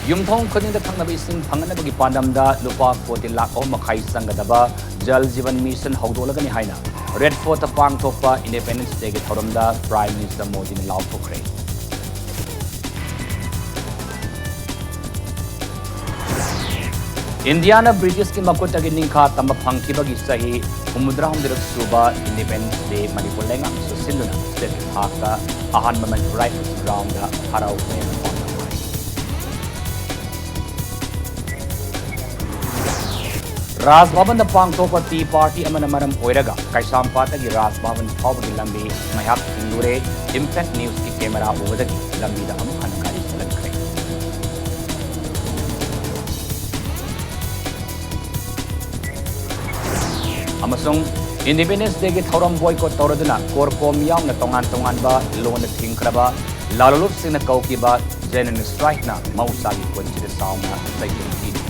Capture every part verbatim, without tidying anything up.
ꯌꯨꯝꯊꯣꯡ ꯈꯨꯗꯤꯡꯗ ꯊꯛꯅꯕ ꯏꯁꯤꯡ ꯐꯪꯍꯟꯅꯕꯒꯤ ꯄꯥꯟꯗꯝꯗ ꯂꯨꯄꯥ ꯀꯣꯇꯤ ꯂꯥꯈ ꯑꯍꯨꯝ ꯃꯈꯥꯏ ꯆꯪꯒꯗꯕ ꯖꯜ ꯖꯤꯕꯟ ꯃꯤꯁꯟ ꯍꯧꯗꯣꯛꯂꯒꯅꯤ ꯍꯥꯏꯅ ꯔꯦꯗ ꯐꯣꯔꯠꯇ ꯄꯥꯡꯊꯣꯛꯄ ꯏꯟꯗꯤꯄꯦꯟꯗꯦꯟꯁ ꯗꯦꯒꯤ ꯊꯧꯔꯝꯗ ꯄ꯭ꯔꯥꯏꯝ ꯃꯤꯅꯤꯁꯇꯔ ꯃꯣꯗꯤꯅ ꯂꯥꯎꯊꯣꯛꯈ꯭ꯔꯦ꯫ ꯏꯟꯗꯤꯌꯥꯅ ꯕ꯭ꯔꯤꯇꯤꯁꯀꯤ ꯃꯈꯨꯠꯇꯒꯤ ꯅꯤꯡꯈꯥ ꯇꯝꯕ ꯐꯪꯈꯤꯕꯒꯤ ꯆꯍꯤ ꯍꯨꯝꯐꯨꯇꯔꯥ ꯍꯨꯝꯗꯣꯏꯔꯛ ꯁꯨꯕ ꯏꯟꯗꯤꯄꯦꯟꯗꯦꯟꯁ ꯗꯦ ꯃꯅꯤꯄꯨꯔ ꯂꯩꯉꯥꯛꯅꯁꯨ ꯁꯤꯟꯗꯨꯅ ꯁ꯭ꯇꯦꯠꯀꯤ ꯊꯥꯛꯇ ꯑꯍꯥꯟꯕ ꯃꯅꯤꯄꯨꯔ ꯔꯥꯏꯐꯜꯁ ꯒ꯭ꯔꯥꯎꯟꯗ ꯍꯔꯥꯎ ꯀꯨꯝꯍꯩ ꯑꯃ ꯄꯥꯡꯊꯣꯛꯈ꯭ꯔꯦ꯫ ꯔꯥꯖ ꯚꯕꯟꯗ ꯄꯥꯡꯊꯣꯛꯄ ꯇꯤ ꯄꯥꯔꯇꯤ ꯑꯃꯅ ꯃꯔꯝ ꯑꯣꯏꯔꯒ ꯀꯩꯁꯥꯝꯄꯥꯠꯇꯒꯤ ꯔꯥꯖ ꯚꯕꯟ ꯐꯥꯎꯕꯒꯤ ꯂꯝꯕꯤ ꯉꯥꯏꯍꯥꯛ ꯊꯤꯡꯂꯨꯔꯦ꯫ ꯏꯝꯄꯦꯛ ꯅ꯭ꯌꯨꯁꯀꯤ ꯀꯦꯃꯦꯔꯥ ꯎꯕꯗꯒꯤ ꯂꯝꯕꯤꯗ ꯑꯃꯨꯛ ꯍꯟꯅ ꯒꯥꯔꯤ ꯆꯦꯜꯍꯟꯈ꯭ꯔꯦ꯫ ꯑꯃꯁꯨꯡ ꯏꯟꯗꯤꯄꯦꯟꯗꯦꯟꯁ ꯗꯦꯒꯤ ꯊꯧꯔꯝ ꯕꯣꯏꯀꯣꯠ ꯇꯧꯔꯗꯨꯅ ꯀꯣꯔꯀꯣꯝ ꯌꯥꯎꯅ ꯇꯣꯉꯥꯟ ꯇꯣꯉꯥꯟꯕ ꯂꯣꯟꯗ ꯊꯤꯡꯈ꯭ꯔꯕ ꯂꯥꯂꯣꯡꯂꯨꯞꯁꯤꯡꯅ ꯀꯧꯈꯤꯕ ꯖꯦꯅꯔꯦꯜ ꯁ꯭ꯇ꯭ꯔꯥꯏꯛꯅ ꯃꯍꯧꯁꯥꯒꯤ ꯄꯨꯟꯁꯤꯗ ꯆꯥꯎꯅ ꯆꯩꯊꯦꯡ ꯄꯤꯔꯤ꯫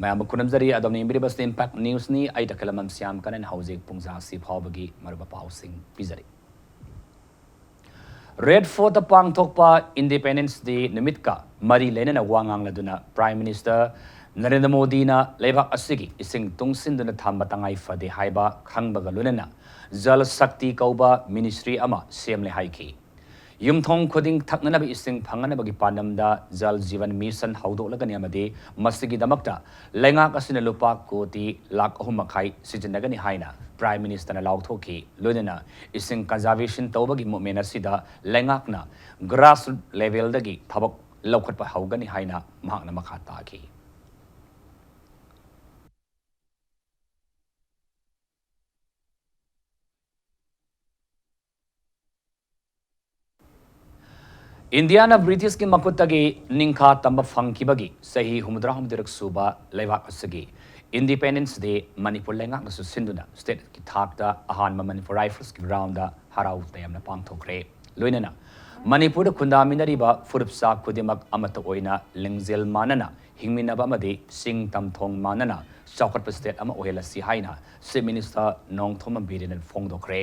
ꯃꯌꯥꯝꯕꯨ ꯈꯨꯔꯨꯝꯖꯔꯤ꯫ ꯑꯗꯣꯝꯅ ꯌꯦꯡꯕꯤꯔꯤꯕꯁꯤ ꯏꯝꯄꯦꯛ ꯅ꯭ꯌꯨꯁꯅꯤ꯫ ꯑꯩ ꯇꯈꯦꯂꯝꯕꯝ ꯁ꯭ꯌꯥꯝ ꯀꯅꯟ ꯍꯧꯖꯤꯛ ꯄꯨꯡꯖꯥꯁꯤ ꯐꯥꯎꯕꯒꯤ ꯃꯔꯨꯑꯣꯏꯕ ꯄꯥꯎꯁꯤꯡ ꯄꯤꯖꯔꯤ꯫ ꯔꯦꯗ ꯐꯣꯔꯠꯇ ꯄꯥꯡꯊꯣꯛꯄ ꯏꯟꯗꯤꯄꯦꯟꯗꯦꯟꯁ ꯗꯦ ꯅꯨꯃꯤꯠꯀ ꯃꯔꯤ ꯂꯩꯅꯅ ꯋꯥ ꯉꯥꯡꯂꯗꯨꯅ ꯄ꯭ꯔꯥꯏꯝ ꯃꯤꯅꯤꯁꯇꯔ ꯅꯔꯦꯟꯗ꯭ꯔ ꯃꯣꯗꯤꯅ ꯂꯩꯕꯥꯛ ꯑꯁꯤꯒꯤ ꯏꯁꯤꯡ ꯇꯨꯡꯁꯤꯟꯗꯨꯅ ꯊꯝꯕ ꯇꯉꯥꯏ ꯐꯗꯦ ꯍꯥꯏꯕ ꯈꯪꯕꯒ ꯂꯣꯏꯅꯅ ꯖꯜ ꯁꯛꯇꯤ ꯀꯧꯕ ꯃꯤꯅꯤꯁꯇ꯭ꯔꯤ ꯑꯃ ꯁꯦꯝꯂꯦ ꯍꯥꯏꯈꯤ꯫ ꯌꯨꯝꯊꯣꯡ ꯈꯨꯗꯤꯡ ꯊꯛꯅꯅꯕ ꯏꯁꯤꯡ ꯐꯪꯍꯟꯅꯕꯒꯤ ꯄꯥꯟꯗꯝꯗ ꯖꯜ ꯖꯤꯕꯟ ꯃꯤꯁꯟ ꯍꯧꯗꯣꯛꯂꯒꯅꯤ ꯑꯃꯗꯤ ꯃꯁꯤꯒꯤꯗꯃꯛꯇ ꯂꯩꯉꯥꯛ ꯑꯁꯤꯅ ꯂꯨꯄꯥ ꯀꯣꯇꯤ ꯂꯥꯈ ꯑꯍꯨꯝ ꯃꯈꯥꯏ ꯁꯤꯖꯤꯟꯅꯒꯅꯤ ꯍꯥꯏꯅ ꯄ꯭ꯔꯥꯏꯝ ꯃꯤꯅꯤꯁꯇꯔꯅ ꯂꯥꯎꯊꯣꯛꯈꯤ꯫ ꯂꯣꯏꯅꯅ ꯏꯁꯤꯡ ꯀꯟꯖꯥꯔꯕꯦꯁꯟ ꯇꯧꯕꯒꯤ ꯃꯨꯞꯃꯦꯟ ꯑꯁꯤꯗ ꯂꯩꯉꯥꯛꯅ ꯒ꯭ꯔꯥꯁꯔꯨꯠ ꯂꯦꯚꯦꯜꯗꯒꯤ ꯊꯕꯛ ꯂꯧꯈꯠꯄ ꯍꯧꯒꯅꯤ ꯍꯥꯏꯅ ꯃꯍꯥꯛꯅ ꯃꯈꯥ ꯇꯥꯈꯤ꯫ ꯏꯟꯗꯤꯌꯥꯅ ꯕ꯭ꯔꯤꯇꯤꯁꯀꯤ ꯃꯈꯨꯠꯇꯒꯤ ꯅꯤꯡꯈꯥ ꯇꯝꯕ ꯐꯪꯈꯤꯕꯒꯤ ꯆꯍꯤ ꯍꯨꯝꯐꯨꯇꯔꯥ ꯍꯨꯝꯗꯣꯏꯔꯛ ꯁꯨꯕ ꯂꯩꯕꯥꯛ ꯑꯁꯤꯒꯤ ꯏꯟꯗꯤꯄꯦꯟꯗꯦꯟꯁ ꯗꯦ ꯃꯅꯤꯄꯨꯔ ꯂꯩꯉꯥꯛꯅꯁꯨ ꯁꯤꯟꯗꯨꯅ ꯁ꯭ꯇꯦꯠꯀꯤ ꯊꯥꯛꯇ ꯑꯍꯥꯟꯕ ꯃꯅꯤꯄꯨꯔ ꯔꯥꯏꯐꯜꯁꯀꯤ ꯒ꯭ꯔꯥꯎꯟꯗ ꯍꯔꯥꯎ ꯇꯌꯥꯝꯅ ꯄꯥꯡꯊꯣꯛꯈ꯭ꯔꯦ꯫ ꯂꯣꯏꯅꯅ ꯃꯅꯤꯄꯨꯔꯗ ꯈꯨꯟꯗꯥꯃꯤꯟꯅꯔꯤꯕ ꯐꯨꯔꯨꯞ ꯆꯥ ꯈꯨꯗꯤꯡꯃꯛ ꯑꯃꯠꯇ ꯑꯣꯏꯅ ꯂꯤꯡꯖꯦꯜ ꯃꯥꯟꯅꯅ ꯍꯤꯡꯃꯤꯟꯅꯕ ꯑꯃꯗꯤ ꯆꯤꯡ ꯇꯝꯊꯣꯡ ꯃꯥꯟꯅꯅ ꯆꯥꯎꯈꯠꯄ ꯁ꯭ꯇꯦꯠ ꯑꯃ ꯑꯣꯏꯍꯜꯂꯁꯤ ꯍꯥꯏꯅ ꯆꯤꯐ ꯃꯤꯅꯤꯁꯇꯔ ꯅꯣꯡꯊꯣꯝꯕꯝ ꯕꯤꯔꯦꯟꯅ ꯐꯣꯡꯗꯣꯛꯈ꯭ꯔꯦ꯫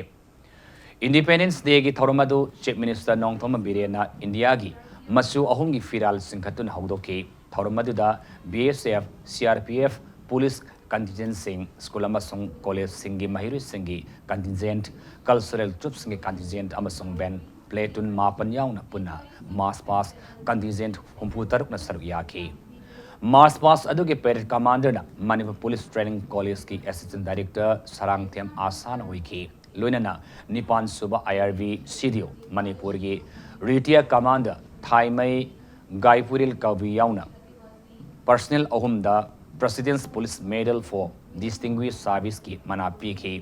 Independence Day ꯒꯤ ꯊꯧꯔꯝ ꯑꯗꯨ Chief Minister ꯅꯣꯡꯊꯣꯝꯕꯝ ꯕꯤꯔꯦꯟꯅ ꯏꯟꯗꯤꯌꯥꯒꯤ ꯃꯆꯨ ꯑꯍꯨꯝꯒꯤ ꯐꯤꯔꯥꯜ ꯆꯤꯡꯈꯠꯇꯨꯅ ꯍꯧꯗꯣꯛꯈꯤ꯫ ꯊꯧꯔꯝ ꯑꯗꯨꯗ B S F, C R P F, police contingent ꯁꯤꯡ, school ꯑꯃꯁꯨꯡ college ꯁꯤꯡꯒꯤ ꯃꯍꯩꯔꯣꯏꯁꯤꯡꯒꯤ contingent, cultural troupe ꯁꯤꯡꯒꯤ contingent ꯑꯃꯁꯨꯡ band platoon ꯃꯥꯄꯟ ꯌꯥꯎꯅ ꯄꯨꯟꯅ march past contingent ꯍꯨꯝꯐꯨ ꯇꯔꯨꯛꯅ ꯁꯔꯨꯛ ꯌꯥꯈꯤ꯫ March past ꯑꯗꯨꯒꯤ parade commander ꯅ ꯃꯅꯤꯄꯨꯔ Police Training College ꯀꯤ Assistant Director ꯁꯔꯥꯡꯊꯦꯝ ꯑꯥꯁꯥꯅ ꯑꯣꯏꯈꯤ꯫ ꯂꯣꯏꯅꯅ ꯅꯤꯄꯥꯟ ꯁꯨꯕ I R B C D O ꯃꯅꯤꯄꯨꯔꯒꯤ retired commander ꯊꯥꯏꯃꯩ ꯒꯥꯏꯄꯨꯔꯤꯜ ꯀꯕꯤ ꯌꯥꯎꯅ personnel ꯑꯍꯨꯝꯗ President's Police Medal for Distinguished Service ꯀꯤ ꯃꯅꯥ ꯄꯤꯈꯤ꯫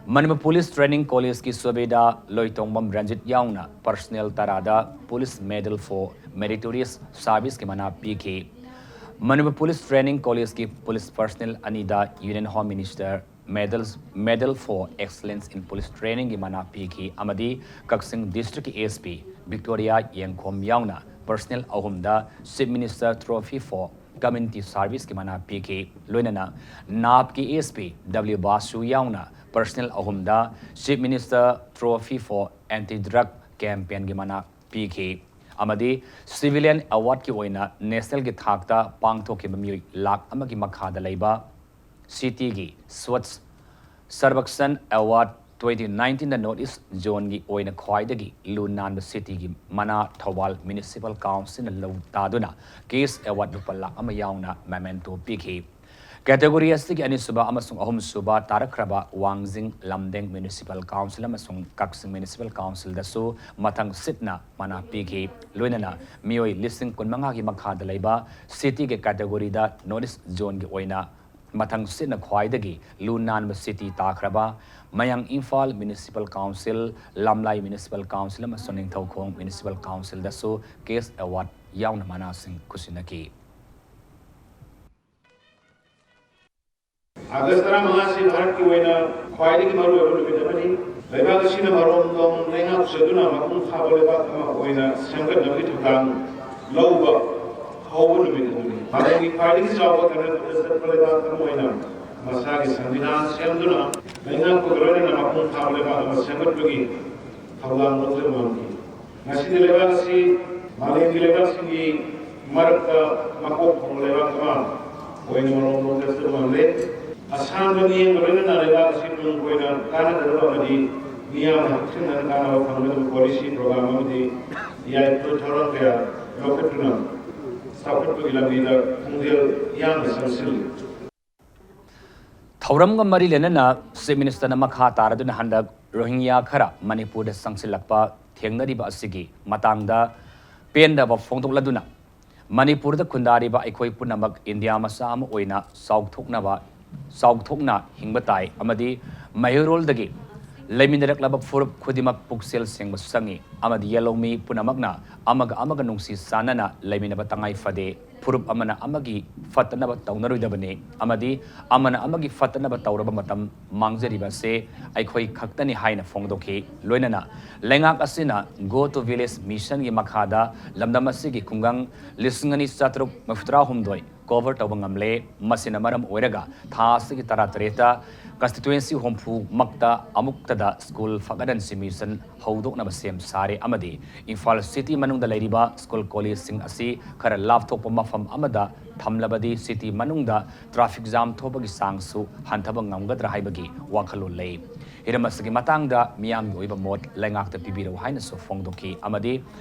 ꯃꯅꯤꯄꯨꯔ Police Training College ꯀꯤ ꯁꯨꯕꯦꯗꯥ ꯂꯣꯏꯇꯣꯡꯕꯝ ꯔꯟꯖꯤꯠ ꯌꯥꯎꯅ personnel ꯇꯔꯥꯗ Police Medal for Meritorious Service ꯀꯤ ꯃꯅꯥ ꯄꯤꯈꯤ꯫ ꯃꯅꯤꯄꯨꯔ Police Training College ꯀꯤ police personnel ꯑꯅꯤꯗ Union Home Minister Medals, Medal for Excellence in Police Training ꯒꯤ ꯃꯅꯥ ꯄꯤꯈꯤ ꯑꯃꯗꯤ ꯀꯛꯆꯤꯡ district ꯀꯤ S P Victoria ꯌꯦꯡꯈꯣꯝ ꯌꯥꯎꯅ personnel ꯑꯍꯨꯝꯗ Chief Minister Trophy for Community Service ꯀꯤ ꯃꯅꯥ ꯄꯤꯈꯤ꯫ ꯂꯣꯏꯅꯅ NAP ꯀꯤ S P W ꯕꯥꯁꯨ ꯌꯥꯎꯅ personnel ꯑꯍꯨꯝꯗ Chief Minister Trophy for Anti Drug Campaign ꯒꯤ ꯃꯅꯥ ꯄꯤꯈꯤ꯫ ꯑꯃꯗꯤ civilian award ꯀꯤ ꯑꯣꯏꯅ national ꯒꯤ ꯊꯥꯛꯇ ꯄꯥꯡꯊꯣꯛꯈꯤꯕ ꯃꯤꯑꯣꯏ ꯂꯥꯈ ꯑꯃꯒꯤ ꯃꯈꯥꯗ ꯂꯩꯕ city ꯒꯤ Swachh Sarvekshan Award twenty nineteen ꯗ North East Zone ꯒꯤ ꯑꯣꯏꯅ ꯈ꯭ꯋꯥꯏꯗꯒꯤ ꯂꯨ ꯅꯥꯟꯕ city ꯒꯤ ꯃꯅꯥ ꯊꯧꯕꯥꯜ Municipal Council ꯅ ꯂꯧ ꯇꯥꯗꯨꯅ cash award ꯂꯨꯄꯥ ꯂꯥꯈ ꯑꯃ ꯌꯥꯎꯅ memento ꯄꯤꯈꯤ꯫ Category ꯑꯁꯤꯒꯤ ꯑꯅꯤꯁꯨꯕ ꯑꯃꯁꯨꯡ ꯑꯍꯨꯝꯁꯨꯕ ꯇꯥꯔꯛꯈ꯭ꯔꯕ ꯋꯥꯡꯖꯤꯡ, ꯂꯝꯗꯦꯡ Municipal Council ꯑꯃꯁꯨꯡ ꯀꯛꯆꯤꯡ Municipal Council ꯗꯁꯨ ꯃꯊꯪ ꯁꯤꯠꯅ ꯃꯅꯥ ꯄꯤꯈꯤ꯫ ꯂꯣꯏꯅꯅ ꯃꯤꯑꯣꯏ ꯂꯤꯁꯤꯡ ꯀꯨꯟꯃꯉꯥꯒꯤ ꯃꯈꯥꯗ ꯂꯩꯕ city ꯒꯤ category ꯗ North East Zone ꯒꯤ ꯑꯣꯏꯅ ꯃꯊꯪ ꯁꯤꯠꯅ ꯈ꯭ꯋꯥꯏꯗꯒꯤ ꯂꯨ ꯅꯥꯟꯕ city ꯇꯥꯈ꯭ꯔꯕ ꯃꯌꯥꯡ Imphal Municipal Council, ꯂꯝꯂꯥꯏ Municipal Council ꯑꯃꯁꯨꯡ ꯅꯤꯡꯊꯧꯈꯣꯡ Municipal Council ꯗꯁꯨ cash award ꯌꯥꯎꯅ ꯃꯅꯥꯁꯤꯡ ꯈꯨꯠꯁꯤꯟꯅꯈꯤ꯫ ꯑꯥꯒꯁ ꯇꯔꯥꯃꯉꯥ ꯑꯁꯤ ꯚꯥꯔꯠꯀꯤ ꯑꯣꯏꯅ ꯈ꯭ꯋꯥꯏꯗꯒꯤ ꯃꯔꯨꯑꯣꯏꯕ ꯅꯨꯃꯤꯠ ꯑꯃꯅꯤ꯫ ꯂꯩꯕꯥꯛ ꯑꯁꯤꯅ ꯃꯔꯣꯝꯗꯣꯝ ꯂꯩꯉꯥꯛꯆꯗꯨꯅ ꯃꯄꯨꯡ ꯐꯥꯕ ꯂꯩꯕꯥꯛ ꯑꯃ ꯑꯣꯏꯅ ꯁꯦꯝꯒꯠꯅꯕꯒꯤ ꯊꯧꯗꯥꯡ ꯂꯧꯕ ꯍꯧꯕ ꯅꯨꯃꯤꯠ ꯑꯗꯨꯅꯤ꯫ ꯃꯥꯂꯦꯝꯒꯤ ꯈ꯭ꯋꯥꯏꯗꯒꯤ ꯆꯥꯎꯕ ꯒꯅꯇꯟꯇ꯭ꯔ ꯆꯠꯄ ꯂꯩꯕꯥꯛ ꯑꯃ ꯑꯣꯏꯅ ꯃꯁꯥꯒꯤ ꯁꯪꯕꯤꯙꯥꯟ ꯁꯦꯝꯗꯨꯅ ꯂꯩꯉꯥꯛꯄꯒ ꯂꯣꯏꯅꯅ ꯃꯄꯨꯡ ꯐꯥꯕ ꯂꯩꯕꯥꯛ ꯑꯃ ꯁꯦꯝꯒꯠꯄꯒꯤ ꯊꯧꯗꯥꯡ ꯂꯧꯖꯕ ꯉꯝꯈꯤ꯫ ꯉꯁꯤꯗꯤ ꯂꯩꯕꯥꯛ ꯑꯁꯤ ꯃꯥꯂꯦꯝꯒꯤ ꯂꯩꯕꯥꯛꯁꯤꯡꯒꯤ ꯃꯔꯛꯇ ꯃꯀꯣꯛ ꯊꯣꯡꯕ ꯂꯩꯕꯥꯛ ꯑꯃ ꯑꯣꯏꯅ ꯃꯔꯣꯝꯗꯣꯝ ꯆꯠꯆꯕ ꯉꯝꯂꯦ꯫ ꯑꯁꯥꯡꯕ ꯃꯤꯠꯌꯦꯡꯒ ꯂꯣꯏꯅꯅ ꯂꯩꯕꯥꯛ ꯑꯁꯤ ꯇꯨꯡ ꯀꯣꯏꯅ ꯀꯥꯟꯅꯒꯗꯕ ꯑꯃꯗꯤ ꯃꯤꯌꯥꯝꯅ ꯍꯛꯊꯦꯡꯅꯅ ꯀꯥꯟꯅꯕ ꯐꯪꯒꯗꯕ policy program ꯑꯃꯗꯤ ꯌꯥꯏꯐꯕ ꯊꯧꯔꯥꯡ ꯀꯌꯥ ꯂꯧꯈꯠꯇꯨꯅ ꯆꯥꯎꯈꯠꯄꯒꯤ ꯂꯝꯕꯤꯗ ꯈꯣꯡꯖꯦꯜ ꯌꯥꯡꯅ ꯆꯪꯁꯤꯜꯂꯤ꯫ ꯊꯧꯔꯝꯒ ꯃꯔꯤ ꯂꯩꯅꯅ Chief Minister ꯅ ꯃꯈꯥ ꯇꯥꯔꯗꯨꯅ ꯍꯟꯗꯛ ꯔꯣꯍꯤꯡꯒ꯭ꯌꯥ ꯈꯔ ꯃꯅꯤꯄꯨꯔꯗ ꯆꯪꯁꯤꯜꯂꯛꯄ ꯊꯦꯡꯅꯔꯤꯕ ꯑꯁꯤꯒꯤ ꯃꯇꯥꯡꯗ ꯄꯦꯟꯗꯕ ꯐꯣꯡꯗꯣꯛꯂꯗꯨꯅ, ꯃꯅꯤꯄꯨꯔꯗ ꯈꯨꯟꯗꯥꯔꯤꯕ ꯑꯩꯈꯣꯏ ꯄꯨꯝꯅꯃꯛ ꯏꯟꯗꯤꯌꯥ ꯃꯆꯥ ꯑꯃ ꯑꯣꯏꯅ ꯆꯥꯎꯊꯣꯛꯅꯕ, ꯆꯥꯎꯊꯣꯛꯅ ꯍꯤꯡꯕ ꯇꯥꯏ ꯑꯃꯗꯤ ꯃꯩꯍꯧꯔꯣꯜꯗꯒꯤ ꯂꯩꯃꯤꯟꯅꯔꯛꯂꯕ ꯐꯨꯔꯨꯞ ꯈꯨꯗꯤꯡꯃꯛ ꯄꯨꯛꯆꯦꯜ ꯁꯦꯡꯕ ꯆꯪꯏ ꯑꯃꯗꯤ ꯌꯦꯜꯍꯧꯃꯤ ꯄꯨꯝꯅꯃꯛꯅ ꯑꯃꯒ ꯑꯃꯒ ꯅꯨꯡꯁꯤ ꯆꯥꯟꯅꯅ ꯂꯩꯃꯤꯟꯅꯕ ꯇꯉꯥꯏ ꯐꯗꯦ꯫ ꯐꯨꯔꯨꯞ ꯑꯃꯅ ꯑꯃꯒꯤ ꯐꯠꯇꯅꯕ ꯇꯧꯅꯔꯣꯏꯗꯕꯅꯤ ꯑꯃꯗꯤ ꯑꯃꯅ ꯑꯃꯒꯤ ꯐꯠꯇꯅꯕ ꯇꯧꯔꯕ ꯃꯇꯝ ꯃꯥꯡꯖꯔꯤꯕ ꯑꯁꯤ ꯑꯩꯈꯣꯏ ꯈꯛꯇꯅꯤ ꯍꯥꯏꯅ ꯐꯣꯡꯗꯣꯛꯈꯤ꯫ ꯂꯣꯏꯅꯅ ꯂꯩꯉꯥꯛ ꯑꯁꯤꯅ Go to Village Mission ꯒꯤ ꯃꯈꯥꯗ ꯂꯝꯗꯝ ꯑꯁꯤꯒꯤ ꯈꯨꯡꯒꯪ ꯂꯤꯁꯤꯡ ꯑꯅꯤ ꯆꯥꯇ꯭ꯔꯨꯛ ꯃꯔꯤꯐꯨꯇꯔꯥ ꯍꯨꯝꯗꯣꯏ cover ꯇꯧꯕ ꯉꯝꯂꯦ꯫ ꯃꯁꯤꯅ ꯃꯔꯝ ꯑꯣꯏꯔꯒ ꯊꯥ ꯑꯁꯤꯒꯤ ꯇꯔꯥꯇꯔꯦꯠꯇ constituency ꯍꯨꯝꯐꯨ ꯃꯛꯇ ꯑꯃꯨꯛꯇꯗ school ꯐꯒꯠꯍꯟꯁꯤ mission ꯍꯧꯗꯣꯛꯅꯕ ꯁꯦꯝ ꯁꯥꯔꯦ ꯑꯃꯗꯤ ꯏꯝꯐꯥꯜ city ꯃꯅꯨꯡꯗ ꯂꯩꯔꯤꯕ school college ꯁꯤꯡ ꯑꯁꯤ ꯈꯔ ꯂꯥꯞꯊꯣꯛꯄ ꯃꯐꯝ ꯑꯃꯗ ꯊꯝꯂꯕꯗꯤ city ꯃꯅꯨꯡꯗ traffic jam ꯊꯣꯛꯄꯒꯤ ꯆꯥꯡꯁꯨ ꯍꯟꯊꯕ ꯉꯝꯒꯗ꯭ꯔꯥ ꯍꯥꯏꯕꯒꯤ ꯋꯥꯈꯜꯂꯣꯟ ꯂꯩ꯫ ꯍꯤꯔꯝ ꯑꯁꯤꯒꯤ ꯃꯇꯥꯡꯗ ꯃꯤꯌꯥꯝꯒꯤ ꯑꯣꯏꯕ ꯃꯣꯠ ꯂꯩꯉꯥꯛꯇ ꯄꯤꯕꯤꯔꯛꯎ ꯍꯥꯏꯅꯁꯨ ꯐꯣꯡꯗꯣꯛꯈꯤ ꯑꯃꯗꯤ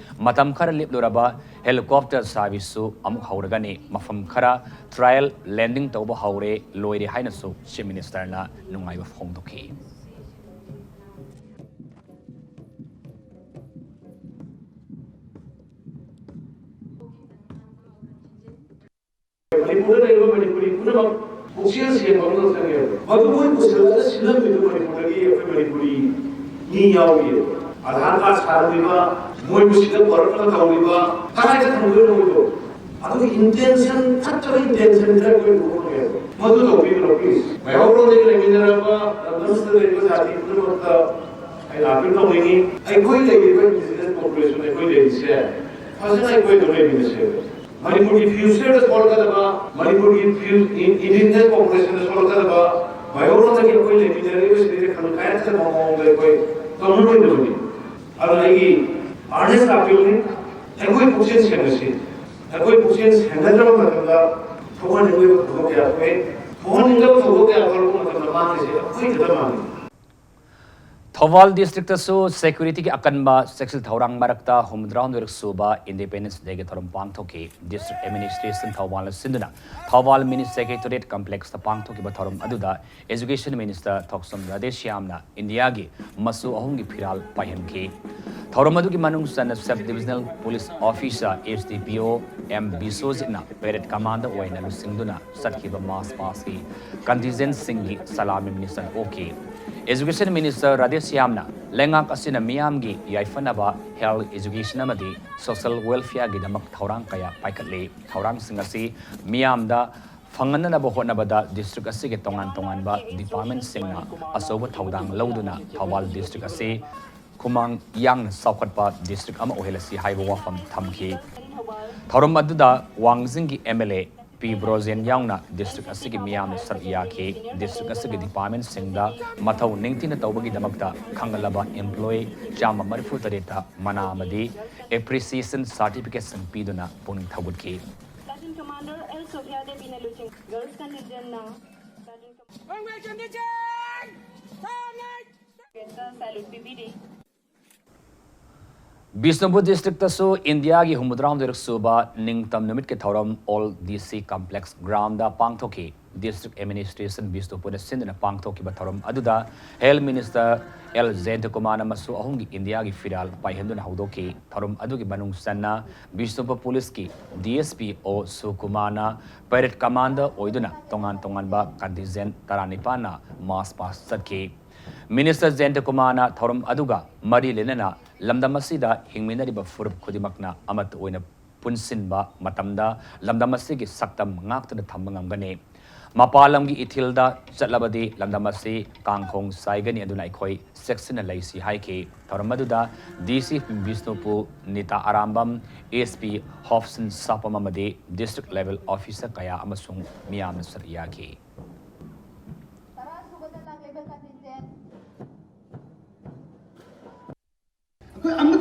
ꯃꯇꯝ ꯈꯔ ꯂꯦꯞꯂꯨꯔꯕ helicopter service ꯁꯨ ꯑꯃꯨꯛ ꯍꯧꯔꯒꯅꯤ꯫ ꯃꯐꯝ ꯈꯔ trial landing ꯇꯧꯕ ꯍꯧꯔꯦ, ꯂꯣꯏꯔꯦ ꯍꯥꯏꯅꯁꯨ Chief Minister ꯅ ꯅꯨꯡꯉꯥꯏꯕ ꯐꯣꯡꯗꯣꯛꯈꯤ꯫ ꯃꯅꯤꯄꯨꯔꯗ ꯂꯩꯔꯤꯕ ꯃꯅꯤꯄꯨꯔꯤ ꯄꯨꯝꯅꯃꯛ ꯄꯨꯛꯆꯦꯜ ꯁꯦꯡꯕ ꯑꯃ ꯆꯪꯉꯦꯕ꯫ ꯃꯗꯨ ꯃꯣꯏ ꯄꯨꯁꯤꯜꯂꯒ ꯁꯤꯜꯂꯝꯃꯤꯗꯨ ꯃꯅꯤꯄꯨꯔꯗꯒꯤ ꯑꯩꯈꯣꯏ ꯃꯅꯤꯄꯨꯔꯤ ꯃꯤ ꯌꯥꯎꯔꯤꯑꯕ꯫ ꯑꯙꯥꯔ ꯀꯥꯔꯗ ꯁꯥꯔꯝꯃꯤꯕ, ꯃꯣꯏꯕꯨ ꯁꯤꯗ ꯄꯨꯔꯛꯅꯕ ꯇꯧꯔꯤꯕ, ꯀꯗꯥꯏꯗ ꯊꯝꯗꯣꯏꯅꯣ ꯃꯣꯏꯗꯣ? ꯑꯗꯨꯒꯤ intention, ꯐꯠꯇꯕ intention ꯈꯔ ꯑꯩꯈꯣꯏ ꯎꯕ ꯐꯪꯉꯦꯕ꯫ ꯃꯗꯨ ꯇꯧꯕꯤꯒꯅꯨ, please꯫ ꯃꯩꯍꯧꯔꯣꯟꯗꯒꯤ ꯂꯩꯃꯤꯟꯅꯔꯕ ꯂꯝꯗꯝꯁꯤꯗ ꯂꯩꯔꯤꯕ ꯖꯥꯇꯤ ꯄꯨꯝꯅꯃꯛꯇ ꯑꯩꯅ appeal ꯇꯧꯅꯤꯡꯉꯤ꯫ ꯑꯩꯈꯣꯏ ꯂꯩꯔꯤꯕ indigenous population, ꯑꯩꯈꯣꯏ ꯂꯩꯔꯤꯁꯦ ꯐꯖꯅ ꯑꯩꯈꯣꯏ ꯑꯗꯨꯝ ꯂꯩꯃꯤꯟꯅꯁꯦꯕ꯫ ꯃꯅꯤꯄꯨꯔꯒꯤ future ꯗ ꯁꯣꯛꯂꯛꯀꯗꯕ, ꯃꯅꯤꯄꯨꯔꯒꯤ ꯐ꯭ꯌꯨ-, ꯏꯟ-, indigenous population ꯗ ꯁꯣꯛꯂꯛꯀꯗꯕ, ꯃꯌꯣꯜꯗꯒꯤ ꯑꯩꯈꯣꯏ ꯂꯩꯃꯤꯟꯅꯔꯤꯕꯁꯤꯗꯤ ꯈꯟ ꯀꯥꯏꯔꯛꯇꯕ ꯃꯑꯣꯡꯗ ꯑꯩꯈꯣꯏ ꯀꯝꯃꯔꯣꯏꯗꯕꯅꯤ꯫ ꯑꯗꯨꯅ ꯑꯩꯒꯤ earnest appealꯅꯤ, ꯑꯩꯈꯣꯏ ꯄꯨꯛꯆꯦꯜ ꯁꯦꯡꯅꯁꯤ꯫ ꯑꯩꯈꯣꯏ ꯄꯨꯛꯆꯦꯜ ꯁꯦꯡꯅꯗ꯭ꯔꯕ ꯃꯇꯝꯗ ꯊꯣꯛꯍꯟꯅꯤꯡꯗꯕ ꯊꯧꯗꯣꯛ ꯀꯌꯥ ꯊꯣꯛꯑꯦ꯫ ꯊꯣꯛꯍꯟꯅꯤꯡꯗꯕ ꯊꯧꯗꯣꯛ ꯀꯌꯥ ꯊꯣꯛꯂꯛꯄ ꯃꯇꯝꯗ ꯃꯥꯡꯉꯤꯁꯦ ꯑꯩꯈꯣꯏ ꯈꯛꯇ ꯃꯥꯡꯉꯤ꯫ ꯊꯧꯕꯥꯜ ꯗꯤꯁꯇ꯭ꯔꯤꯛꯇꯁꯨ ꯁꯦꯀ꯭ꯌꯨꯔꯤꯇꯤꯒꯤ ꯑꯀꯟꯕ ꯆꯦꯛꯁꯤꯜ ꯊꯧꯔꯥꯡ ꯃꯔꯛꯇ ꯍꯨꯝꯐꯨꯇꯔꯥꯍꯨꯝꯗꯣꯏꯔꯛ ꯁꯨꯕ ꯏꯟꯗꯤꯄꯦꯟꯗꯦꯟꯁ ꯗꯦꯒꯤ ꯊꯧꯔꯝ ꯄꯥꯡꯊꯣꯛꯈꯤ꯫ ꯗꯤꯁꯇ꯭ꯔꯤꯛ ꯑꯦꯗꯃꯤꯅꯤꯁꯇ꯭ꯔꯦꯁꯟ ꯊꯧꯕꯥꯜꯅ ꯁꯤꯟꯗꯨꯅ ꯊꯧꯕꯥꯜ ꯃꯤꯅꯤ ꯁꯦꯀ꯭ꯔꯦꯇꯔꯤꯌꯦꯠ ꯀꯝꯄ꯭ꯂꯦꯛꯁꯇ ꯄꯥꯡꯊꯣꯛꯈꯤꯕ ꯊꯧꯔꯝ ꯑꯗꯨꯗ ꯑꯦꯖꯨꯀꯦꯁꯟ ꯃꯤꯅꯤꯁꯇꯔ ꯊꯣꯛꯆꯣꯝ ꯔꯥꯙꯦꯁ꯭ꯌꯥꯝꯅ ꯏꯟꯗꯤꯌꯥꯒꯤ ꯃꯆꯨ ꯑꯍꯨꯝꯒꯤ ꯐꯤꯔꯥꯜ ꯄꯥꯏꯍꯟꯈꯤ꯫ ꯊꯧꯔꯝ ꯑꯗꯨꯒꯤ ꯃꯅꯨꯡ ꯆꯟꯅ sub divisional police officer, S D P O, M ꯕꯤꯁ꯭ꯋꯖꯤꯠꯅ ꯄꯦꯔꯦꯗ ꯀꯃꯥꯟꯗꯔ ꯑꯣꯏꯅ ꯂꯨꯆꯤꯡꯗꯨꯅ ꯆꯠꯈꯤꯕ ꯃꯥꯔꯆ ꯄꯥꯁꯀꯤ ꯀꯟꯇꯤꯟꯖꯦꯟꯠꯁꯤꯡꯒꯤ ꯁꯂꯥꯃꯤ ꯃꯤꯅꯤꯁꯇꯔꯅ ꯑꯣꯛꯈꯤ꯫ ꯑꯦꯖꯨꯀꯦꯁꯟ ꯃꯤꯅꯤꯁꯇꯔ ꯔꯥꯙꯦꯁ꯭ꯌꯥꯝꯅ ꯂꯩꯉꯥꯛ ꯑꯁꯤꯅ ꯃꯤꯌꯥꯝꯒꯤ ꯌꯥꯏꯐꯅꯕ, ꯍꯦꯜꯊ, ꯑꯦꯖꯨꯀꯦꯁꯟ ꯑꯃꯗꯤ ꯁꯣꯁꯤꯌꯦꯜ ꯋꯦꯜꯐꯤꯌꯔꯒꯤꯗꯃꯛ ꯊꯧꯔꯥꯡ ꯀꯌꯥ ꯄꯥꯏꯈꯠꯂꯤ꯫ ꯊꯧꯔꯥꯡꯁꯤꯡ ꯑꯁꯤ ꯃꯤꯌꯥꯝꯗ ꯐꯪꯍꯟꯅꯅꯕ ꯍꯣꯠꯅꯕꯗ ꯗꯤꯁꯇ꯭ꯔꯤꯛ ꯑꯁꯤꯒꯤ ꯇꯣꯉꯥꯟ ꯇꯣꯉꯥꯟꯕ ꯗꯤꯄꯥꯔꯠꯃꯦꯟꯠꯁꯤꯡꯅ ꯑꯆꯧꯕ ꯊꯧꯗꯥꯡ ꯂꯧꯗꯨꯅ ꯊꯧꯕꯥꯜ ꯗꯤꯁꯇ꯭ꯔꯤꯛ ꯑꯁꯤ ꯈꯨꯃꯥꯡ ꯌꯥꯡꯅ ꯆꯥꯎꯈꯠꯄ ꯗꯤꯁꯇ꯭ꯔꯤꯛ ꯑꯃ ꯑꯣꯏꯍꯜꯂꯁꯤ ꯍꯥꯏꯕ ꯋꯥꯐꯝ ꯊꯝꯈꯤ꯫ ꯊꯧꯔꯝ ꯑꯗꯨꯗ ꯋꯥꯡꯖꯤꯡꯒꯤ ꯑꯦꯝ ꯑꯦꯜ ꯑꯦ ꯄꯤ ꯕ꯭ꯔꯣꯖꯦꯟ ꯌꯥꯎꯅ ꯗꯤꯁꯇ꯭ꯔꯤꯛ ꯑꯁꯤꯒꯤ ꯃꯤꯌꯥꯝꯅ ꯁꯔꯨꯛ ꯌꯥꯈꯤ꯫ ꯗꯤꯁꯇ꯭ꯔꯤꯛ ꯑꯁꯤꯒꯤ ꯗꯤꯄꯥꯔꯠꯃꯦꯟꯠꯁꯤꯡꯗ ꯃꯊꯧ ꯅꯤꯡꯊꯤꯅ ꯇꯧꯕꯒꯤꯗꯃꯛꯇ ꯈꯟꯒꯠꯂꯕ ꯏꯝꯄ꯭ꯂꯣꯌꯤ ꯆꯥꯝꯃ ꯃꯔꯤꯐꯨ ꯇꯔꯦꯠꯇ ꯃꯅꯥ ꯑꯃꯗꯤ ꯑꯦꯄ꯭ꯔꯤꯁꯤꯌꯦꯁꯟ ꯁꯥꯔꯇꯤꯐꯤꯀꯦꯠꯁꯤꯡ ꯄꯤꯗꯨꯅ ꯄꯨꯛꯅꯤꯡ ꯊꯧꯒꯠꯈꯤ꯫ Sergeant Commander L. Sophia Devi ꯅ ꯂꯨꯆꯤꯡ Girls Contingent ꯅ Sergeant Command ꯒꯦꯠꯇ salute ꯄꯤꯕꯤꯔꯤ꯫ ꯕꯤꯁꯅꯨꯄꯨꯔ ꯗꯤꯁꯇ꯭ꯔꯤꯛꯇꯁꯨ ꯏꯟꯗꯤꯌꯥꯒꯤ ꯍꯨꯝꯐꯨꯇꯔꯥꯍꯨꯝꯗꯣꯏꯔꯛ ꯁꯨꯕ ꯅꯤꯡꯇꯝ ꯅꯨꯃꯤꯠꯀꯤ ꯊꯧꯔꯝ ꯑꯣꯜ ꯗꯤ ꯁꯤ ꯀꯝꯄ꯭ꯂꯦꯛꯁ ꯒ꯭ꯔꯥꯎꯟꯗ ꯄꯥꯡꯊꯣꯛꯈꯤ꯫ ꯗꯤꯁꯇ꯭ꯔꯤꯛ ꯑꯦꯗꯃꯤꯅꯤꯁꯇ꯭ꯔꯦꯁꯟ ꯕꯤꯁꯅꯨꯄꯨꯔꯅ ꯁꯤꯟꯗꯨꯅ ꯄꯥꯡꯊꯣꯛꯈꯤꯕ ꯊꯧꯔꯝ ꯑꯗꯨꯗ ꯍꯦꯜꯊ ꯃꯤꯅꯤꯁꯇꯔ ꯑꯦꯜ ꯖꯌꯟꯇꯀꯨꯃꯥꯔꯅ ꯃꯆꯨ ꯑꯍꯨꯝꯒꯤ ꯏꯟꯗꯤꯌꯥꯒꯤ ꯐꯤꯔꯥꯜ ꯄꯥꯏꯍꯟꯗꯨꯅ ꯍꯧꯗꯣꯛꯈꯤ꯫ ꯊꯧꯔꯝ ꯑꯗꯨꯒꯤ ꯃꯅꯨꯡ ꯆꯟꯅ ꯕꯤꯁꯅꯨꯄꯨꯔ ꯄꯨꯂꯤꯁꯀꯤ ꯗꯤ ꯑꯦꯁ ꯄꯤ ꯑꯣ ꯁꯨꯀꯨꯃꯥꯔꯅ ꯄꯦꯔꯦꯗ ꯀꯃꯥꯟꯗꯔ ꯑꯣꯏꯗꯨꯅ ꯇꯣꯉꯥꯟ ꯇꯣꯉꯥꯟꯕ ꯀꯟꯇꯤꯟꯖꯦꯟꯠ ꯇꯔꯥꯅꯤꯄꯥꯟꯅ ꯃꯥꯔꯆ ꯄꯥꯁ ꯆꯠꯈꯤ꯫ ꯃꯤꯅꯤꯁꯇꯔ ꯖꯌꯟꯇꯀꯨꯃꯥꯔꯅ ꯊꯧꯔꯝ ꯑꯗꯨꯒ ꯃꯔꯤ ꯂꯩꯅꯅ ꯂꯝꯗꯝ ꯑꯁꯤꯗ ꯍꯤꯡꯃꯤꯟꯅꯔꯤꯕ ꯐꯨꯔꯨꯞ ꯈꯨꯗꯤꯡꯃꯛꯅ ꯑꯃꯠꯇ ꯑꯣꯏꯅ ꯄꯨꯟꯁꯤꯟꯕ ꯃꯇꯝꯗ ꯂꯝꯗꯝ ꯑꯁꯤꯒꯤ ꯁꯛꯇꯝ ꯉꯥꯛꯇꯨꯅ ꯊꯝꯕ ꯉꯝꯒꯅꯤ꯫ ꯃꯄꯥꯟ ꯂꯝꯒꯤ ꯏꯊꯤꯜꯗ ꯆꯠꯂꯕꯗꯤ ꯂꯝꯗꯝ ꯑꯁꯤ ꯀꯥꯡꯈꯣꯡ ꯆꯥꯏꯒꯅꯤ, ꯑꯗꯨꯅ ꯑꯩꯈꯣꯏ ꯆꯦꯛꯁꯤꯟꯅ ꯂꯩꯁꯤ ꯍꯥꯏꯈꯤ꯫ ꯊꯧꯔꯝ ꯑꯗꯨꯗ ꯗꯤ ꯁꯤ ꯕꯤꯁꯅꯨꯄꯨꯔ ꯅꯤꯇꯥ ꯑꯔꯥꯝꯕꯝ, ꯑꯦꯁ ꯄꯤ ꯍꯣꯞꯁꯟ ꯁꯥꯄꯝ ꯑꯃꯗꯤ ꯗꯤꯁꯇ꯭ꯔꯤꯛ ꯂꯦꯚꯦꯜ ꯑꯣꯐꯤꯁꯥꯔ ꯀꯌꯥ ꯑꯃꯁꯨꯡ ꯃꯤꯌꯥꯝꯅ ꯁꯔꯨꯛ ꯌꯥꯈꯤ꯫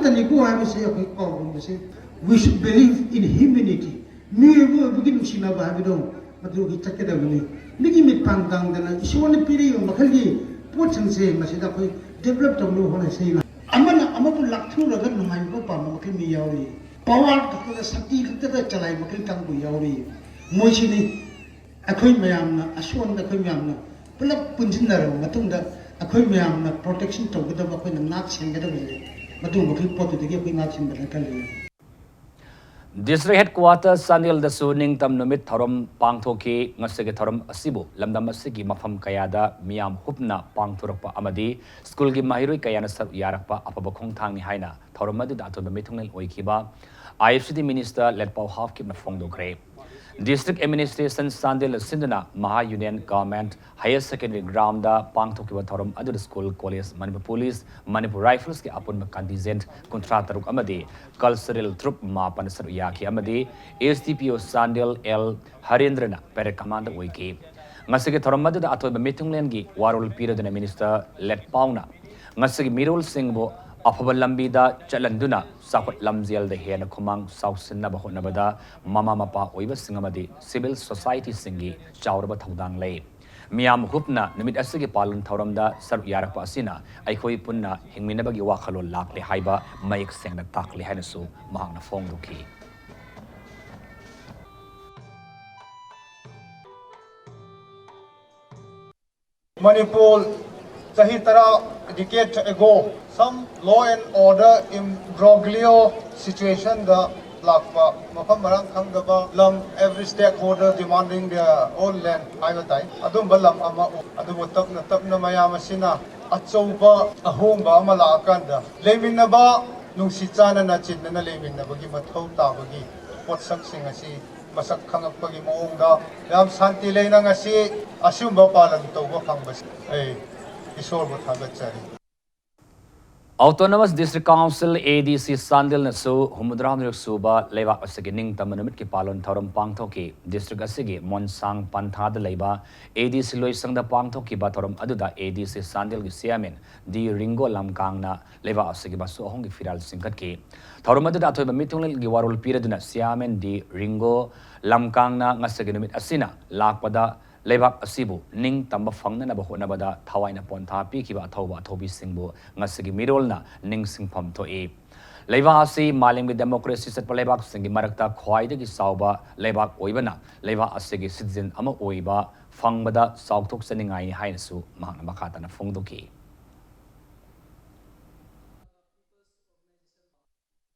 ꯇꯅꯤꯀꯣ ꯍꯥꯏꯕꯁꯤ ꯑꯩꯈꯣꯏ ꯀꯥꯎꯔꯝꯕꯁꯦ, we should believe in humanity, ꯃꯤꯑꯣꯏꯕ ꯑꯣꯏꯕꯒꯤ ꯅꯨꯡꯁꯤꯅꯕ ꯍꯥꯏꯕꯗꯣ ꯃꯗꯨꯒꯤ ꯆꯠꯀꯗꯕꯅꯤ꯫ ꯃꯤꯒꯤ ꯃꯤꯠ ꯄꯥꯡ ꯇꯥꯡꯗꯅ ꯏꯁꯣꯔꯅ ꯄꯤꯔꯤꯕ ꯃꯈꯜꯒꯤ ꯄꯣꯠꯁꯤꯡꯁꯦ ꯃꯁꯤꯗ ꯑꯩꯈꯣꯏ develop ꯇꯧꯅꯕ ꯍꯣꯠꯅꯁꯤ꯫ ꯑꯃꯅ ꯑꯃꯕꯨ ꯂꯥꯛꯊꯨꯔꯒ ꯅꯨꯡꯉꯥꯏꯕ ꯄꯥꯝꯕ ꯃꯈꯜ ꯃꯤ ꯌꯥꯎꯔꯤ, power ꯈꯛꯇꯗ, ꯁꯛꯇꯤ ꯈꯛꯇꯗ ꯆꯂꯥꯏ ꯃꯈꯜ ꯀꯥꯡꯕꯨ ꯌꯥꯎꯔꯤ꯫ ꯃꯣꯏꯁꯤꯅꯤ ꯑꯩꯈꯣꯏ ꯃꯌꯥꯝꯅ, ꯑꯁꯣꯟꯕ ꯑꯩꯈꯣꯏ ꯃꯌꯥꯝꯅ ꯄꯨꯂꯞ ꯄꯨꯟꯁꯤꯟꯅꯔꯕ ꯃꯇꯨꯡꯗ ꯑꯩꯈꯣꯏ ꯃꯌꯥꯝꯅ protection ꯇꯧꯒꯗꯕ, ꯑꯩꯈꯣꯏꯅ ꯉꯥꯛ ꯁꯦꯟꯒꯗꯕꯁꯦ ꯃꯗꯨꯒꯨꯝꯕꯒꯤ ꯄꯣꯠꯇꯨꯗꯒꯤ ꯑꯩꯈꯣꯏ ꯉꯥꯛ ꯁꯦꯟꯒꯗ꯭ꯔꯥ ꯈꯜꯂꯤ꯫ District Headquarter ꯆꯥꯟꯗꯦꯜꯗꯁꯨ ꯅꯤꯡꯇꯝ ꯅꯨꯃꯤꯠ ꯊꯧꯔꯝ ꯄꯥꯡꯊꯣꯛꯈꯤ꯫ ꯉꯁꯤꯒꯤ ꯊꯧꯔꯝ ꯑꯁꯤꯕꯨ ꯂꯝꯗꯝ ꯑꯁꯤꯒꯤ ꯃꯐꯝ ꯀꯌꯥꯗ ꯃꯤꯌꯥꯝ ꯍꯨꯞꯅ ꯄꯥꯡꯊꯣꯔꯛꯄ ꯑꯃꯗꯤ ꯁ꯭ꯀꯨꯜꯒꯤ ꯃꯍꯩꯔꯣꯏ ꯀꯌꯥꯅ ꯁꯔꯨꯛ ꯌꯥꯔꯛꯄ ꯑꯐꯕ ꯈꯣꯡꯊꯥꯡꯅꯤ ꯍꯥꯏꯅ ꯊꯧꯔꯝ ꯑꯗꯨꯗ ꯑꯇꯣꯟꯕ ꯃꯤꯊꯨꯡꯂꯦꯟ ꯑꯣꯏꯈꯤꯕ I F C D Minister ꯂꯦꯠꯄꯥꯎ ꯍꯥꯎꯀꯤꯞꯅ ꯐꯣꯡꯗꯣꯛꯈ꯭ꯔꯦ꯫ District Administration ꯆꯥꯟꯗꯦꯜꯅ ꯁꯤꯟꯗꯨꯅ Maha Union Government Higher Secondary Groundꯗ ꯄꯥꯡꯊꯣꯛꯈꯤꯕ ꯊꯧꯔꯝ ꯑꯗꯨꯗ school, college, Manipur Police, Manipur Riflesꯀꯤ ꯑꯄꯨꯟꯕ contingent ꯀꯨꯟꯊ꯭ꯔꯥ ꯇꯔꯨꯛ ꯑꯃꯗꯤ cultural troupe ꯃꯥꯄꯟ ꯁꯔꯨꯛ ꯌꯥꯈꯤ ꯑꯃꯗꯤ S D P O Chandel L ꯍꯔꯦꯟꯗ꯭ꯔꯅ parade commander ꯑꯣꯏꯈꯤ꯫ ꯉꯁꯤꯒꯤ ꯊꯧꯔꯝ ꯑꯗꯨꯗ ꯑꯇꯣꯟꯕ ꯃꯤꯊꯨꯡꯂꯦꯟꯒꯤ ꯋꯥꯔꯣꯜ ꯄꯤꯔꯗꯨꯅ Minister ꯂꯦꯠꯄꯥꯎꯅ ꯉꯁꯤꯒꯤ ꯃꯤꯔꯣꯜꯁꯤꯡꯕꯨ ꯑꯐꯕ ꯂꯝꯕꯤꯗ ꯆꯠꯍꯟꯗꯨꯅ ꯆꯥꯎꯈꯠ ꯂꯝꯖꯦꯜꯗ ꯍꯦꯟꯅ ꯈꯨꯃꯥꯡ ꯆꯥꯎꯁꯤꯟꯅꯕ ꯍꯣꯠꯅꯕꯗ ꯃꯃꯥ ꯃꯄꯥ ꯑꯣꯏꯕꯁꯤꯡ ꯑꯃꯗꯤ civil societyꯁꯤꯡꯒꯤ ꯆꯥꯎꯔꯕ ꯊꯧꯗꯥꯡ ꯂꯩ꯫ ꯃꯤꯌꯥꯝ ꯍꯨꯞꯅ ꯅꯨꯃꯤꯠ ꯑꯁꯤꯒꯤ ꯄꯥꯂꯟ ꯊꯧꯔꯝꯗ ꯁꯔꯨꯛ ꯌꯥꯔꯛꯄ ꯑꯁꯤꯅ ꯑꯩꯈꯣꯏ ꯄꯨꯟꯅ ꯍꯤꯡꯃꯤꯟꯅꯕꯒꯤ ꯋꯥꯈꯜꯂꯣꯟ ꯂꯥꯛꯂꯦ ꯍꯥꯏꯕ ꯃꯌꯦꯛ ꯁꯦꯡꯅ ꯇꯥꯛꯂꯦ ꯍꯥꯏꯅꯁꯨ ꯃꯍꯥꯛꯅ ꯐꯣꯡꯗꯣꯛꯈꯤ꯫ ꯃꯅꯤꯄꯨꯔ ꯆꯍꯤ ꯇꯔꯥ, decade ago, some law and order imbroglio situationꯗ ꯂꯥꯛꯄ, ꯃꯐꯝ ꯃꯔꯥꯡ ꯈꯪꯗꯕ ꯂꯝ, every stakeholder demanding their own land ꯍꯥꯏꯕ ꯇꯥꯏ꯫ ꯑꯗꯨꯝꯕ ꯂꯝ ꯑꯃ ꯑꯣꯏ꯫ ꯑꯗꯨꯕꯨ ꯇꯞꯅ ꯇꯞꯅ ꯃꯌꯥꯝ ꯑꯁꯤꯅ ꯑꯆꯧꯕ ꯑꯍꯣꯡꯕ ꯑꯃ ꯂꯥꯛꯑꯀꯥꯟꯗ ꯂꯩꯃꯤꯟꯅꯕ, ꯅꯨꯡꯁꯤ ꯆꯥꯟꯅꯅ ꯆꯤꯟꯅꯅ ꯂꯩꯃꯤꯟꯅꯕꯒꯤ ꯃꯊꯧ ꯇꯥꯕꯒꯤ ꯄꯣꯠꯁꯛꯁꯤꯡ ꯑꯁꯤ ꯃꯁꯛ ꯈꯪꯉꯛꯄꯒꯤ ꯃꯑꯣꯡꯗ ꯌꯥꯝ ꯁꯥꯟꯇꯤ ꯂꯩꯅ ꯉꯁꯤ ꯑꯁꯤꯒꯨꯝꯕ ꯄꯥꯂꯟ ꯇꯧꯕ ꯐꯪꯕꯁꯤ ꯑꯩ ꯏꯁꯣꯔꯕꯨ ꯊꯥꯒꯠꯆꯔꯤ꯫ Autonomous District Council, A D C, ꯆꯥꯟꯗꯦꯜꯅꯁꯨ ꯍꯨꯝꯐꯨꯇꯔꯥ ꯁꯨꯕ ꯂꯩꯕꯥꯛ ꯑꯁꯤꯒꯤ ꯅꯤꯡꯇꯝꯕ ꯅꯨꯃꯤꯠꯀꯤ ꯄꯥꯂꯣꯟ ꯊꯧꯔꯝ ꯄꯥꯡꯊꯣꯛꯈꯤ꯫ District ꯑꯁꯤꯒꯤ ꯃꯣꯟꯁꯥꯡ ꯄꯟꯊꯥꯗ ꯂꯩꯕ A D C ꯂꯣꯏꯁꯪꯗ ꯄꯥꯡꯊꯣꯛꯈꯤꯕ ꯊꯧꯔꯝ ꯑꯗꯨꯗ A D C ꯆꯥꯟꯗꯦꯜꯒꯤ Chairman ꯗꯤ ꯔꯤꯡꯒꯣ ꯂꯝꯀꯥꯡꯅ ꯂꯩꯕꯥꯛ ꯑꯁꯤꯒꯤ ꯃꯆꯨ ꯑꯍꯨꯝꯒꯤ ꯐꯤꯔꯥꯜ ꯆꯤꯡꯈꯠꯈꯤ꯫ ꯊꯧꯔꯝ ꯑꯗꯨꯗ ꯑꯊꯣꯏꯕ ꯃꯤꯊꯨꯡꯂꯦꯟꯒꯤ ꯋꯥꯔꯣꯜ ꯄꯤꯔꯗꯨꯅ Chairman ꯗꯤ ꯔꯤꯡꯒꯣ ꯂꯝꯀꯥꯡꯅ ꯉꯁꯤꯒꯤ ꯅꯨꯃꯤꯠ ꯑꯁꯤꯅ ꯂꯥꯛꯄꯗ ꯂꯩꯕꯥꯛ ꯑꯁꯤꯕꯨ ꯅꯤꯡꯇꯝꯕ ꯐꯪꯅꯅꯕ ꯍꯣꯠꯅꯕꯗ ꯊꯋꯥꯏꯅ ꯄꯣꯟꯊꯥ ꯄꯤꯈꯤꯕ ꯑꯊꯧꯕ ꯑꯊꯧꯕꯤꯁꯤꯡꯕꯨ ꯉꯁꯤꯒꯤ ꯃꯤꯔꯣꯜꯅ ꯅꯤꯡꯁꯤꯡꯐꯝ ꯊꯣꯛꯏ꯫ ꯂꯩꯕꯥꯛ ꯑꯁꯤ ꯃꯥꯂꯦꯝꯒꯤ democracy ꯆꯠꯄ ꯂꯩꯕꯥꯛꯁꯤꯡꯒꯤ ꯃꯔꯛꯇ ꯈ꯭ꯋꯥꯏꯗꯒꯤ ꯆꯥꯎꯕ ꯂꯩꯕꯥꯛ ꯑꯣꯏꯕꯅ, ꯂꯩꯕꯥꯛ ꯑꯁꯤꯒꯤ citizen ꯑꯃ ꯑꯣꯏꯕ ꯐꯪꯕꯗ ꯆꯥꯎꯊꯣꯛꯆꯅꯤꯡꯉꯥꯏꯅꯤ ꯍꯥꯏꯅꯁꯨ ꯃꯍꯥꯛꯅ ꯃꯈꯥ ꯇꯥꯅ ꯐꯣꯡꯗꯣꯛꯈꯤ꯫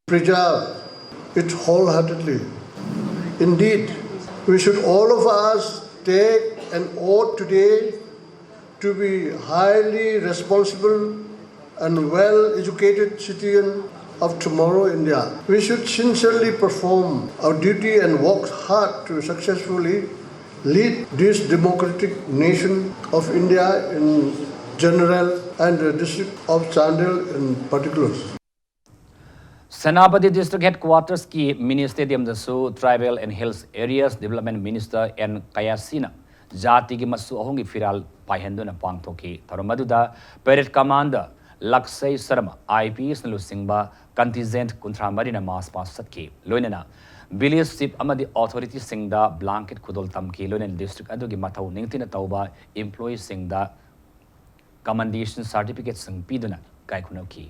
Preserve it wholeheartedly. Indeed, we should all of us take an oath today to be highly responsible and well educated citizen of tomorrow India. We should sincerely perform our duty and work hard to successfully lead this democratic nation of India in general and the District of Chandel in particular. Senapati District Headquarters ꯀꯤ Mini Stadium ꯗꯁꯨ Tribal and Hills Areas Development Minister N ꯀꯌꯥꯁꯤꯅ ꯖꯥꯇꯤꯒꯤ ꯃꯆꯨ ꯑꯍꯨꯝꯒꯤ ꯐꯤꯔꯥꯜ ꯄꯥꯏꯍꯟꯗꯨꯅ ꯄꯥꯡꯊꯣꯛꯈꯤ꯫ ꯊꯧꯔꯝ ꯑꯗꯨꯗ Parade Commander ꯂꯛꯁꯩ Sharma, I P S ꯅ ꯂꯨꯆꯤꯡꯕ contingent ꯀꯨꯟꯊ꯭ꯔꯥ ꯃꯔꯤꯅ march past ꯆꯠꯈꯤ꯫ ꯂꯣꯏꯅꯅ Village Chief ꯑꯃꯗꯤ authority ꯁꯤꯡꯗ blanket ꯈꯨꯗꯣꯜ ꯇꯝꯈꯤ꯫ ꯂꯣꯏꯅꯅ district ꯑꯗꯨꯒꯤ ꯃꯊꯧ ꯅꯤꯡꯊꯤꯅ ꯇꯧꯕ employee ꯁꯤꯡꯗ commendation certificate ꯁꯤꯡ ꯄꯤꯗꯨꯅ ꯏꯀꯥꯏ ꯈꯨꯝꯅꯈꯤ꯫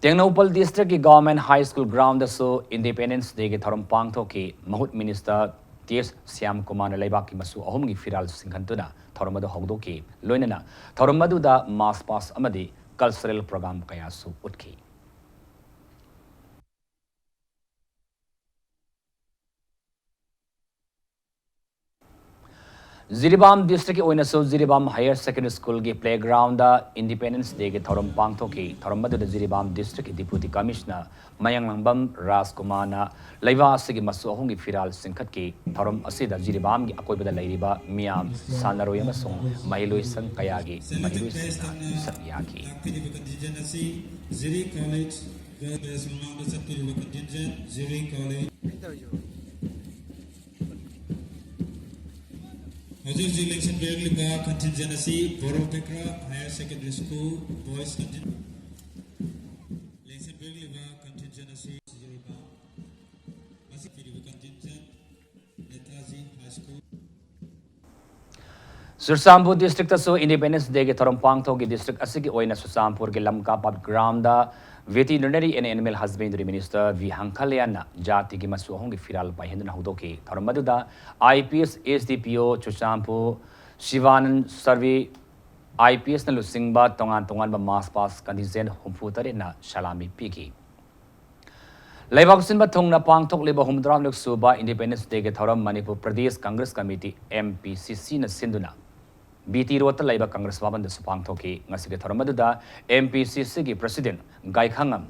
ꯇꯦꯡꯅꯧꯄꯜ District ꯀꯤ Government High School ground ꯗꯁꯨ Independence Day ꯒꯤ ꯊꯧꯔꯝ ꯄꯥꯡꯊꯣꯛꯈꯤ꯫ ꯃꯍꯨꯠ Minister ꯇꯤ ꯑꯦꯁ ꯁ꯭ꯌꯥꯝ ꯀꯨꯃꯥꯔꯅ ꯂꯩꯕꯥꯛꯀꯤ ꯃꯆꯨ ꯑꯍꯨꯝꯒꯤ ꯐꯤꯔꯥꯜ ꯆꯤꯡꯈꯠꯇꯨꯅ ꯊꯧꯔꯝ ꯑꯗꯨ ꯍꯧꯗꯣꯛꯈꯤ꯫ ꯂꯣꯏꯅꯅ ꯊꯧꯔꯝ ꯑꯗꯨꯗ march past ꯑꯃꯗꯤ cultural program ꯀꯌꯥꯁꯨ ꯎꯠꯈꯤ꯫ ꯖꯤꯔꯤꯕꯥꯝ ꯗꯤꯁꯇ꯭ꯔꯤꯛꯀꯤ ꯑꯣꯏꯅꯁꯨ ꯖꯤꯔꯤꯕꯥꯝ ꯍꯥꯌꯔ ꯁꯦꯀꯦꯟꯗꯔꯤ ꯁ꯭ꯀꯨꯜꯒꯤ ꯄ꯭ꯂꯦꯒ꯭ꯔꯥꯎꯟꯗ ꯏꯟꯗꯤꯄꯦꯟꯗꯦꯟꯁ ꯗꯦꯒꯤ ꯊꯧꯔꯝ ꯄꯥꯡꯊꯣꯛꯈꯤ꯫ ꯊꯧꯔꯝ ꯑꯗꯨꯗ ꯖꯤꯔꯤꯕꯥꯝ ꯗꯤꯁꯇ꯭ꯔꯤꯛꯀꯤ ꯗꯤꯄꯨꯇꯤ ꯀꯃꯤꯁꯅꯔ ꯃꯌꯥꯡꯂꯥꯡꯕꯝ ꯔꯥꯖꯀꯨꯃꯥꯔꯅ ꯂꯩꯕꯥꯛ ꯑꯁꯤꯒꯤ ꯃꯆꯨ ꯑꯍꯨꯝꯒꯤ ꯐꯤꯔꯥꯜ ꯆꯤꯡꯈꯠꯈꯤ꯫ ꯊꯧꯔꯝ ꯑꯁꯤꯗ ꯖꯤꯔꯤꯕꯥꯝꯒꯤ ꯑꯀꯣꯏꯕꯗ ꯂꯩꯔꯤꯕ ꯃꯤꯌꯥꯝ, ꯁꯥꯟꯅꯔꯣꯏ ꯑꯃꯁꯨꯡ ꯃꯍꯩꯔꯣꯏꯁꯪ ꯀꯌꯥꯒꯤ ꯃꯍꯩꯔꯣꯏꯁꯤꯡꯅ ꯁꯔꯨꯛ ꯌꯥꯈꯤ꯫ ꯂꯥꯛꯄꯤꯔꯤꯕ contingent ꯑꯁꯤ ꯖꯤꯔꯤ ꯀꯣꯂꯦꯖ ꯒ꯭ꯔꯦꯖꯨꯑꯦꯁꯟ ꯃꯃꯥꯡꯗ ꯆꯠꯄꯤꯔꯤꯕ contingent ꯖꯤꯔꯤ ꯀꯣꯂꯦꯖ꯫ ꯍꯧꯖꯤꯛ ꯍꯧꯖꯤꯛ ꯂꯦꯡꯁꯤꯟꯕꯤꯔꯛꯂꯤꯕ contingent ꯑꯁꯤ Borobekra higher secondary school boys contingent꯫ ꯂꯦꯡꯁꯤꯟꯕꯤꯔꯛꯂꯤꯕ contingent ꯑꯁꯤ ꯁꯤꯖꯤꯔꯤꯕ ꯃꯁꯤ ꯄꯤꯔꯤꯕ contingent Netaji high school. Churachandpur ꯗꯤꯁꯇ꯭ꯔꯤꯛꯇꯁꯨ ꯏꯟꯗꯤꯄꯦꯟꯗꯦꯟꯁ ꯗꯦꯒꯤ ꯊꯧꯔꯝ ꯄꯥꯡꯊꯣꯛꯈꯤ꯫ ꯗꯤꯁꯇ꯭ꯔꯤꯛ ꯑꯁꯤꯒꯤ ꯑꯣꯏꯅ ꯆꯨꯔꯆꯥꯟꯄꯨꯔꯒꯤ ꯂꯝꯀꯥꯄꯥꯠ ground Veterinary and Animal Husbandry Minister V ꯍꯪꯈꯂꯌꯥꯟꯅ ꯖꯥꯇꯤꯒꯤ ꯃꯆꯨ ꯑꯍꯨꯝꯒꯤ ꯐꯤꯔꯥꯜ ꯄꯥꯏꯍꯟꯗꯨꯅ ꯍꯧꯗꯣꯛꯈꯤ꯫ ꯊꯧꯔꯝ ꯑꯗꯨꯗ I P S S D P ꯑꯣ ꯆꯨꯔꯆꯥꯟꯄꯨꯔ ꯁꯤꯕꯥꯅꯟ ꯁꯔꯚꯤ, ꯑꯥꯏ ꯄꯤ ꯑꯦꯁꯅ ꯂꯨꯆꯤꯡꯕ ꯇꯣꯉꯥꯟ ꯇꯣꯉꯥꯟꯕ ꯃꯥꯔꯆ ꯄꯥꯁ contingent ꯍꯨꯝꯐꯨ ꯇꯔꯦꯠꯅ ꯁꯂꯥꯃꯤ ꯄꯤꯈꯤ꯫ ꯂꯩꯕꯥꯛ ꯁꯤꯟꯕ ꯊꯨꯡꯅ ꯄꯥꯡꯊꯣꯛꯂꯤꯕ ꯍꯨꯝꯐꯨꯇꯔꯥ ꯁꯨꯕ ꯏꯟꯗꯤꯄꯦꯟꯗꯦꯟꯁ ꯗꯦꯒꯤ ꯊꯧꯔꯝ Manipur Pradesh Congress committee, M P ꯁꯤ ꯁꯤꯅ ꯁꯤꯟꯗꯨꯅ ꯕꯤ ꯇꯤ ꯔꯣꯗꯇ ꯂꯩꯕ ꯀꯪꯒ꯭ꯔꯦꯁ ꯚꯕꯟꯗꯁꯨ ꯄꯥꯡꯊꯣꯛꯈꯤ꯫ ꯉꯁꯤꯒꯤ ꯊꯧꯔꯝ ꯑꯗꯨꯗ ꯑꯦꯝ ꯄꯤ ꯁꯤ ꯁꯤꯒꯤ ꯄ꯭ꯔꯁꯤꯗꯦꯟ ꯒꯥꯏꯈꯥꯉꯝ,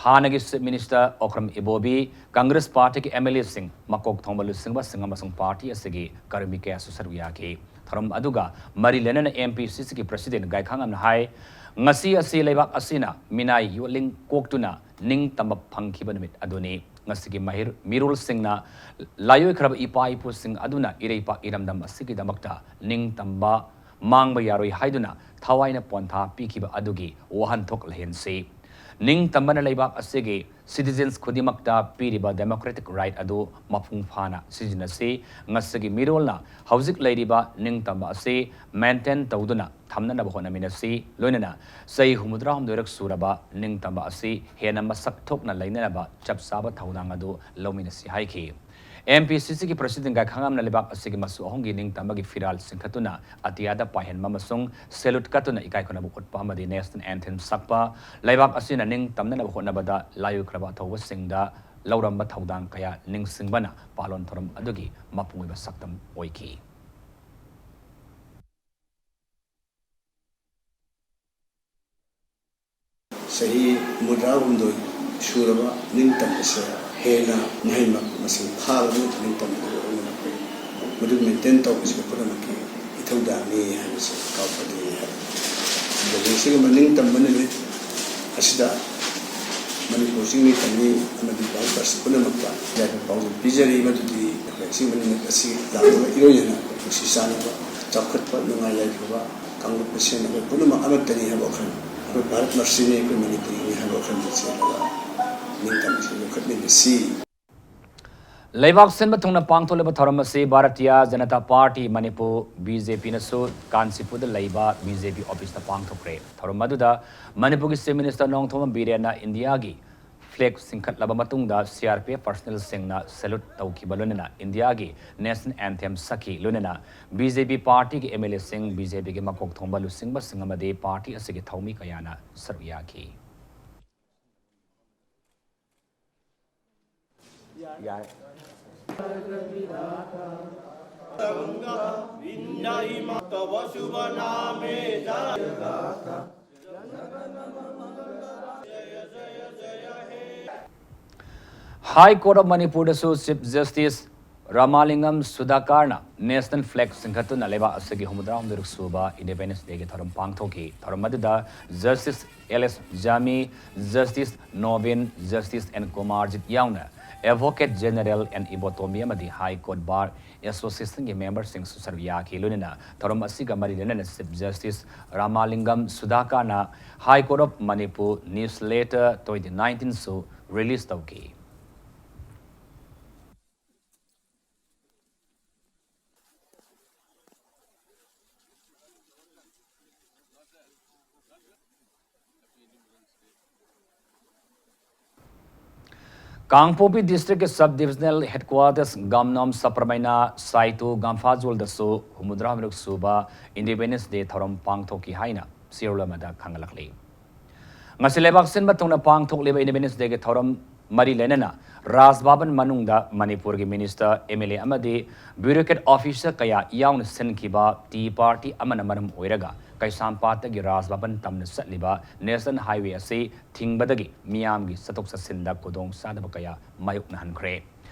ꯍꯥꯟꯅꯒꯤ ꯆꯤꯐ ꯃꯤꯅꯤꯁꯇꯔ ꯑꯣꯀ꯭ꯔꯝ ꯏꯕꯣꯕꯤ, ꯀꯪꯒ꯭ꯔꯦꯁ ꯄꯥꯔꯇꯤꯒꯤ ꯑꯦꯝ ꯑꯦꯜ ꯑꯦꯁꯤꯡ, ꯃꯀꯣꯛ ꯊꯣꯡꯕ ꯂꯨꯆꯤꯡꯕꯁꯤꯡ ꯑꯃꯁꯨꯡ ꯄꯥꯔꯇꯤ ꯑꯁꯤꯒꯤ ꯀꯔꯃꯤ ꯀꯌꯥꯁꯨ ꯁꯔꯨꯛ ꯌꯥꯈꯤ꯫ ꯊꯧꯔꯝ ꯑꯗꯨꯒ ꯃꯔꯤ ꯂꯩꯅꯅ ꯑꯦꯝ ꯄꯤ ꯁꯤ ꯁꯤꯒꯤ ꯄ꯭ꯔꯁꯤꯗꯦꯟ ꯒꯥꯏꯈꯥꯉꯝꯅ ꯍꯥꯏ, ꯉꯁꯤ ꯑꯁꯤ ꯂꯩꯕꯥꯛ ꯑꯁꯤꯅ ꯃꯤꯅꯥꯏ ꯌꯣꯠꯂꯤꯡ ꯀꯣꯛꯇꯨꯅ ꯅꯤꯡꯇꯝꯕ ꯐꯪꯈꯤꯕ ꯅꯨꯃꯤꯠ ꯑꯗꯨꯅꯤ꯫ ꯉꯁꯤꯒꯤ ꯃꯍꯩꯔ-, ꯃꯤꯔꯣꯜꯁꯤꯡꯅ ꯂꯥꯏꯑꯣꯏꯈ꯭ꯔꯕ ꯏꯄꯥ ꯏꯄꯨꯁꯤꯡ ꯑꯗꯨꯅ ꯏꯔꯩꯄꯥꯛ ꯏꯔꯝꯗꯝ ꯑꯁꯤꯒꯤꯗꯃꯛꯇ ꯅꯤꯡꯇꯝꯕ ꯃꯥꯡꯕ ꯌꯥꯔꯣꯏ ꯍꯥꯏꯗꯨꯅ ꯊꯋꯥꯏꯅ ꯄꯣꯟꯊꯥ ꯄꯤꯈꯤꯕ ꯑꯗꯨꯒꯤ ꯋꯥꯍꯟꯊꯣꯛ ꯂꯩꯍꯟꯁꯤ꯫ ꯅꯤꯡꯇꯝꯕꯅ ꯂꯩꯕꯥꯛ ꯑꯁꯤꯒꯤ citizens ꯈꯨꯗꯤꯡꯃꯛꯇ ꯄꯤꯔꯤꯕ democratic right ꯑꯗꯨ ꯃꯄꯨꯡ ꯐꯥꯅ ꯁꯤꯖꯤꯟꯅꯁꯤ꯫ ꯉꯁꯤꯒꯤ ꯃꯤꯔꯣꯜꯅ ꯍꯧꯖꯤꯛ ꯂꯩꯔꯤꯕ ꯅꯤꯡꯇꯝꯕ ꯑꯁꯤ maintain ꯇꯧꯗꯨꯅ ꯊꯝꯅꯅꯕ ꯍꯣꯠꯅꯃꯤꯟꯅꯁꯤ꯫ ꯂꯣꯏꯅꯅ ꯆꯍꯤ ꯍꯨꯝꯐꯨꯇꯔꯥꯍꯨꯝꯗꯣꯏꯔꯛ ꯁꯨꯔꯕ ꯅꯤꯡꯇꯝꯕ ꯑꯁꯤ ꯍꯦꯟꯅ ꯃꯁꯛ ꯊꯣꯛꯅ ꯂꯩꯅꯅꯕ ꯆꯞ ꯆꯥꯕ ꯊꯧꯗꯥꯡ ꯑꯗꯨ ꯂꯧꯃꯤꯟꯅꯁꯤ ꯍꯥꯏꯈꯤ꯫ ꯑꯦꯝ ꯄꯤ ꯁꯤ ꯁꯤꯒꯤ ꯄ꯭ꯔꯁꯤꯗꯦꯟ ꯒꯥꯏꯈꯥꯉꯝꯅ ꯂꯩꯕꯥꯛ ꯑꯁꯤꯒꯤ ꯃꯆꯨ ꯑꯍꯨꯝꯒꯤ ꯅꯤꯡꯇꯝꯕꯒꯤ ꯐꯤꯔꯥꯜ ꯆꯤꯡꯈꯠꯇꯨꯅ ꯑꯇꯤꯌꯥꯗ ꯄꯥꯏꯍꯟꯕ ꯑꯃꯁꯨꯡ salute ꯀꯠꯇꯨꯅ ꯏꯀꯥꯏ ꯈꯨꯝꯅꯕ ꯎꯠꯄ ꯑꯃꯗꯤ national anthem ꯁꯛꯄ, ꯂꯩꯕꯥꯛ ꯑꯁꯤꯅ ꯅꯤꯡꯇꯝꯅꯅꯕ ꯍꯣꯠꯅꯕꯗ ꯂꯥꯏꯑꯣꯏꯈ꯭ꯔꯕ ꯑꯊꯧꯕꯁꯤꯡꯗ ꯂꯧꯔꯝꯕ ꯊꯧꯗꯥꯡ ꯀꯌꯥ ꯅꯤꯡꯁꯤꯡꯕꯅ ꯄꯥꯂꯣꯟ ꯊꯧꯔꯝ ꯑꯗꯨꯒꯤ ꯃꯄꯨꯡ ꯑꯣꯏꯕ ꯁꯛꯇꯝ ꯑꯣꯏꯈꯤ꯫ ꯆꯍꯤ ꯍꯨꯝꯐꯨꯇꯔꯥꯍꯨꯝꯗꯣꯏ ꯁꯨꯔꯕ ꯅꯤꯡꯇꯝꯕꯁꯦ ꯍꯦꯟꯅ ꯃꯍꯩ ꯃꯁꯤꯡ ꯐꯥꯕ ꯅꯠꯇ꯭ꯔꯒ ꯅꯤꯡꯇꯝꯕꯗ ꯑꯣꯏꯅ ꯑꯩꯈꯣꯏ ꯃꯗꯨ ꯃꯦꯟꯇꯦꯟ ꯇꯧꯕꯁꯤꯗ ꯄꯨꯝꯅꯃꯛꯀꯤ ꯏꯊꯧꯗꯥꯡꯅꯤ ꯍꯥꯏꯕꯁꯤ ꯀꯥꯎꯐꯗꯦ ꯍꯥꯏꯕ꯫ ꯑꯗꯨꯒ ꯁꯤꯒꯨꯝꯕ ꯅꯤꯡꯇꯝꯕ ꯅꯨꯃꯤꯠ ꯑꯁꯤꯗ ꯃꯅꯤꯄꯨꯔ ꯆꯤꯡꯃꯤ ꯇꯝꯃꯤ ꯑꯃꯗꯤ ꯚꯥꯔꯠ ꯄꯨꯝꯅꯃꯛꯇ ꯌꯥꯏꯐ ꯄꯥꯎꯖꯦꯜ ꯄꯤꯖꯔꯤ꯫ ꯃꯗꯨꯗꯤ ꯑꯩꯈꯣꯏ ꯑꯁꯤꯒꯨꯝꯕ ꯅꯨꯃꯤꯠ ꯑꯁꯤ ꯂꯥꯛꯂꯤꯕ ꯏꯔꯣꯏꯅꯅ ꯑꯩꯈꯣꯏ ꯅꯨꯡꯁꯤ ꯆꯥꯟꯅꯕ, ꯆꯥꯎꯈꯠꯄ, ꯅꯨꯡꯉꯥꯏ ꯌꯥꯏꯐꯕ ꯀꯥꯡꯂꯨꯞ ꯃꯁꯦꯟ ꯑꯩꯈꯣꯏ ꯄꯨꯝꯅꯃꯛ ꯑꯃꯠꯇꯅꯤ ꯍꯥꯏꯕ ꯋꯥꯈꯜ, ꯑꯩꯈꯣꯏ ꯚꯥꯔꯠ ꯃꯁꯤꯅꯤ, ꯑꯩꯈꯣꯏ ꯃꯅꯤꯄꯨꯔꯤꯅꯤ ꯍꯥꯏꯕ ꯋꯥꯈꯜꯗ ꯆꯦꯜꯂꯒ ꯅꯤꯡꯇꯝꯕꯁꯤ ꯌꯣꯛꯈꯠꯃꯤꯟꯅꯁꯤ꯫ ꯂꯩꯕꯥꯛ ꯁꯤꯟꯕ ꯊꯨꯡꯅ ꯄꯥꯡꯊꯣꯛꯂꯤꯕ ꯊꯧꯔꯝ ꯑꯁꯤ Bharatiya Janata party Manipur, B J ꯄꯤꯅꯁꯨ ꯀꯥꯟꯆꯤꯄꯨꯔꯗ ꯂꯩꯕ ꯕꯤ ꯖꯦ ꯄꯤ ꯑꯣꯐꯤꯁꯇ ꯄꯥꯡꯊꯣꯛꯈ꯭ꯔꯦ꯫ ꯊꯧꯔꯝ ꯑꯗꯨꯗ ꯃꯅꯤꯄꯨꯔꯒꯤ ꯆꯤꯐ ꯃꯤꯅꯤꯁꯇꯔ ꯅꯣꯡꯊꯣꯝꯕꯝ ꯕꯤꯔꯦꯟꯅ ꯏꯟꯗꯤꯌꯥꯒꯤ ꯐ꯭ꯂꯦꯒ ꯆꯤꯡꯈꯠꯂꯕ ꯃꯇꯨꯡꯗ ꯁꯤ ꯑꯥꯔ ꯄꯤ ꯑꯦꯐ ꯄꯔꯁꯅꯦꯜꯁꯤꯡꯅ ꯁꯦꯂ꯭ꯌꯨꯠ ꯇꯧꯈꯤꯕ ꯂꯣꯏꯅꯅ ꯏꯟꯗꯤꯌꯥꯒꯤ ꯅꯦꯁꯅꯦꯜ ꯑꯦꯟꯊꯦꯝ ꯁꯛꯈꯤ꯫ ꯂꯣꯏꯅꯅ ꯕꯤ ꯖꯦ ꯄꯤ ꯄꯥꯔꯇꯤꯒꯤ ꯑꯦꯝ ꯑꯦꯜ ꯑꯦꯁꯤꯡ, ꯕꯤ ꯖꯦ ꯄꯤꯒꯤ ꯃꯀꯣꯛ ꯊꯣꯡꯕ ꯂꯨꯆꯤꯡꯕꯁꯤꯡ ꯑꯃꯗꯤ ꯄꯥꯔꯇꯤ ꯑꯁꯤꯒꯤ ꯊꯧꯃꯤ ꯀꯌꯥꯅ ꯁꯔꯨꯛ ꯌꯥꯈꯤ꯫ ꯌꯥꯏ꯫ High Court of ꯃꯅꯤꯄꯨꯔꯗꯁꯨ chief justice Ramalingam ꯁꯨꯙꯥꯀꯔꯅ national flag ꯆꯤꯡꯈꯠꯇꯨꯅ ꯂꯩꯕꯥꯛ ꯑꯁꯤꯒꯤ ꯍꯨꯝꯐꯨꯇꯔꯥꯍꯨꯝꯗꯣꯏꯔꯛ ꯁꯨꯕ ꯏꯟꯗꯤꯄꯦꯟꯗꯦꯟꯁ ꯗꯦꯒꯤ ꯊꯧꯔꯝ ꯄꯥꯡꯊꯣꯛꯈꯤ꯫ ꯊꯧꯔꯝ ꯑꯗꯨꯗ justice L S Jami, justice Nobin, justice N Kumarjit ꯌꯥꯎꯅ ꯑꯦꯗꯚꯣꯀꯦꯠ ꯖꯦꯅꯔꯦꯜ ꯑꯦꯟ ꯏꯕꯣꯇꯣꯝꯕꯤ ꯑꯃꯗꯤ ꯍꯥꯏ ꯀꯣꯔꯠ ꯕꯥꯔ ꯑꯦꯁꯣꯁꯤꯌꯦꯁꯟꯒꯤ ꯃꯦꯝꯕꯔꯁꯤꯡꯁꯨ ꯁꯔꯨꯛ ꯌꯥꯈꯤ꯫ ꯂꯣꯏꯅꯅ ꯊꯧꯔꯝ ꯑꯁꯤꯒ ꯃꯔꯤ ꯂꯩꯅꯅ ꯆꯤꯐ ꯖꯁꯇꯤꯁ ꯔꯥꯃꯥꯂꯤꯡꯒꯝ ꯁꯨꯙꯥꯀꯔꯅ high court of Manipur news letter twenty ꯅꯥꯏꯟꯇꯤꯟꯁꯨ ꯔꯤꯂꯤꯖ ꯇꯧꯈꯤ꯫ ꯀꯥꯡꯄꯣꯛꯄꯤ ꯗꯤꯁꯇ꯭ꯔꯤꯛꯀꯤ ꯁꯕ ꯗꯤꯕꯤꯖꯅꯦꯜ ꯍꯦꯗꯀ꯭ꯋꯥꯇꯔꯁ ꯒꯝꯅꯣꯝ ꯁꯄ꯭ꯔꯃꯩꯅ ꯁꯥꯏꯇꯨ ꯒꯝꯐꯥꯖꯣꯜꯗꯁꯨ ꯍꯨꯝꯐꯨꯇꯔꯥꯃꯔꯤ ꯁꯨꯕ ꯏꯟꯗꯤꯄꯦꯟꯗꯦꯟꯁ ꯗꯦ ꯊꯧꯔꯝ ꯄꯥꯡꯊꯣꯛꯈꯤ ꯍꯥꯏꯅ ꯆꯦꯔꯣꯜ ꯑꯃꯗ ꯈꯪꯍꯜꯂꯛꯂꯤ꯫ ꯉꯁꯤ ꯂꯩꯕꯥꯛ ꯁꯤꯟꯕ ꯊꯨꯡꯅ ꯄꯥꯡꯊꯣꯛꯂꯤꯕ ꯏꯟꯗꯤꯄꯦꯟꯗꯦꯟꯁ ꯗꯦꯒꯤ ꯊꯧꯔꯝ ꯃꯔꯤ ꯂꯩꯅꯅ ꯔꯥꯖ ꯚꯕꯟ ꯃꯅꯨꯡꯗ ꯃꯅꯤꯄꯨꯔꯒꯤ ꯃꯤꯅꯤꯁꯇꯔ, ꯑꯦꯝ ꯑꯦꯜ ꯑꯦ ꯑꯃꯗꯤ ꯕ꯭ꯌꯨꯔꯣꯀ꯭ꯔꯦꯠ ꯑꯣꯐꯤꯁꯔ ꯀꯌꯥ ꯌꯥꯎꯅ ꯁꯤꯟꯈꯤꯕ ꯇꯤ ꯄꯥꯔꯇꯤ ꯑꯃꯅ ꯃꯔꯝ ꯑꯣꯏꯔꯒ ꯀꯩꯁꯥꯝꯄꯥꯠꯇꯒꯤ ꯔꯥꯖ ꯚꯕꯟ ꯇꯝꯅ ꯆꯠꯂꯤꯕ ꯅꯦꯁꯅꯦꯜ ꯍꯥꯏꯋꯦ ꯑꯁꯤ ꯊꯤꯡꯕꯗꯒꯤ ꯃꯤꯌꯥꯝꯒꯤ ꯆꯠꯊꯣꯛ ꯆꯠꯁꯤꯟꯗ ꯈꯨꯗꯣꯡ ꯆꯥꯗꯕ ꯀꯌꯥ ꯃꯥꯌꯣꯛꯅꯍꯟꯈ꯭ꯔꯦ꯫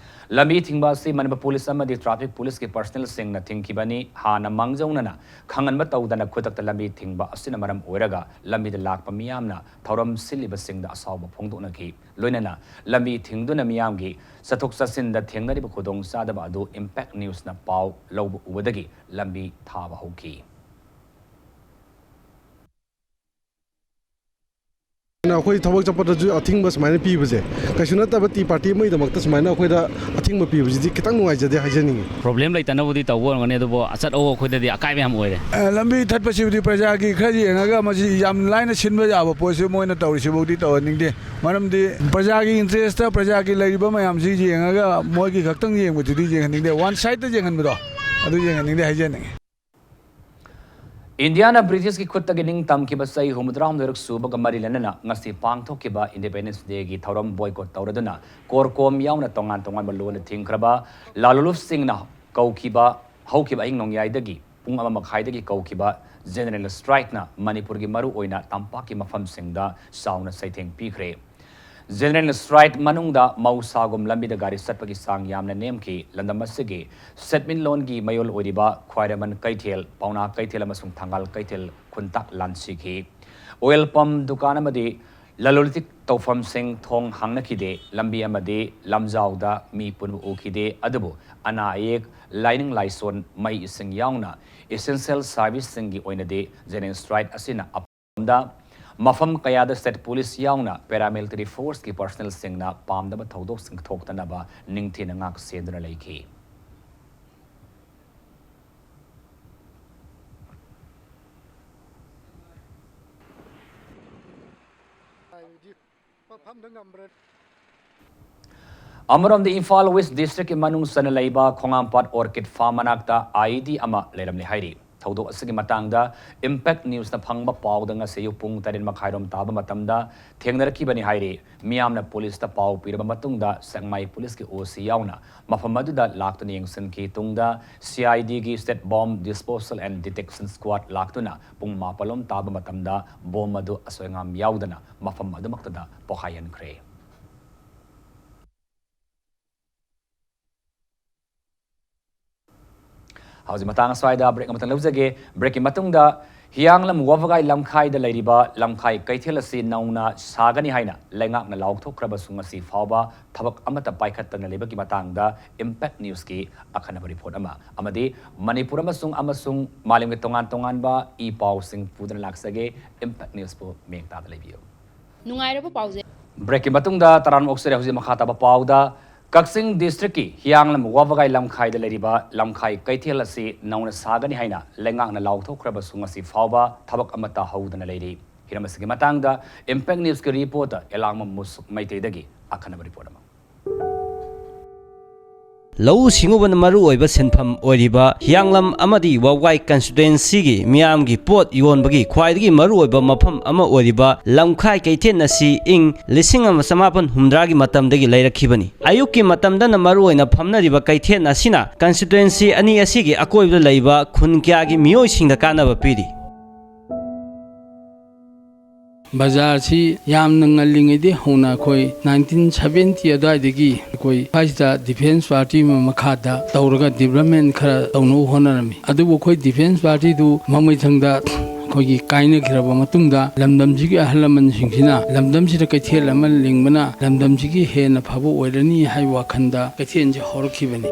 ꯂꯝꯕꯤ ꯊꯤꯡꯕ ꯑꯁꯤ ꯃꯅꯤꯄꯨꯔ ꯄꯨꯂꯤꯁ ꯑꯃꯗꯤ ꯇ꯭ꯔꯥꯐꯤꯛ ꯄꯨꯂꯤꯁꯀꯤ ꯄꯔꯁꯅꯦꯜꯁꯤꯡꯅ ꯊꯤꯡꯈꯤꯕꯅꯤ꯫ ꯍꯥꯟꯅ ꯃꯥꯡꯖꯧꯅꯅ ꯈꯪꯍꯟꯕ ꯇꯧꯗꯅ ꯈꯨꯗꯛꯇ ꯂꯝꯕꯤ ꯊꯤꯡꯕ ꯑꯁꯤꯅ ꯃꯔꯝ ꯑꯣꯏꯔꯒ ꯂꯝꯕꯤꯗ ꯂꯥꯛꯄ ꯃꯤꯌꯥꯝꯅ ꯊꯧꯔꯝ ꯁꯤꯜꯂꯤꯕꯁꯤꯡꯗ ꯑꯁꯥꯎꯕ ꯐꯣꯡꯗꯣꯛꯅꯈꯤ꯫ ꯂꯣꯏꯅꯅ ꯂꯝꯕꯤ ꯊꯤꯡꯗꯨꯅ ꯃꯤꯌꯥꯝꯒꯤ ꯆꯠꯊꯣꯛ ꯆꯠꯁꯤꯟꯗ ꯊꯦꯡꯅꯔꯤꯕ ꯈꯨꯗꯣꯡꯆꯥꯗꯕ ꯑꯗꯨ ꯏꯝꯄꯦꯛ ꯅ꯭ꯌꯨꯁꯅ ꯄꯥꯎ ꯂꯧꯕ ꯎꯕꯗꯒꯤ ꯂꯝꯕꯤ ꯊꯥꯕ ꯍꯧꯈꯤ꯫ ꯑꯩꯈꯣꯏ ꯊꯕꯛ ꯆꯠꯄꯗꯁꯨ ꯑꯊꯤꯡꯕ ꯁꯨꯃꯥꯏꯅ ꯄꯤꯕꯁꯦ ꯀꯩꯁꯨ ꯅꯠꯇꯕ ꯇꯤ ꯄꯥꯔꯇꯤ ꯑꯃꯒꯤꯗꯃꯛꯇ ꯁꯨꯃꯥꯏꯅ ꯑꯩꯈꯣꯏꯗ ꯑꯊꯤꯡꯕ ꯄꯤꯕꯁꯤꯗꯤ ꯈꯤꯇꯪ ꯅꯨꯡꯉꯥꯏꯖꯗꯦ ꯍꯥꯏꯖꯅꯤꯡꯉꯤ꯫ ꯄ꯭ꯔꯣꯕ꯭ꯂꯦꯝ ꯂꯩꯇꯅꯕꯨꯗꯤ ꯇꯧꯕ ꯑꯣꯏꯔꯝꯒꯅꯤ, ꯑꯗꯨꯕꯨ ꯑꯆꯠ ꯑꯋꯣ ꯑꯩꯈꯣꯏꯗꯗꯤ ꯑꯀꯥꯏꯕ ꯌꯥꯝ ꯑꯣꯏꯔꯦ꯫ ꯑ, ꯂꯝꯕꯤ ꯊꯠꯄꯁꯤꯕꯨꯗꯤ ꯄ꯭ꯔꯖꯥꯒꯤ ꯈꯔ ꯌꯦꯡꯉꯒ ꯃꯁꯤ ꯌꯥꯝ ꯂꯥꯏꯅ ꯁꯤꯟꯕ ꯌꯥꯕ ꯄꯣꯠꯁꯤ ꯃꯣꯏꯅ ꯇꯧꯔꯤꯁꯤꯐꯥꯎꯗꯤ ꯇꯧꯍꯟꯅꯤꯡꯗꯦ꯫ ꯃꯔꯝꯗꯤ ꯄ꯭ꯔꯖꯥꯒꯤ ꯏꯟꯇꯔꯦꯁꯇ ꯄ꯭ꯔꯖꯥꯒꯤ ꯂꯩꯔꯤꯕ ꯃꯌꯥꯝꯁꯤ ꯌꯦꯡꯉꯒ ꯃꯣꯏꯒꯤ ꯈꯛꯇꯪ ꯌꯦꯡꯕꯗꯨꯗꯤ ꯌꯦꯡꯍꯟꯅꯤꯡꯗꯦ, ꯋꯥꯟ ꯁꯥꯏꯗꯇ ꯌꯦꯡꯍꯟꯕꯗꯣ ꯑꯗꯨ ꯌꯦꯡꯍꯟꯅꯤꯡꯗꯦ ꯍꯥꯏꯖꯅꯤꯡꯉꯤ꯫ ꯏꯟꯗꯤꯌꯥꯅ ꯕ꯭ꯔꯤꯇꯤꯁꯀꯤ ꯈꯨꯠꯇꯒꯤ ꯅꯤꯡꯇꯝꯈꯤꯕ ꯆꯍꯤ ꯍꯨꯝꯐꯨꯇꯔꯥꯍꯨꯝꯗꯣꯏꯔꯛ ꯁꯨꯕꯒ ꯃꯔꯤ ꯂꯩꯅꯅ ꯉꯁꯤ ꯄꯥꯡꯊꯣꯛꯈꯤꯕ ꯏꯟꯗꯤꯄꯦꯟꯗꯦꯟꯁ ꯗꯦꯒꯤ ꯊꯧꯔꯝ ꯕꯣꯏꯀꯣꯠ ꯇꯧꯔꯗꯨꯅ ꯀꯣꯔꯀꯣꯝ ꯌꯥꯎꯅ ꯇꯣꯉꯥꯟ ꯇꯣꯉꯥꯟꯕ ꯂꯣꯟꯗ ꯊꯤꯡꯈ꯭ꯔꯕ ꯂꯥꯂꯣꯂꯨꯞꯁꯤꯡꯅ ꯀꯧꯈꯤꯕ ꯍꯧꯈꯤꯕ ꯑꯍꯤꯡ ꯅꯣꯡꯌꯥꯏꯗꯒꯤ ꯄꯨꯡ ꯑꯃ ꯃꯈꯥꯏꯗꯒꯤ ꯀꯧꯈꯤꯕ ꯖꯦꯅꯔꯦꯜ ꯁ꯭ꯇ꯭ꯔꯥꯏꯛꯅ ꯃꯅꯤꯄꯨꯔꯒꯤ ꯃꯔꯨꯑꯣꯏꯅ ꯇꯝꯄꯥꯛꯀꯤ ꯃꯐꯝꯁꯤꯡꯗ ꯆꯥꯎꯅ ꯆꯩꯊꯦꯡ ꯄꯤꯈ꯭ꯔꯦ꯫ ꯖꯦꯅꯔꯦꯜ ꯁ꯭ꯇ꯭ꯔꯥꯏꯛ ꯃꯅꯨꯡꯗ ꯃꯍꯧꯁꯥꯒꯨꯝ ꯂꯝꯕꯤꯗ ꯒꯥꯔꯤ ꯆꯠꯄꯒꯤ ꯆꯥꯡ ꯌꯥꯝꯅ ꯅꯦꯝꯈꯤ꯫ ꯂꯝꯗꯝ ꯑꯁꯤꯒꯤ ꯁꯦꯟꯃꯤꯠꯂꯣꯟꯒꯤ ꯃꯌꯣꯜ ꯑꯣꯏꯔꯤꯕ ꯈ꯭ꯋꯥꯏꯔꯝꯕꯟ ꯀꯩꯊꯦꯜ, ꯄꯥꯎꯅꯥ ꯀꯩꯊꯦꯜ ꯑꯃꯁꯨꯡ ꯊꯪꯒꯥꯜ ꯀꯩꯊꯦꯜ ꯈꯨꯟꯇꯥꯛ ꯂꯥꯟꯁꯤꯈꯤ꯫ ꯑꯣꯏꯜ ꯄꯝ, ꯗꯨꯀꯥꯟ ꯑꯃꯗꯤ ꯂꯂꯣꯟ ꯏꯇꯤꯛ ꯇꯧꯐꯝꯁꯤꯡ ꯊꯣꯡ ꯍꯥꯡꯅꯈꯤꯗꯦ꯫ ꯂꯝꯕꯤ ꯑꯃꯗꯤ ꯂꯝꯖꯥꯎꯗ ꯃꯤ ꯄꯨꯟꯕ ꯎꯈꯤꯗꯦ꯫ ꯑꯗꯨꯕꯨ ꯑꯅꯥ ꯑꯌꯦꯛ, ꯂꯥꯏꯅꯤꯡ ꯂꯥꯏꯁꯣꯟ, ꯃꯩ ꯏꯁꯤꯡ ꯌꯥꯎꯅ ꯏꯁꯦꯟꯁꯤꯌꯦꯜ ꯁꯥꯔꯚꯤꯁꯁꯤꯡꯒꯤ ꯑꯣꯏꯅꯗꯤ ꯖꯦꯅꯔꯦꯜ ꯁ꯭ꯇ꯭ꯔꯥꯏꯛ ꯑꯁꯤꯅ ꯃꯐꯝ ꯀꯌꯥꯗ ꯁ꯭ꯇꯦꯠ ꯄꯨꯂꯤꯁ ꯌꯥꯎꯅ ꯄꯦꯔꯥꯃꯤꯂꯤꯇꯔꯤ ꯐꯣꯔꯁꯀꯤ ꯄꯔꯁꯅꯦꯜꯁꯤꯡꯅ ꯄꯥꯝꯗꯕ ꯊꯧꯗꯣꯛꯁꯤꯡ ꯊꯣꯛꯇꯅꯕ ꯅꯤꯡꯊꯤꯅ ꯉꯥꯛ ꯁꯦꯟꯗꯨꯅ ꯂꯩꯈꯤ꯫ ꯑꯃꯔꯣꯝꯗ ꯏꯝꯐꯥꯜ ꯋꯦꯁ ꯗꯤꯁꯇ꯭ꯔꯤꯛꯀꯤ ꯃꯅꯨꯡ ꯆꯟꯅ ꯂꯩꯕ ꯈꯣꯡꯉꯥꯝꯄꯥꯠ ꯑꯣꯔꯀꯤꯗ ꯐꯥꯔꯝ ꯃꯅꯥꯛꯇ ꯑꯥꯏ ꯏ ꯗꯤ ꯑꯃ ꯂꯩꯔꯝꯂꯦ ꯍꯥꯏꯔꯤ꯫ ꯊꯧꯗꯣꯛ ꯑꯁꯤꯒꯤ ꯃꯇꯥꯡꯗ Impact Newsꯅ ꯐꯪꯕ ꯄꯥꯎꯗ ꯉꯁꯤ ꯑꯌꯨꯛ ꯄꯨꯡ ꯇꯔꯦꯠ ꯃꯈꯥꯏꯔꯣꯝ ꯇꯥꯕ ꯃꯇꯝꯗ ꯊꯦꯡꯅꯔꯛꯈꯤꯕꯅꯤ ꯍꯥꯏꯔꯤ꯫ ꯃꯤꯌꯥꯝꯅ ꯄꯨꯂꯤꯁꯇ ꯄꯥꯎ ꯄꯤꯔꯕ ꯃꯇꯨꯡꯗ ꯁꯦꯛꯃꯥꯏ ꯄꯨꯂꯤꯁꯀꯤ OC ꯌꯥꯎꯅ ꯃꯐꯝ ꯑꯗꯨꯗ ꯂꯥꯛꯇꯨꯅ ꯌꯦꯡꯁꯤꯟꯈꯤ꯫ ꯇꯨꯡꯗ CIDꯒꯤ State Bomb Disposal and Detection Squad ꯂꯥꯛꯇꯨꯅ ꯄꯨꯡ ꯃꯥꯄꯜꯂꯣꯝ ꯇꯥꯕ ꯃꯇꯝꯗ ꯕꯣꯝ ꯑꯗꯨ ꯑꯁꯣꯏ ꯑꯉꯥꯝ ꯌꯥꯎꯗꯅ ꯃꯐꯝ ꯑꯗꯨꯃꯛꯇꯗ ꯄꯣꯈꯥꯏꯍꯟꯈ꯭ꯔꯦ꯫ ꯍꯧꯖꯤꯛ ꯃꯇꯥꯡ ꯑꯁ꯭ꯋꯥꯏꯗ break ꯑꯃꯇꯪ ꯂꯧꯖꯒꯦ꯫ Breakꯀꯤ ꯃꯇꯨꯡꯗ ꯍꯤꯌꯥꯡꯂꯝ ꯋꯥꯕꯒꯥꯏ ꯂꯝꯈꯥꯏꯗ ꯂꯩꯔꯤꯕ ꯂꯝꯈꯥꯏ ꯀꯩꯊꯦꯜ ꯑꯁꯤ ꯅꯧꯅ ꯁꯥꯒꯅꯤ ꯍꯥꯏꯅ ꯂꯩꯉꯥꯛꯅ ꯂꯥꯎꯊꯣꯛꯈ꯭ꯔꯕꯁꯨ ꯉꯁꯤ ꯐꯥꯎꯕ ꯊꯕꯛ ꯑꯃꯠꯇ ꯄꯥꯏꯈꯠꯇꯅ ꯂꯩꯕꯒꯤ ꯃꯇꯥꯡꯗ Impact Newsꯀꯤ ꯑꯈꯟꯅꯕ report ꯑꯃ ꯑꯃꯗꯤ ꯃꯅꯤꯄꯨꯔ ꯑꯃꯁꯨꯡ, ꯑꯃꯁꯨꯡ ꯃꯥꯂꯦꯝꯒꯤ ꯇꯣꯉꯥꯟ ꯇꯣꯉꯥꯟꯕ ꯏ ꯄꯥꯎꯁꯤꯡ ꯄꯨꯗꯨꯅ ꯂꯥꯛꯆꯒꯦ꯫ Impact Newsꯄꯨ ꯃꯤꯠꯌꯦꯡ ꯇꯥꯗ ꯂꯩꯕꯤꯌꯨ꯫ ꯅꯨꯡꯉꯥꯏꯔꯕ ꯄꯥꯎꯖꯦ꯫ Breakꯀꯤ ꯃꯇꯨꯡꯗ ꯇꯔꯥꯝꯅ ꯑꯣꯛꯆꯔꯦ꯫ ꯍꯧꯖꯤꯛ ꯃꯈꯥ ꯇꯥꯕ ꯄꯥꯎꯗ, ꯀꯛꯆꯤꯡ districtꯀꯤ ꯍꯤꯌꯥꯡꯂꯝ ꯋꯥꯕꯒꯥꯏ ꯂꯝꯈꯥꯏꯗ ꯂꯩꯔꯤꯕ ꯂꯝꯈꯥꯏ ꯀꯩꯊꯦꯜ ꯑꯁꯤ ꯅꯧꯅ ꯁꯥꯒꯅꯤ ꯍꯥꯏꯅ ꯂꯩꯉꯥꯛꯅ ꯂꯥꯎꯊꯣꯛꯈ꯭ꯔꯕꯁꯨ ꯉꯁꯤ ꯐꯥꯎꯕ ꯊꯕꯛ ꯑꯃꯠꯇ ꯍꯧꯗꯅ ꯂꯩꯔꯤ꯫ ꯍꯤꯔꯝ ꯑꯁꯤꯒꯤ ꯃꯇꯥꯡꯗ Impact Newsꯀꯤ reporter ꯑꯦꯂꯥꯡꯕꯝ ꯃꯨꯁꯨꯛ ꯃꯩꯇꯩꯗꯒꯤ ꯑꯈꯟꯅꯕ report ꯑꯃ꯫ ꯂꯧꯎ ꯁꯤꯡꯎꯕꯅ ꯃꯔꯨ ꯑꯣꯏꯕ ꯁꯤꯟꯐꯝ ꯑꯣꯏꯔꯤꯕ ꯍꯤꯌꯥꯡꯂꯝ ꯑꯃꯗꯤ ꯋꯥꯕꯒꯥꯏ constituencyꯒꯤ ꯃꯤꯌꯥꯝꯒꯤ ꯄꯣꯠ ꯌꯣꯟꯕꯒꯤ ꯈ꯭ꯋꯥꯏꯗꯒꯤ ꯃꯔꯨ ꯑꯣꯏꯕ ꯃꯐꯝ ꯑꯃ ꯑꯣꯏꯔꯤꯕ ꯂꯝꯈꯥꯏ ꯀꯩꯊꯦꯜ ꯑꯁꯤ ꯏꯪ ꯂꯤꯁꯤꯡ ꯑꯃ ꯆꯃꯥꯄꯟ ꯍꯨꯝꯗ꯭ꯔꯥꯒꯤ ꯃꯇꯝꯗꯒꯤ ꯂꯩꯔꯛꯈꯤꯕꯅꯤ꯫ ꯑꯌꯨꯛꯀꯤ ꯃꯇꯝꯗꯅ ꯃꯔꯨ ꯑꯣꯏꯅ ꯐꯝꯅꯔꯤꯕ ꯀꯩꯊꯦꯜ ꯑꯁꯤꯅ constituency ꯑꯅꯤ ꯑꯁꯤꯒꯤ ꯑꯀꯣꯏꯕꯗ ꯂꯩꯕ ꯈꯨꯟ ꯀꯌꯥꯒꯤ ꯃꯤꯑꯣꯏꯁꯤꯡꯗ ꯀꯥꯟꯅꯕ ꯄꯤꯔꯤ꯫ ꯕꯖꯥꯔꯁꯤ ꯌꯥꯝꯅ ꯉꯜꯂꯤꯉꯩꯗꯒꯤ ꯍꯧꯅ ꯑꯩꯈꯣꯏ nineteen seventy ꯑꯗꯨꯋꯥꯏꯗꯒꯤ ꯑꯩꯈꯣꯏ ꯁ꯭ꯋꯥꯏꯁꯤꯗ defence party ꯑꯃ ꯃꯈꯥꯗ ꯇꯧꯔꯒ development ꯈꯔ ꯇꯧꯅꯕ ꯍꯣꯠꯅꯔꯝꯃꯤ꯫ ꯑꯗꯨꯕꯨ ꯑꯩꯈꯣꯏ defence partyꯗꯨ ꯃꯃꯩꯊꯪꯗ ꯑꯩꯈꯣꯏꯒꯤ ꯀꯥꯏꯅꯈ꯭ꯔꯕ ꯃꯇꯨꯡꯗ ꯂꯝꯗꯝꯁꯤꯒꯤ ꯑꯍꯜ ꯂꯃꯟꯁꯤꯡꯁꯤꯅ ꯂꯝꯗꯝꯁꯤꯗ ꯀꯩꯊꯦꯜ ꯑꯃ ꯂꯤꯡꯕꯅ ꯂꯝꯗꯝꯁꯤꯒꯤ ꯍꯦꯟꯅ ꯐꯕ ꯑꯣꯏꯔꯅꯤ ꯍꯥꯏꯕ ꯋꯥꯈꯜꯗ ꯀꯩꯊꯦꯜꯁꯦ ꯍꯧꯔꯛꯈꯤꯕꯅꯤ꯫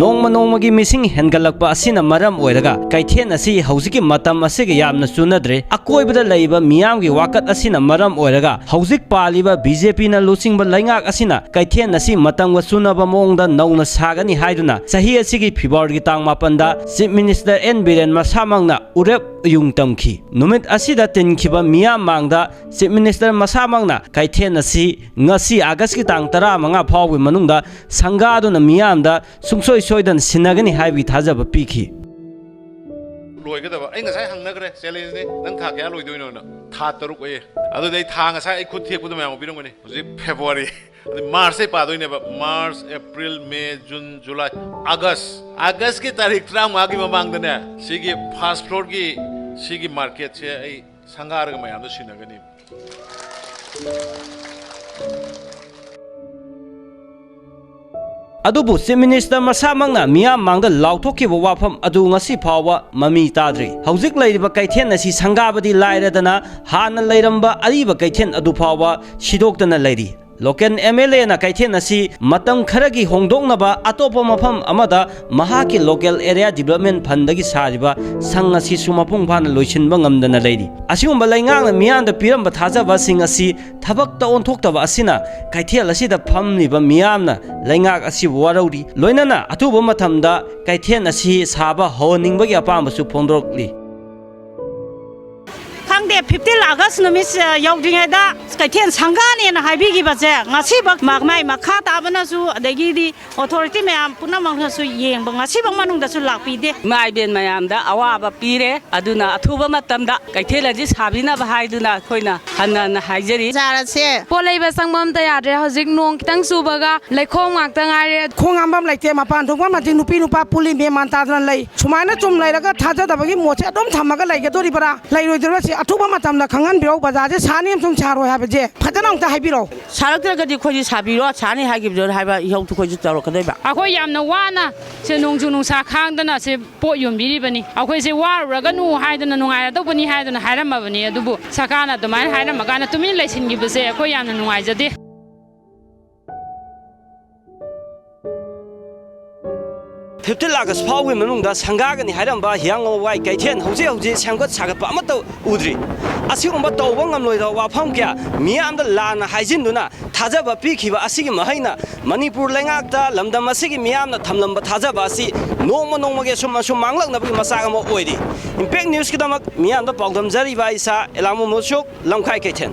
ꯅꯣꯡꯃ ꯅꯣꯡꯃꯒꯤ ꯃꯤꯁꯤꯡ ꯍꯦꯟꯒꯠꯂꯛꯄ ꯑꯁꯤꯅ ꯃꯔꯝ ꯑꯣꯏꯔꯒ ꯀꯩꯊꯦꯜ ꯑꯁꯤ ꯍꯧꯖꯤꯛꯀꯤ ꯃꯇꯝ ꯑꯁꯤꯒ ꯌꯥꯝꯅ ꯆꯨꯅꯗ꯭ꯔꯦ꯫ ꯑꯀꯣꯏꯕꯗ ꯂꯩꯕ ꯃꯤꯌꯥꯝꯒꯤ ꯋꯥꯀꯠ ꯑꯁꯤꯅ ꯃꯔꯝ ꯑꯣꯏꯔꯒ ꯍꯧꯖꯤꯛ ꯄꯥꯜꯂꯤꯕ BJPꯅ ꯂꯨꯆꯤꯡꯕ ꯂꯩꯉꯥꯛ ꯑꯁꯤꯅ ꯀꯩꯊꯦꯜ ꯑꯁꯤ ꯃꯇꯝꯒ ꯆꯨꯅꯕ ꯃꯑꯣꯡꯗ ꯅꯧꯅ ꯁꯥꯒꯅꯤ ꯍꯥꯏꯗꯨꯅ ꯆꯍꯤ ꯑꯁꯤꯒꯤ Februaryꯒꯤ ꯇꯥꯡ ꯃꯥꯄꯟꯗ Chief Minister ꯑꯦꯟ ꯕꯤꯔꯦꯟ ꯃꯁꯥꯃꯛꯅ ꯎꯔꯦꯞ ꯎꯌꯨꯡ ꯇꯝꯈꯤ꯫ ꯅꯨꯃꯤꯠ ꯑꯁꯤꯗ ꯇꯤꯟꯈꯤꯕ ꯃꯤꯌꯥꯝ ꯃꯥꯡꯗ Chief Minister ꯃꯁꯥꯃꯛꯅ ꯀꯩꯊꯦꯜ ꯑꯁꯤ ꯉꯁꯤ Augustꯀꯤ ꯇꯥꯡ ꯇꯔꯥꯃꯉꯥ ꯐꯥꯎꯕꯒꯤ ꯃꯅꯨꯡꯗ ꯁꯪꯒꯥꯗꯨꯅ ꯃꯤꯌꯥꯝꯗ ꯁꯨꯡꯁꯣꯏ ꯁꯣꯏꯗꯅ ꯁꯤꯟꯅꯒꯅꯤ ꯍꯥꯏꯕꯒꯤ ꯊꯥꯖꯕ ꯄꯤꯈꯤ꯫ ꯂꯣꯏꯒꯗꯕ꯫ ꯑꯩ ꯉꯁꯥꯏ ꯍꯪꯅꯈ꯭ꯔꯦ, ꯆꯦꯂꯦꯟꯖꯅꯤ, "ꯅꯪ ꯊꯥ ꯀꯌꯥ ꯂꯣꯏꯗꯣꯏꯅꯣꯅ?" "ꯊꯥ ꯇꯔꯨꯛ" ꯑꯌꯦ꯫ ꯑꯗꯨꯗꯤ ꯑꯩ ꯊꯥ, ꯉꯁꯥꯏ ꯑꯩ ꯈꯨꯠ ꯊꯦꯛꯄꯗꯣ ꯃꯌꯥꯝ ꯎꯕꯤꯔꯝꯒꯅꯤ꯫ ꯍꯧꯖꯤꯛ ꯐꯦꯕ꯭ꯔꯨꯋꯥꯔꯤ, ꯑꯗꯨ ꯃꯥꯔꯆꯇꯩ ꯄꯥꯗꯣꯏꯅꯦꯕ꯫ ꯃꯥꯔꯆ, ꯑꯦꯄ꯭ꯔꯤꯜ, ꯃꯦ, ꯖꯨꯟ, ꯖꯨꯂꯥꯏ, ꯑꯥꯒꯁ꯫ ꯑꯥꯒꯁꯀꯤ ꯇꯥꯔꯤꯛ ꯇꯔꯥꯃꯉꯥꯒꯤ ꯃꯃꯥꯡꯗꯅꯦ, ꯁꯤꯒꯤ ꯐꯥꯔꯁ ꯐ꯭ꯂꯣꯔꯒꯤ ꯁꯤꯒꯤ ꯃꯥꯔꯀꯦꯠꯁꯦ ꯑꯩ ꯁꯪꯒꯥꯔꯒ ꯃꯌꯥꯝꯗꯣ ꯁꯤꯟꯅꯒꯅꯤ꯫ ꯑꯗꯨꯕꯨ ꯆꯤꯐ ꯃꯤꯅꯤꯁꯇꯔ ꯃꯁꯥꯃꯛꯅ ꯃꯤꯌꯥꯝ ꯃꯥꯡꯗ ꯂꯥꯎꯊꯣꯛꯈꯤꯕ ꯋꯥꯐꯝ ꯑꯗꯨ ꯉꯁꯤ ꯐꯥꯎꯕ ꯃꯃꯤ ꯇꯥꯗ꯭ꯔꯤ꯫ ꯍꯧꯖꯤꯛ ꯂꯩꯔꯤꯕ ꯀꯩꯊꯦꯜ ꯑꯁꯤ ꯁꯪꯒꯥꯕꯗꯤ ꯂꯥꯏꯔꯗꯅ, ꯍꯥꯟꯅ ꯂꯩꯔꯝꯕ ꯑꯔꯤꯕ ꯀꯩꯊꯦꯜ ꯑꯗꯨ ꯐꯥꯎꯕ ꯁꯤꯗꯣꯛꯇꯅ ꯂꯩꯔꯤ꯫ ꯂꯣꯀꯦꯜ ꯑꯦꯝ ꯑꯦꯜ ꯑꯦꯅ ꯀꯩꯊꯦꯜ ꯑꯁꯤ ꯃꯇꯝ ꯈꯔꯒꯤ ꯍꯣꯡꯗꯣꯛꯅꯕ ꯑꯇꯣꯞꯄ ꯃꯐꯝ ꯑꯃꯗ ꯃꯍꯥꯛꯀꯤ ꯂꯣꯀꯦꯜ ꯑꯦꯔꯤꯌꯥ ꯗꯤꯕꯂꯞꯃꯦꯟ ꯐꯟꯗꯒꯤ ꯁꯥꯔꯤꯕ ꯁꯪ ꯑꯁꯤꯁꯨ ꯃꯄꯨꯡ ꯐꯥꯅ ꯂꯣꯏꯁꯤꯟꯕ ꯉꯝꯗꯅ ꯂꯩꯔꯤ꯫ ꯑꯁꯤꯒꯨꯝꯕ ꯂꯩꯉꯥꯛꯅ ꯃꯤꯌꯥꯝꯗ ꯄꯤꯔꯝꯕ ꯊꯥꯖꯕꯁꯤꯡ ꯑꯁꯤ ꯊꯕꯛꯇ ꯑꯣꯟꯊꯣꯛꯇꯕ ꯑꯁꯤꯅ ꯀꯩꯊꯦꯜ ꯑꯁꯤꯗ ꯐꯝꯂꯤꯕ ꯃꯤꯌꯥꯝꯅ ꯂꯩꯉꯥꯛ ꯑꯁꯤꯕꯨ ꯋꯥꯔꯧꯔꯤ꯫ ꯂꯣꯏꯅꯅ ꯑꯊꯨꯕ ꯃꯇꯝꯗ ꯀꯩꯊꯦꯜ ꯑꯁꯤ ꯁꯥꯕ ꯍꯧꯍꯟꯅꯤꯡꯕꯒꯤ ꯑꯄꯥꯝꯕꯁꯨ ꯐꯣꯡꯗꯣꯔꯛꯂꯤ꯫ ꯈꯪꯗꯦ, ꯐꯤꯐꯇꯤꯟ ꯑꯥꯒꯁ ꯅꯨꯃꯤꯠ, ꯑ, ꯌꯧꯗ꯭ꯔꯤꯉꯩꯗ ꯀꯩꯊꯦꯜ ꯁꯪꯒꯥꯅꯦꯅ ꯍꯥꯏꯕꯤꯈꯤꯕꯁꯦ ꯉꯁꯤꯐꯥꯎ ꯃ-, ꯃꯥꯏ ꯃꯈꯥ ꯇꯥꯕꯅꯁꯨ, ꯑꯗꯒꯤꯗꯤ ꯑꯣꯊꯣꯔꯤꯇꯤ ꯃꯌꯥꯝ ꯄꯨꯝꯅꯃꯛꯅꯁꯨ ꯌꯦꯡꯕ ꯉꯁꯤꯐꯥꯎ ꯃꯅꯨꯡꯗꯁꯨ ꯂꯥꯛꯄꯤꯗꯦ꯫ ꯏꯃꯥ ꯏꯕꯦꯟ ꯃꯌꯥꯝꯗ ꯑꯋꯥꯕ ꯄꯤꯔꯦ꯫ ꯑꯗꯨꯅ ꯑꯊꯨꯕ ꯃꯇꯝꯗ ꯀꯩꯊꯦꯜ ꯑꯁꯤ ꯁꯥꯕꯤꯅꯕ ꯍꯥꯏꯗꯨꯅ ꯑꯩꯈꯣꯏꯅ ꯍꯟꯅ ꯍꯟꯅ ꯍꯥꯏꯖꯔꯤ꯫ ꯕꯖꯥꯔ ꯑꯁꯦ ꯄꯣꯠ ꯂꯩꯕ ꯆꯪꯕ ꯑꯝꯇ ꯌꯥꯗ꯭ꯔꯦ꯫ ꯍꯧꯖꯤꯛ ꯅꯣꯡ ꯈꯤꯇꯪ ꯆꯨꯕꯒ ꯂꯩꯈꯣꯝ ꯉꯥꯛꯇ ꯉꯥꯏꯔꯦ꯫ ꯈꯣꯡ ꯍꯥꯝꯐꯝ ꯂꯩꯇꯦ, ꯃꯄꯥꯟ ꯊꯣꯛꯐꯝ ꯂꯩꯇꯦ, ꯅꯨꯄꯤ ꯅꯨꯄꯥ ꯄꯨꯜꯂꯤ ꯃꯦꯟ ꯃꯥꯟ ꯇꯥꯗꯅ ꯂꯩ꯫ ꯁꯨꯃꯥꯏꯅ ꯆꯨꯝ ꯂꯩꯔꯒ ꯊꯥꯖꯗꯕꯒꯤ ꯃꯣꯠꯁꯦ ꯑꯗꯨꯝ ꯊꯝꯃꯒ ꯂꯩꯒꯗꯣꯔꯤꯕ꯭ꯔꯥ, ꯂꯩꯔꯣꯏꯗꯣꯔꯤꯕ꯭ꯔꯥ? ꯁꯤ ꯑꯊꯨꯕ ꯃꯇꯝꯗ ꯈꯪꯍꯟꯕꯤꯔꯛꯎ꯫ ꯕꯖꯥꯔꯁꯦ ꯁꯥꯅꯤ ꯑꯃꯁꯨꯡ ꯁꯥꯔꯣꯏ ꯍꯥꯏꯕꯁꯦ ꯐꯖꯅ ꯑꯃꯨꯛꯇ ꯍꯥꯏꯕꯤꯔꯛꯎ꯫ ꯁꯥꯔꯛꯇ꯭ꯔꯒꯗꯤ ꯑꯩꯈꯣꯏꯗꯤ ꯁꯥꯕꯤꯔꯣ, ꯁꯥꯅꯤ ꯍꯥꯏꯈꯤꯕꯗꯣ ꯍꯥꯏꯕ ꯏꯍꯧꯗꯨ ꯑꯩꯈꯣꯏꯁꯨ ꯇꯧꯔꯛꯀꯗꯣꯏꯕ꯫ ꯑꯩꯈꯣꯏ ꯌꯥꯝꯅ ꯋꯥꯅ ꯁꯦ ꯅꯣꯡꯖꯨ ꯅꯨꯡꯁꯥ ꯈꯥꯡꯗꯅ ꯁꯦ ꯄꯣꯠ ꯌꯣꯟꯕꯤꯔꯤꯕꯅꯤ꯫ ꯑꯩꯈꯣꯏꯁꯦ ꯋꯥꯔꯨꯔꯒꯅꯨ ꯍꯥꯏꯗꯅ, ꯅꯨꯡꯉꯥꯏꯔꯗꯧꯕꯅꯤ ꯍꯥꯏꯗꯅ ꯍꯥꯏꯔꯝꯃꯕꯅꯤ꯫ ꯑꯗꯨꯕꯨ ꯁꯔꯀꯥꯔꯅ ꯑꯗꯨꯃꯥꯏꯅ ꯍꯥꯏꯔꯝꯃꯀꯥꯟꯗ ꯇꯨꯃꯤꯟꯅ ꯂꯩꯁꯤꯟꯈꯤꯕꯁꯦ ꯑꯩꯈꯣꯏ ꯌꯥꯝꯅ ꯅꯨꯡꯉꯥꯏꯖꯗꯦ꯫ ꯐꯤꯐꯇꯤꯟ ꯑꯥꯒꯁ ꯐꯥꯎꯕꯒꯤ ꯃꯅꯨꯡꯗ ꯁꯪꯒꯥꯒꯅꯤ ꯍꯥꯏꯔꯝꯕ ꯍꯤꯌꯥꯡꯂꯝ ꯋꯥꯏ ꯀꯩꯊꯦꯜ ꯍꯧꯖꯤꯛ ꯍꯧꯖꯤꯛ ꯁꯦꯝꯒꯠ ꯁꯥꯒꯠꯄ ꯑꯃꯠꯇ ꯎꯗ꯭ꯔꯤ꯫ ꯑꯁꯤꯒꯨꯝꯕ ꯇꯧꯕ ꯉꯝꯂꯣꯏꯗꯕ ꯋꯥꯐꯝ ꯀꯌꯥ ꯃꯤꯌꯥꯝꯗ ꯂꯥꯟꯅ ꯍꯥꯏꯖꯤꯟꯗꯨꯅ ꯊꯥꯖꯕ ꯄꯤꯈꯤꯕ ꯑꯁꯤꯒꯤ ꯃꯍꯩꯅ ꯃꯅꯤꯄꯨꯔ ꯂꯩꯉꯥꯛꯇ ꯂꯝꯗꯝ ꯑꯁꯤꯒꯤ ꯃꯤꯌꯥꯝꯅ ꯊꯝꯂꯝꯕ ꯊꯥꯖꯕ ꯑꯁꯤ ꯅꯣꯡꯃ ꯅꯣꯡꯃꯒꯤ ꯑꯁꯨꯝ ꯑꯁꯨꯝ ꯃꯥꯡꯂꯛꯅꯕꯒꯤ ꯃꯆꯥꯛ ꯑꯃ ꯑꯣꯏꯔꯤ꯫ ꯏꯝꯄꯦꯛ ꯅ꯭ꯌꯨꯁꯀꯤꯗꯃꯛ ꯃꯤꯌꯥꯝꯗ ꯄꯥꯎꯗꯝꯖꯔꯤꯕ ꯑꯩ ꯏꯁꯥ ꯑꯦꯂꯥꯃꯨ ꯃꯨꯁꯨꯛ, ꯂꯝꯈꯥꯏ ꯀꯩꯊꯦꯜ꯫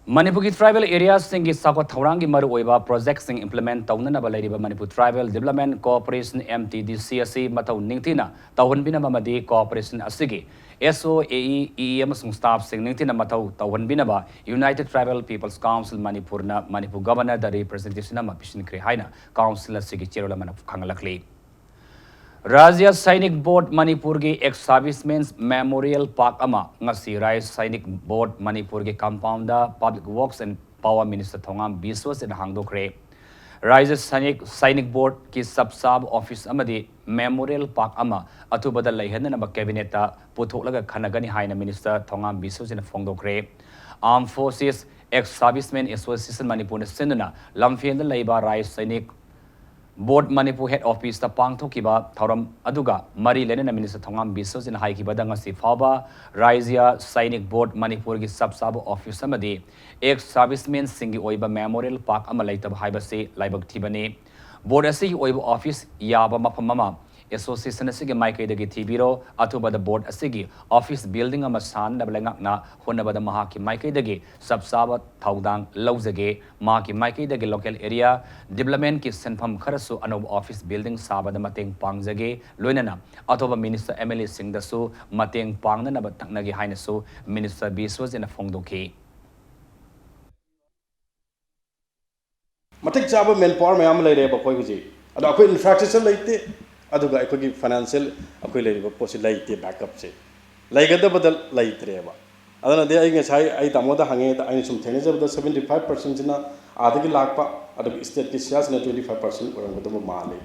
ꯃꯅꯤꯄꯨꯔꯒꯤ tribal areaꯁꯤꯡꯒꯤ ꯆꯥꯎꯈꯠ ꯊꯧꯔꯥꯡꯒꯤ ꯃꯔꯨꯑꯣꯏꯕ projectꯁꯤꯡ implement ꯇꯧꯅꯅꯕ ꯂꯩꯔꯤꯕ Manipur Tribal Development Corporation, M T D C, ꯑꯁꯤ ꯃꯊꯧ ꯅꯤꯡꯊꯤꯅ ꯇꯧꯍꯟꯕꯤꯅꯕ ꯑꯃꯗꯤ corporation ꯑꯁꯤꯒꯤ S O, A E, E E ꯑꯃꯁꯨꯡ staffꯁꯤꯡ ꯅꯤꯡꯊꯤꯅ ꯃꯊꯧ ꯇꯧꯍꯟꯕꯤꯅꯕ United Tribal People's Council ꯃꯅꯤꯄꯨꯔꯅ ꯃꯅꯤꯄꯨꯔ Governorꯗ representation ꯑꯃ ꯄꯤꯁꯤꯟꯈ꯭ꯔꯦ ꯍꯥꯏꯅ council ꯑꯁꯤꯒꯤ ꯆꯦꯔꯣꯜ ꯑꯃꯅ ꯈꯪꯍꯜꯂꯛꯂꯤ꯫ ꯔꯥꯖ꯭ꯌ ꯁꯥꯏꯅꯤꯛ ꯕꯣꯔꯗ ꯃꯅꯤꯄꯨꯔꯒꯤ ex servicemen's memorial park ꯑꯃ ꯉꯁꯤ ꯔꯥꯖ꯭ꯌ ꯁꯥꯏꯅꯤꯛ ꯕꯣꯔꯗ ꯃꯅꯤꯄꯨꯔꯒꯤ compoundꯗ Public Works and Power Minister ꯊꯣꯉꯥꯝ ꯕꯤꯁ꯭ꯋꯖꯤꯠꯅ ꯍꯥꯡꯗꯣꯛꯈ꯭ꯔꯦ꯫ ꯔꯥꯖ꯭ꯌ ꯁꯥꯏꯅꯤꯛ, ꯁꯥꯏꯅꯤꯛ ꯕꯣꯔꯗꯀꯤ ꯆꯞ ꯆꯥꯕ office ꯑꯃꯗꯤ memorial park ꯑꯃ ꯑꯊꯨꯕꯗ ꯂꯩꯍꯟꯅꯅꯕ cabinetꯇ ꯄꯨꯊꯣꯛꯂꯒ ꯈꯟꯅꯒꯅꯤ ꯍꯥꯏꯅ minister ꯊꯣꯉꯥꯝ ꯕꯤꯁ꯭ꯋꯖꯤꯠꯅ ꯐꯣꯡꯗꯣꯛꯈ꯭ꯔꯦ꯫ Armed Forces Ex Servicemen Association ꯃꯅꯤꯄꯨꯔꯅ ꯁꯤꯟꯗꯨꯅ ꯂꯝꯐꯦꯜꯗ ꯂꯩꯕ ꯔꯥꯖ꯭ꯌ ꯁꯥꯏꯅꯤꯛ ꯕꯣꯔꯗ ꯃꯅꯤꯄꯨꯔ head officeꯇ ꯄꯥꯡꯊꯣꯛꯈꯤꯕ ꯊꯧꯔꯝ ꯑꯗꯨꯒ ꯃꯔꯤ ꯂꯩꯅꯅ minister ꯊꯣꯉꯥꯝ ꯕꯤꯁ꯭ꯋꯖꯤꯠꯅ ꯍꯥꯏꯈꯤꯕꯗ, ꯉꯁꯤ ꯐꯥꯎꯕ ꯔꯥꯖ꯭ꯌ ꯁꯥꯏꯅꯤꯛ ꯕꯣꯔꯗ ꯃꯅꯤꯄꯨꯔꯒꯤ ꯆꯞ ꯆꯥꯕ office ꯑꯃꯗꯤ ex servicemenꯁꯤꯡꯒꯤ ꯑꯣꯏꯕ memorial park ꯑꯃ ꯂꯩꯇꯕ ꯍꯥꯏꯕꯁꯤ ꯂꯥꯏꯕꯛ ꯊꯤꯕꯅꯤ꯫ ꯕꯣꯔꯗ ꯑꯁꯤꯒꯤ ꯑꯣꯏꯕ office ꯌꯥꯕ ꯃꯐꯝ ꯑꯃ association ꯑꯁꯤꯒꯤ ꯃꯥꯏꯀꯩꯗꯒꯤ ꯊꯤꯕꯤꯔꯣ꯫ ꯑꯊꯨꯕꯗ ꯕꯣꯔꯗ ꯑꯁꯤꯒꯤ office building ꯑꯃ ꯁꯥꯅꯅꯕ ꯂꯩꯉꯥꯛꯅ ꯍꯣꯠꯅꯕꯗ ꯃꯍꯥꯛꯀꯤ ꯃꯥꯏꯀꯩꯗꯒꯤ ꯆꯞ ꯆꯥꯕ ꯊꯧꯗꯥꯡ ꯂꯧꯖꯒꯦ꯫ ꯃꯍꯥꯛꯀꯤ ꯃꯥꯏꯀꯩꯗꯒꯤ local area developmentꯀꯤ ꯁꯦꯟꯐꯝ ꯈꯔꯁꯨ ꯑꯅꯧꯕ office building ꯁꯥꯕꯗ ꯃꯇꯦꯡ ꯄꯥꯡꯖꯒꯦ, ꯂꯣꯏꯅꯅ ꯑꯇꯣꯞꯄ minister, MLAꯁꯤꯡꯗꯁꯨ ꯃꯇꯦꯡ ꯄꯥꯡꯅꯅꯕ ꯇꯛꯅꯒꯦ ꯍꯥꯏꯅꯁꯨ minister ꯕꯤꯁ꯭ꯋꯖꯤꯠꯅ ꯐꯣꯡꯗꯣꯛꯈꯤ꯫ ꯃꯇꯤꯛ ꯆꯥꯕ manpower ꯃꯌꯥꯝ ꯑꯃ ꯂꯩꯔꯦꯕ ꯑꯩꯈꯣꯏ ꯍꯧꯖꯤꯛ꯫ ꯑꯗꯣ ꯑꯩꯈꯣꯏ infrastructure ꯂꯩꯇꯦ, ꯑꯗꯨꯒ ꯑꯩꯈꯣꯏꯒꯤ financial ꯑꯩꯈꯣꯏ ꯂꯩꯔꯤꯕ ꯄꯣꯠꯁꯤ ꯂꯩꯇꯦ, backupꯁꯦ ꯂꯩꯒꯗꯕꯗ ꯂꯩꯇ꯭ꯔꯦꯕ꯫ ꯑꯗꯨꯅꯗꯤ ꯑꯩ ꯉꯁꯥꯏ ꯑꯩ ꯇꯥꯃꯣꯗ ꯍꯪꯉꯦ, ꯑꯩꯅ ꯁꯨꯝ ꯊꯦꯡꯅꯖꯕꯗ seventy five percentꯁꯤꯅ ꯑꯥꯗꯒꯤ ꯂꯥꯛꯄ, ꯑꯗꯨꯒ stateꯀꯤ ꯁꯤꯌꯥꯁꯤꯅ twenty five percent ꯑꯣꯏꯔꯝꯒꯗꯕ ꯃꯥꯜꯂꯤ꯫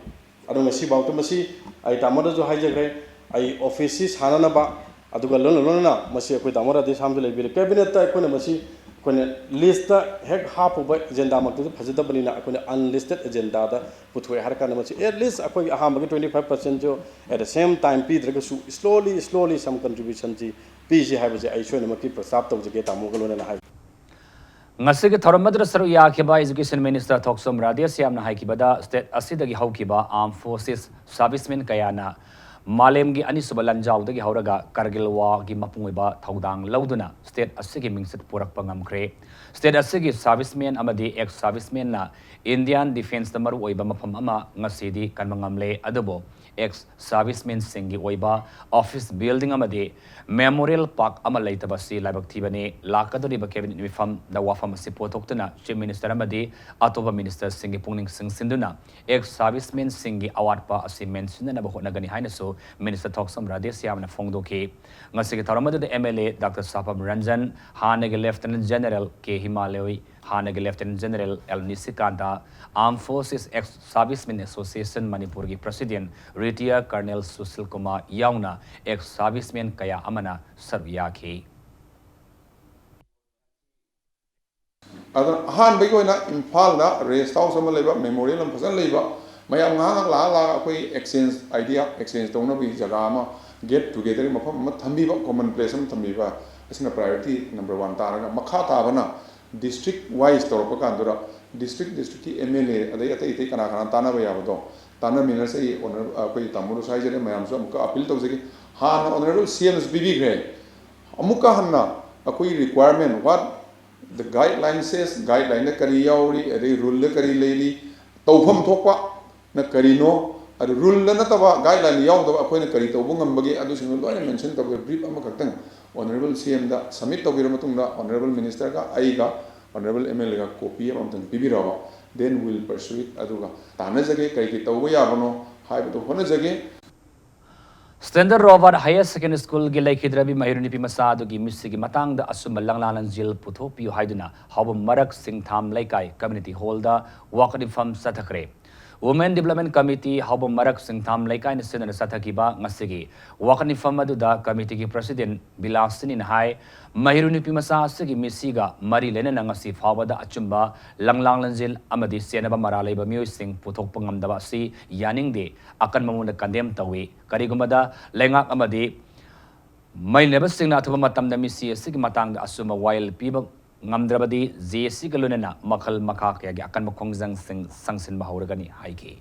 ꯑꯗꯣ ꯉꯁꯤꯐꯥꯎꯗ ꯃꯁꯤ ꯑꯩ ꯇꯥꯃꯣꯗꯁꯨ ꯍꯥꯏꯖꯈ꯭ꯔꯦ, ꯑꯩ officeꯁꯤ ꯁꯥꯅꯅꯕ, ꯑꯗꯨꯒ ꯂꯣꯏꯅ ꯂꯣꯏꯅꯅ ꯃꯁꯤ ꯑꯩꯈꯣꯏ ꯇꯥꯃꯣ ꯔꯥꯙꯦꯁ꯭ꯌꯥꯝꯁꯨ ꯂꯩꯕꯤꯔꯦ, cabinetꯇ ꯑꯩꯈꯣꯏꯅ ꯃꯁꯤ ꯑꯩꯈꯣꯏꯅ listꯇ ꯍꯦꯛ ꯍꯥꯞꯄꯨꯕ agendaꯃꯛꯇꯁꯨ ꯐꯖꯗꯕꯅꯤꯅ ꯑꯩꯈꯣꯏꯅ unlisted agendaꯗ ꯄꯨꯊꯣꯛꯑꯦ ꯍꯥꯏꯔ ꯀꯥꯟꯗ ꯃꯁꯤ at least ꯑꯩꯈꯣꯏꯒꯤ ꯑꯍꯥꯟꯕꯒꯤ twenty five percentꯁꯨ at the same time ꯄꯤꯗ꯭ꯔꯒꯁꯨ slowly slowly some contributionꯁꯤ ꯄꯤꯁꯤ ꯍꯥꯏꯕꯁꯦ ꯑꯩ ꯁꯣꯏꯗꯅꯃꯛꯀꯤ ꯄ꯭ꯔꯁꯇꯥꯞ ꯇꯧꯖꯒꯦ ꯇꯥꯃꯣꯒ ꯂꯣꯏꯅꯅ ꯍꯥꯏ꯫ ꯉꯁꯤꯒꯤ ꯊꯧꯔꯝ ꯑꯗꯨꯗ ꯁꯔꯨꯛ ꯌꯥꯈꯤꯕ Education Minister ꯊꯣꯛꯆꯣꯝ ꯔꯥꯙꯦꯁ꯭ꯌꯥꯝꯅ ꯍꯥꯏꯈꯤꯕꯗ, state ꯑꯁꯤꯗꯒꯤ ꯍꯧꯈꯤꯕ Armed Forces servicemen ꯀꯌꯥꯅ ꯃꯥꯂꯦꯝꯒꯤ ꯑꯅꯤꯁꯨꯕ ꯂꯥꯟꯖꯥꯎꯗꯒꯤ ꯍꯧꯔꯒ ꯀꯥꯔꯒꯤꯜ ꯋꯥꯔꯒꯤ ꯃꯄꯨꯡ ꯑꯣꯏꯕ ꯊꯧꯗꯥꯡ ꯂꯧꯗꯨꯅ ꯁ꯭ꯇꯦꯠ ꯑꯁꯤꯒꯤ ꯃꯤꯡꯆꯠ ꯄꯨꯔꯛꯄ ꯉꯝꯈ꯭ꯔꯦ꯫ ꯁ꯭ꯇꯦꯠ ꯑꯁꯤꯒꯤ ꯁꯥꯔꯚꯤꯁꯃꯦꯟ ꯑꯃꯗꯤ ꯑꯦꯛꯁ ꯁꯥꯔꯚꯤꯁꯃꯦꯟꯅ ꯏꯟꯗꯤꯌꯥꯟ ꯗꯤꯐꯦꯟꯁꯇ ꯃꯔꯨꯑꯣꯏꯕ ꯃꯐꯝ ꯑꯃ ꯉꯁꯤꯗꯤ ꯀꯟꯕ ꯉꯝꯂꯦ꯫ ꯑꯗꯨꯕꯨ ꯑꯦꯛꯁ ꯁꯥꯔꯚꯤꯁꯃꯦꯟꯁꯤꯡꯒꯤ ꯑꯣꯏꯕ ꯑꯣꯐꯤꯁ ꯕꯤꯜꯗꯤꯡ ꯑꯃꯗꯤ ꯃꯦꯃꯣꯔꯤꯌꯦꯜ ꯄꯥꯔꯛ ꯑꯃ ꯂꯩꯇꯕ ꯑꯁꯤ ꯂꯥꯏꯕꯛ ꯊꯤꯕꯅꯤ꯫ ꯂꯥꯛꯀꯗꯧꯔꯤꯕ ꯀꯦꯕꯤꯅꯦꯠ ꯃꯤꯐꯝꯗ ꯋꯥꯐꯝ ꯑꯁꯤ ꯄꯨꯊꯣꯛꯇꯨꯅ ꯆꯤꯐ ꯃꯤꯅꯤꯁꯇꯔ ꯑꯃꯗꯤ ꯑꯇꯣꯞꯄ ꯃꯤꯅꯤꯁꯇꯔꯁꯤꯡꯒꯤ ꯄꯨꯛꯅꯤꯡ ꯆꯤꯡꯁꯤꯟꯗꯨꯅ ꯑꯦꯛꯁ ꯁꯥꯔꯚꯤꯁꯃꯦꯟꯁꯤꯡꯒꯤ ꯑꯋꯥꯠꯄ ꯑꯁꯤ ꯃꯦꯟꯁꯤꯟꯅꯅꯕ ꯍꯣꯠꯅꯒꯅꯤ ꯍꯥꯏꯅꯁꯨ ꯃꯤꯅꯤꯁꯇꯔ ꯊꯣꯛꯆꯣꯝ ꯔꯥꯙꯦꯁ꯭ꯌꯥꯝꯅ ꯐꯣꯡꯗꯣꯛꯈꯤ꯫ ꯉꯁꯤꯒꯤ ꯊꯧꯔꯝ ꯑꯗꯨꯗ M L A doctor Sapam Ranjan, ꯍꯥꯟꯅꯒꯤ ꯂꯦꯐꯇꯤꯅꯦꯟꯠ ꯖꯦꯅꯔꯦꯜ ꯀꯦ ꯍꯤꯃꯥꯂꯣꯏ, ꯍꯥꯟꯅꯒꯤ lieutenant general L Nishikanta, armed forces ex servicemen association ꯃꯅꯤꯄꯨꯔꯒꯤ president retired colonel Sushil Kumar ꯌꯥꯎꯅ ꯑꯦꯛꯁ ꯁꯥꯔꯚꯤꯁꯃꯦꯟ ꯀꯌꯥ ꯑꯃꯅ ꯁꯔꯨꯛ ꯌꯥꯈꯤ꯫ ꯑꯗꯨꯅ ꯑꯍꯥꯟꯕꯒꯤ ꯑꯣꯏꯅ ꯏꯝꯐꯥꯜꯗ ꯔꯦꯁ꯭ꯠ ꯍꯥꯎꯁ ꯑꯃ ꯂꯩꯕ, ꯃꯦꯃꯣꯔꯤꯌꯦꯜ ꯑꯃ ꯐꯖꯅ ꯂꯩꯕ, ꯃꯌꯥꯝ ꯉꯥꯏꯍꯥꯛ ꯉꯥꯏꯍꯥꯛ ꯂꯥꯛꯑ ꯂꯥꯛꯑ ꯑꯩꯈꯣꯏ ꯑꯦꯛꯁꯆꯦꯟꯖ, ꯑꯥꯏꯗꯤꯌꯥ ꯑꯦꯛꯁꯆꯦꯟꯖ ꯇꯧꯅꯕꯒꯤ ꯖꯒꯥ ꯑꯃ, ꯒꯦꯠ ꯇꯨꯒꯦꯗꯔꯒꯤ ꯃꯐꯝ ꯑꯃ ꯊꯝꯕꯤꯕ, ꯀꯣꯃꯟ ꯄ꯭ꯂꯦꯁ ꯑꯃ ꯊꯝꯕꯤꯕ, ꯑꯁꯤꯅ ꯄ꯭ꯔꯥꯏꯌꯣꯔꯤꯇꯤ ꯅꯝꯕꯔ ꯋꯥꯟ ꯇꯥꯔꯒ, ꯃꯈꯥ ꯇꯥꯕꯅ ꯗꯤꯁꯇ꯭ꯔꯤꯛ ꯋꯥꯏꯁ ꯇꯧꯔꯛꯄ ꯀꯥꯟꯗꯨꯗ ꯗꯤꯁꯇ꯭ꯔꯤꯛ ꯗꯤꯁꯇ꯭ꯔꯤꯛꯀꯤ ꯑꯦꯝ ꯑꯦꯜ ꯑꯦ ꯑꯗꯩ ꯑꯇꯩ ꯑꯇꯩ ꯀꯅꯥ ꯀꯅꯥ ꯇꯥꯟꯅꯕ ꯌꯥꯕꯗꯣ ꯇꯥꯟꯅꯃꯤꯟꯅꯁꯤ꯫ ꯑꯩ ꯑꯣꯅꯔ-, ꯑꯩꯈꯣꯏ ꯇꯥꯃꯣꯗꯁꯨ ꯍꯥꯏꯖꯔꯤ, ꯃꯌꯥꯝꯁꯨ ꯑꯃꯨꯛꯀ ꯑꯄꯤꯜ ꯇꯧꯖꯒꯦ꯫ ꯍꯥꯟꯅ ꯑꯣꯅꯔꯦꯕꯜ ꯁꯤ ꯑꯦꯝꯅꯁꯨ ꯄꯤꯕꯤꯈ꯭ꯔꯦ꯫ ꯑꯃꯨꯛꯀ ꯍꯟꯅ ꯑꯩꯈꯣꯏꯒꯤ ꯔꯤꯀ꯭ꯋꯥꯏꯔꯃꯦꯟ, what the guideline says, ꯒꯥꯏꯗꯂꯥꯏꯟꯗ ꯀꯔꯤ ꯌꯥꯎꯔꯤ, ꯑꯗꯩ ꯔꯨꯜꯗ ꯀꯔꯤ ꯂꯩꯔꯤ, ꯇꯧꯐꯝ ꯊꯣꯛꯄꯅ ꯀꯔꯤꯅꯣ, ꯑꯗꯨ ꯔꯨꯜꯗ ꯅꯠꯇꯕ, ꯒꯥꯏꯗꯂꯥꯏꯟꯗ ꯌꯥꯎꯗꯕ ꯑꯩꯈꯣꯏꯅ ꯀꯔꯤ ꯇꯧꯕ ꯉꯝꯕꯒꯦ, ꯑꯗꯨꯁꯤꯡꯗꯣ ꯂꯣꯏꯅ ꯃꯦꯟꯁꯟ ꯇꯧꯕꯤꯔ ꯕ꯭ꯔꯤꯐ ꯑꯃꯈꯛꯇꯪ ꯑꯣꯅꯔꯦꯕꯜ ꯁꯤ ꯑꯦꯝꯗ ꯁꯕꯃꯤꯠ ꯇꯧꯕꯤꯔ ꯃꯇꯨꯡꯗ, ꯑꯣꯅꯔꯦꯕꯜ ꯃꯤꯅꯤꯁꯇꯔꯒ ꯑꯩꯒ ꯑꯣꯅꯔꯦꯕꯜ ꯑꯦꯝ ꯑꯦꯜ ꯑꯦꯒ ꯀꯣꯄꯤ ꯑꯃꯃꯝꯇꯪ ꯄꯤꯕꯤꯔꯛꯑꯣ꯫ Then we will pursue it. ꯑꯗꯨꯒ ꯇꯥꯟꯅꯖꯒꯦ, ꯀꯔꯤ ꯀꯔꯤ ꯇꯧꯕ ꯌꯥꯕꯅꯣ ꯍꯥꯏꯕꯗꯨ ꯍꯣꯠꯅꯖꯒꯦ꯫ ꯁ꯭ꯇꯦꯟꯗꯔ ꯔꯣꯕꯥꯔꯠ ꯍꯥꯌꯔ ꯁꯦꯀꯦꯟꯗꯔꯤ ꯁ꯭ꯀꯨꯜꯒꯤ ꯂꯩꯈꯤꯗ꯭ꯔꯕꯤ ꯃꯍꯩꯔꯣꯏ ꯅꯨꯄꯤ ꯃꯆꯥ ꯑꯗꯨꯒꯤ ꯃꯤꯠꯁꯤꯒꯤ ꯃꯇꯥꯡꯗ ꯑꯆꯨꯝꯕ ꯂꯪꯂꯥ ꯂꯪꯖꯦꯜ ꯄꯨꯊꯣꯛꯄꯤꯌꯨ ꯍꯥꯏꯗꯨꯅ ꯍꯥꯎꯕꯝ ꯃꯔꯛ ꯁꯤꯡꯊꯥꯝ ꯂꯩꯀꯥꯏ ꯀꯝꯃ꯭ꯌꯨꯅꯤꯇꯤ ꯍꯣꯜꯗ ꯋꯥꯀꯠ ꯃꯤꯐꯝ ꯆꯠꯊꯈ꯭ꯔꯦ꯫ ꯋꯨꯃꯦꯟ ꯗꯤꯕ꯭ꯂꯞꯃꯦꯟ ꯀꯃꯤꯇꯤ ꯍꯥꯎꯕꯝ ꯃꯔꯛ ꯁꯤꯡꯊꯥꯝ ꯂꯩꯀꯥꯏꯅ ꯁꯤꯟꯗꯨꯅ ꯆꯠꯊꯈꯤꯕ ꯉꯁꯤꯒꯤ ꯋꯥꯀꯠ ꯃꯤꯐꯝ ꯑꯗꯨꯗ ꯀꯃꯤꯇꯤꯒꯤ ꯄ꯭ꯔꯁꯤꯗꯦꯟꯠ ꯕꯤꯂꯥꯁꯤꯅꯤꯅ ꯍꯥꯏ, ꯃꯍꯩꯔꯣꯏ ꯅꯨꯄꯤ ꯃꯆꯥ ꯑꯁꯤꯒꯤ ꯃꯤꯠꯁꯤꯒ ꯃꯔꯤ ꯂꯩꯅꯅ ꯉꯁꯤ ꯐꯥꯎꯕꯗ ꯑꯆꯨꯝꯕ ꯂꯪꯂꯥ ꯂꯪꯖꯦꯜ ꯑꯃꯗꯤ ꯆꯦꯟꯅꯕ ꯃꯔꯥꯜ ꯂꯩꯕ ꯃꯤꯑꯣꯏꯁꯤꯡ ꯄꯨꯊꯣꯛꯄ ꯉꯝꯗꯕ ꯑꯁꯤ ꯌꯥꯅꯤꯡꯗꯦ, ꯑꯀꯟꯕ ꯃꯑꯣꯡꯗ ꯀꯟꯗꯦꯝ ꯇꯧꯏ꯫ ꯀꯔꯤꯒꯨꯝꯕꯗ ꯂꯩꯉꯥꯛ ꯑꯃꯗꯤ ꯃꯩ ꯂꯩꯅꯕꯁꯤꯡꯅ ꯑꯊꯨꯕ ꯃꯇꯝꯗ ꯃꯤꯠꯁꯤ ꯑꯁꯤꯒꯤ ꯃꯇꯥꯡꯗ ꯑꯆꯨꯝꯕ ꯋꯥꯌꯦꯜ ꯄꯤꯕ ꯉꯝꯗ꯭ꯔꯕꯗꯤ ꯖꯦ ꯑꯦ ꯁꯤꯒ ꯂꯣꯏꯅꯅ ꯃꯈꯜ ꯃꯈꯥ ꯀꯌꯥꯒꯤ ꯑꯀꯟꯕ ꯈꯣꯡꯖꯪꯁꯤꯡ ꯆꯪꯁꯤꯟꯕ ꯍꯧꯔꯒꯅꯤ ꯍꯥꯏꯈꯤ꯫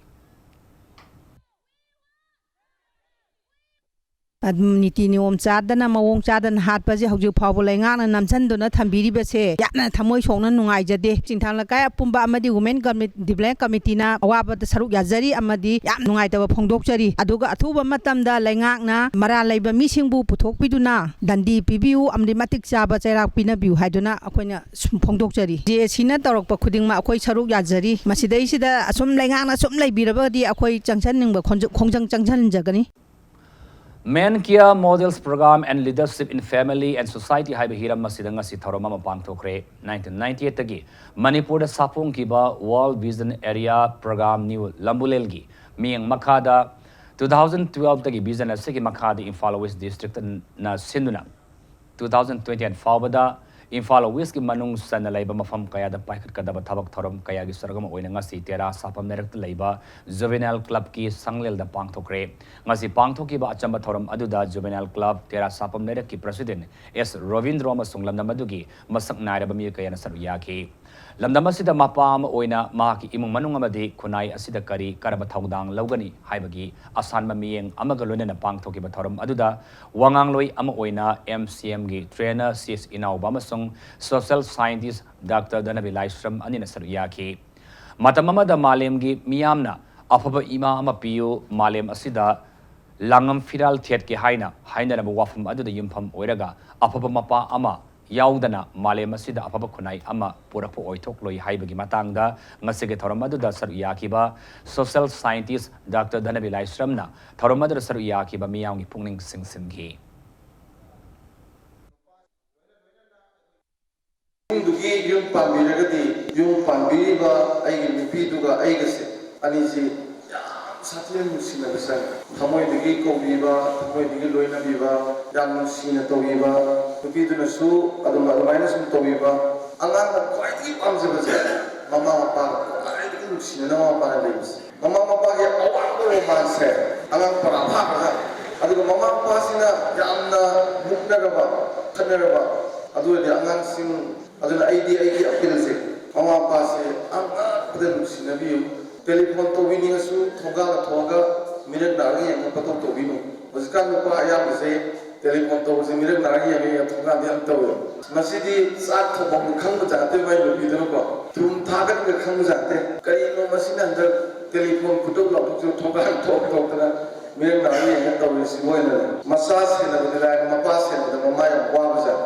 ꯑꯗꯨꯝ ꯅꯤꯇꯤ ꯅꯤꯌꯣꯝ ꯆꯥꯗꯅ, ꯃꯑꯣꯡ ꯆꯥꯗꯅ ꯍꯥꯠꯄꯁꯦ ꯍꯧꯖꯤꯛ ꯐꯥꯎꯕ ꯂꯩꯉꯥꯛꯅ ꯅꯝꯁꯤꯟꯗꯨꯅ ꯊꯝꯕꯤꯔꯤꯕꯁꯦ ꯌꯥꯝꯅ ꯊꯃꯣꯏ ꯁꯣꯛꯅ ꯅꯨꯡꯉꯥꯏꯖꯗꯦ꯫ ꯆꯤꯡꯊꯥꯡ ꯂꯩꯀꯥꯏ ꯑꯄꯨꯟꯕ ꯑꯃꯗꯤ Women Commit-, Development Committee-ꯅ ꯑꯋꯥꯕꯗ ꯁꯔꯨꯛ ꯌꯥꯖꯔꯤ ꯑꯃꯗꯤ ꯌꯥꯝ ꯅꯨꯡꯉꯥꯏꯇꯕ ꯐꯣꯡꯗꯣꯛꯆꯔꯤ꯫ ꯑꯗꯨꯒ ꯑꯊꯨꯕ ꯃꯇꯝꯗ ꯂꯩꯉꯥꯛꯅ ꯃꯔꯥꯜ ꯂꯩꯕ ꯃꯤꯁꯤꯡꯕꯨ ꯄꯨꯊꯣꯛꯄꯤꯗꯨꯅ ꯗꯟꯗꯤ ꯄꯤꯕꯤꯌꯨ ꯑꯃꯗꯤ ꯃꯇꯤꯛ ꯆꯥꯕ ꯆꯩꯔꯥꯛ ꯄꯤꯅꯕꯤꯌꯨ ꯍꯥꯏꯗꯨꯅ ꯑꯩꯈꯣꯏꯅ ꯁꯨꯝ ꯐꯣꯡꯗꯣꯛꯆꯔꯤ꯫ ꯖꯦ ꯑꯦ ꯁꯤꯅ ꯇꯧꯔꯛꯄ ꯈꯨꯗꯤꯡꯃꯛ ꯑꯩꯈꯣꯏ ꯁꯔꯨꯛ ꯌꯥꯖꯔꯤ꯫ ꯃꯁꯤꯗꯩꯁꯤꯗ ꯑꯁꯨꯝ ꯂꯩꯉꯥꯛꯅ ꯁꯨꯝ ꯂꯩꯕꯤꯔꯕꯗꯤ ꯑꯩꯈꯣꯏ ꯆꯪꯁꯟꯅꯤꯡꯕ ꯈꯣꯡꯖ-, ꯈꯣꯡꯖꯪ ꯆꯪꯁꯟꯖꯒꯅꯤ꯫ Men Kia Models Program and Leadership in Family and Society ꯍꯥꯏꯕ ꯍꯤꯔꯝ ꯑꯁꯤꯗ ꯉꯁꯤ ꯊꯧꯔꯝ ꯑꯃ ꯄꯥꯡꯊꯣꯛꯈ꯭ꯔꯦ꯫ ꯅꯥꯏꯟꯇꯤꯟ ꯅꯥꯏꯟꯇꯤ ꯑꯩꯠꯇꯒꯤ ꯃꯅꯤꯄꯨꯔꯗ ꯁꯥꯐꯣꯡꯈꯤꯕ World Vision Area Program New ꯂꯝꯕꯨꯂꯦꯜꯒꯤ ꯃꯤꯠꯌꯦꯡ ꯃꯈꯥꯗ ꯇꯨ ꯊꯥꯎꯖꯟ ꯇꯨꯋꯦꯜꯐꯇꯒꯤ vision ꯑꯁꯤꯒꯤ ꯃꯈꯥꯗ ꯏꯝꯐꯥꯜ ꯋꯦꯁ ꯗꯤꯁꯇ꯭ꯔꯤꯛꯇꯅ ꯁꯤꯟꯗꯨꯅ ꯇꯨ ꯊꯥꯎꯖꯟ ꯇ꯭ꯋꯦꯟꯇꯤ ꯑꯩꯠ ꯐꯥꯎꯕꯗ ꯏꯝꯐꯥꯜ ꯋꯦꯁꯀꯤ ꯃꯅꯨꯡ ꯆꯟꯅ ꯂꯩꯕ ꯃꯐꯝ ꯀꯌꯥꯗ ꯄꯥꯏꯈꯠꯀꯗꯕ ꯊꯕꯛ ꯊꯧꯔꯝ ꯀꯌꯥꯒꯤ ꯁꯔꯨꯛ ꯑꯃ ꯑꯣꯏꯅ ꯉꯁꯤ ꯇꯦꯔꯥ ꯁꯥꯐꯝ ꯂꯩꯔꯛꯇ ꯂꯩꯕ Juvenile Clubꯀꯤ ꯁꯪꯂꯦꯜꯗ ꯄꯥꯡꯊꯣꯛꯈ꯭ꯔꯦ꯫ ꯉꯁꯤ ꯄꯥꯡꯊꯣꯛꯈꯤꯕ ꯑꯆꯝꯕ ꯊꯧꯔꯝ ꯑꯗꯨꯗ Juvenile Club ꯇꯦꯔꯥ ꯁꯥꯐꯝ ꯂꯩꯔꯛꯀꯤ President ꯑꯦꯁ ꯔꯣꯕꯤꯟꯗ꯭ꯔꯣ ꯑꯃꯁꯨꯡ ꯂꯝꯗꯝ ꯑꯗꯨꯒꯤ ꯃꯁꯛ ꯅꯥꯏꯔꯕ ꯃꯤꯑꯣꯏ ꯀꯌꯥꯅ ꯁꯔꯨꯛ ꯌꯥꯈꯤ꯫ ꯂꯝꯗꯝ ꯑꯁꯤꯗ ꯃꯄꯥ ꯑꯃ ꯑꯣꯏꯅ ꯃꯍꯥꯛꯀꯤ ꯏꯃꯨꯡ ꯃꯅꯨꯡ ꯑꯃꯗꯤ ꯈꯨꯟꯅꯥꯏ ꯑꯁꯤꯗ ꯀꯔꯤ ꯀꯔꯝꯕ ꯊꯧꯗꯥꯡ ꯂꯧꯒꯅꯤ ꯍꯥꯏꯕꯒꯤ ꯑꯁꯥꯟꯕ ꯃꯤꯠꯌꯦꯡ ꯑꯃꯒ ꯂꯣꯏꯅꯅ ꯄꯥꯡꯊꯣꯛꯈꯤꯕ ꯊꯧꯔꯝ ꯑꯗꯨꯗ ꯋꯥꯉꯥꯡꯂꯣꯏ ꯑꯃ ꯑꯣꯏꯅ ꯑꯦꯝ ꯁꯤ ꯑꯦꯝꯒꯤ trainer ꯁꯤ ꯑꯦꯁ ꯏꯅꯥꯎꯕ ꯑꯃꯁꯨꯡ social scientist Doctor ꯙꯅꯕꯤ ꯂꯥꯏꯁ꯭ꯔꯝ ꯑꯅꯤꯅ ꯁꯔꯨꯛ ꯌꯥꯈꯤ꯫ ꯃꯇꯝ ꯑꯃꯗ ꯃꯥꯂꯦꯝꯒꯤ ꯃꯤꯌꯥꯝꯅ "ꯑꯐꯕ ꯏꯃꯥ ꯑꯃ ꯄꯤꯌꯨ, ꯃꯥꯂꯦꯝ ꯑꯁꯤꯗ ꯂꯥꯡꯉꯝ ꯐꯤꯔꯥꯜ ꯊꯦꯠꯀꯦ" ꯍꯥꯏꯅ ꯍꯥꯏꯅꯔꯝꯕ ꯋꯥꯐꯝ ꯑꯗꯨꯗ ꯌꯨꯝꯐꯝ ꯑꯣꯏꯔꯒ ꯑꯐꯕ ꯃꯄꯥ ꯑꯃ ꯌꯥꯎꯗꯅ ꯃꯥꯂꯦꯝ ꯑꯁꯤꯗ ꯑꯐꯕ ꯈꯨꯟꯅꯥꯏ ꯑꯃ ꯄꯨꯔꯛꯄ ꯑꯣꯏꯊꯣꯛꯂꯣꯏ ꯍꯥꯏꯕꯒꯤ ꯃꯇꯥꯡꯗ ꯉꯁꯤꯒꯤ ꯊꯧꯔꯝ ꯑꯗꯨꯗ ꯁꯔꯨꯛ ꯌꯥꯈꯤꯕ social scientist Doctor ꯙꯅꯕꯤ ꯂꯥꯏꯁ꯭ꯔꯝꯅ ꯊꯧꯔꯝ ꯑꯗꯨꯗ ꯁꯔꯨꯛ ꯌꯥꯈꯤꯕ ꯃꯤꯌꯥꯝꯒꯤ ꯄꯨꯛꯅꯤꯡ ꯆꯤꯡꯁꯤꯟꯈꯤ꯫ ꯏꯃꯨꯡꯗꯨꯒꯤ ꯌꯨꯝ ꯄꯥꯟꯕꯤꯔꯒꯗꯤ ꯌꯨꯝ ꯄꯥꯟꯕꯤꯔꯤꯕ ꯑꯩꯒꯤ ꯅꯨꯄꯤꯗꯨꯒ ꯑꯩꯒꯁꯦ ꯑꯅꯤꯁꯤ ꯌꯥꯝ ꯁꯥꯊꯤꯅ ꯅꯨꯡꯁꯤꯅꯕ ꯆꯪꯉꯤ꯫ ꯊꯃꯣꯏꯗꯒꯤ ꯀꯧꯕꯤꯕ, ꯊꯃꯣꯏꯗꯒꯤ ꯂꯣꯏꯅꯕꯤꯕ, ꯌꯥꯝ ꯅꯨꯡꯁꯤꯅ ꯇꯧꯕꯤꯕ, ꯅꯨꯄꯤꯗꯨꯅꯁꯨ ꯑꯗꯨꯝ ꯑꯗꯨꯃꯥꯏꯅ ꯁꯨꯝ ꯇꯧꯕꯤꯕ꯫ ꯑꯉꯥꯡꯅ ꯈ꯭ꯋꯥꯏꯗꯒꯤ ꯄꯥꯝꯖꯕꯁꯦ ꯃꯃꯥ ꯃꯄꯥꯒ ꯈ꯭ꯋꯥꯏꯗꯒꯤ ꯅꯨꯡꯁꯤꯅꯅ ꯃꯃꯥ ꯃꯄꯥꯅ ꯂꯩꯕꯁꯦ꯫ ꯃꯃꯥ ꯃꯄꯥꯒꯤ ꯑꯋꯥꯡꯕ ꯔꯣꯃꯥꯟꯁꯁꯦ ꯑꯉꯥꯡ ꯄꯔꯥ ꯐꯥꯈ꯭ꯔꯒ, ꯑꯗꯨꯒ ꯃꯃꯥ ꯃꯄꯥꯁꯤꯅ ꯌꯥꯝꯅ ꯃꯨꯛꯅꯔꯕ, ꯈꯠꯅꯔꯕ, ꯑꯗꯨ ꯑꯣꯏꯔꯗꯤ ꯑꯉꯥꯡꯁꯤꯡ ꯑꯗꯨꯅ ꯑꯩꯗꯤ ꯑꯩꯒꯤ appeal ꯁꯦ ꯃꯃꯥ ꯃꯄꯥꯁꯦ ꯑꯉꯛꯄꯗ ꯅꯨꯡꯁꯤꯅꯕꯤꯌꯨ꯫ Telephone ꯇꯧꯕꯤꯅꯤꯡꯉꯁꯨ ꯊꯣꯡꯒꯥꯜꯗ ꯊꯣꯛꯑꯒ ꯃꯤꯔꯛ ꯅꯥꯔꯒ ꯌꯦꯡꯉꯒ ꯄꯣꯠꯇꯧ ꯇꯧꯕꯤꯅꯨ꯫ ꯍꯧꯖꯤꯛꯀꯥꯟ ꯅꯨꯄꯥ ꯑꯌꯥꯝꯕꯁꯦ ꯇꯦꯂꯤꯐꯣꯟ ꯇꯧꯕꯁꯦ ꯃꯤꯔꯛ ꯅꯥꯔꯒ ꯌꯦꯡꯉꯒ ꯌꯦꯡꯊꯣꯛꯀꯥꯟꯗ ꯌꯥꯝ ꯇꯧꯋꯦ꯫ ꯃꯁꯤꯗꯤ ꯆꯥꯛ ꯊꯣꯡꯐꯝ ꯈꯪꯕ ꯖꯥꯠ ꯅꯠꯇꯦ ꯃꯥꯏ ꯅꯨꯄꯤꯗꯨꯅꯀꯣ꯫ ꯊꯨꯝ ꯊꯥꯒꯠꯂꯒ ꯈꯪꯕ ꯖꯥꯠ ꯅꯠꯇꯦ꯫ ꯀꯔꯤꯅꯣ ꯃꯁꯤꯅ ꯍꯟꯗꯛ ꯇꯦꯂꯤꯐꯣꯟ ꯈꯨꯇꯧ ꯂꯥꯎꯊꯣꯛꯁꯨ ꯊꯣꯡꯒꯥꯟ ꯊꯣꯛ ꯊꯣꯛꯇꯅ ꯃꯤꯔꯛ ꯅꯥꯔꯒ ꯌꯦꯡꯉꯒ ꯇꯧꯔꯤꯁꯤꯕꯨ ꯍꯥꯏꯅ꯫ ꯃꯆꯥ ꯁꯦꯟꯅꯕꯗꯤ ꯂꯥꯏꯔ, ꯃꯄꯥ ꯁꯦꯟꯅꯕꯗ ꯃꯃꯥ ꯌꯥꯝ ꯋꯥꯕ ꯖꯥꯠ꯫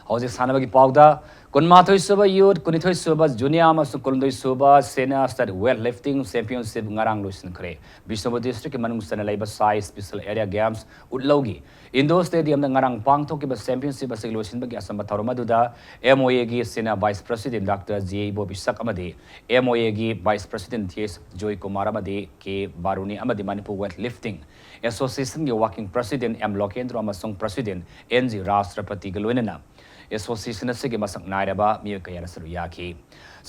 ꯍꯧꯖꯤꯛ ꯁꯥꯟꯅꯕꯒꯤ ꯄꯥꯎꯗ, ꯀꯨꯟꯃꯥꯊꯣꯏ ꯁꯨꯕ ꯌꯨꯠ, ꯀꯨꯟꯅꯤꯊꯣꯏ ꯁꯨꯕ ꯖꯨꯅꯤꯌꯔ ꯑꯃꯁꯨꯡ ꯀꯨꯟꯍꯨꯝꯗꯣꯏ ꯁꯨꯕ senior state weightlifting championship ꯉꯔꯥꯡ ꯂꯣꯏꯁꯤꯟꯈ꯭ꯔꯦ꯫ ꯕꯤꯁꯅꯨꯄꯨꯔ ꯗꯤꯁꯇ꯭ꯔꯤꯛꯀꯤ ꯃꯅꯨꯡ ꯆꯟꯅ ꯂꯩꯕ ꯁꯥꯏ ꯁ꯭ꯄꯦꯁꯦꯜ ꯑꯦꯔꯤꯌꯥ ꯒꯦꯝꯁ ꯎꯠꯂꯧꯒꯤ ꯏꯟꯗꯣꯔ ꯁ꯭ꯇꯦꯗꯤꯌꯝꯗ ꯉꯔꯥꯡ ꯄꯥꯡꯊꯣꯛꯈꯤꯕ ꯆꯦꯝꯄꯤꯌꯟꯁꯤꯞ ꯑꯁꯤꯒꯤ ꯂꯣꯏꯁꯤꯟꯕꯒꯤ ꯑꯆꯝꯕ ꯊꯧꯔꯝ ꯑꯗꯨꯗ ꯑꯦꯝ ꯑꯣ ꯑꯦꯒꯤ senior vice president doctor G Ibobisak ꯑꯃꯗꯤ ꯑꯦꯝ ꯑꯣ ꯑꯦꯒꯤ vice president T S Joykumar ꯑꯃꯗꯤ ꯀꯦ ꯕꯥꯔꯨꯅꯤ ꯑꯃꯗꯤ ꯃꯅꯤꯄꯨꯔ ꯋꯦꯠ ꯂꯤꯐꯇꯤꯡ ꯑꯦꯁꯣꯁꯤꯌꯦꯁꯟꯒꯤ ꯋꯥꯔꯀꯤꯡ ꯄ꯭ꯔꯁꯤꯗꯦꯟꯠ ꯑꯦꯝ ꯂꯣꯀꯦꯟꯗ꯭ꯔꯣ ꯑꯃꯁꯨꯡ ꯄ꯭ꯔꯁꯤꯗꯦꯟꯠ ꯑꯦꯟ ꯖꯤ ꯔꯥꯁꯇ꯭ꯔꯄꯇꯤꯒ ꯂꯣꯏꯅꯅ ꯑꯦꯁꯣꯁꯤꯌꯦꯁꯟ ꯑꯁꯤꯒꯤ ꯃꯁꯛ ꯅꯥꯏꯔꯕ ꯃꯤꯑꯣꯏ ꯀꯌꯥꯅ ꯁꯔꯨꯛ ꯌꯥꯈꯤ꯫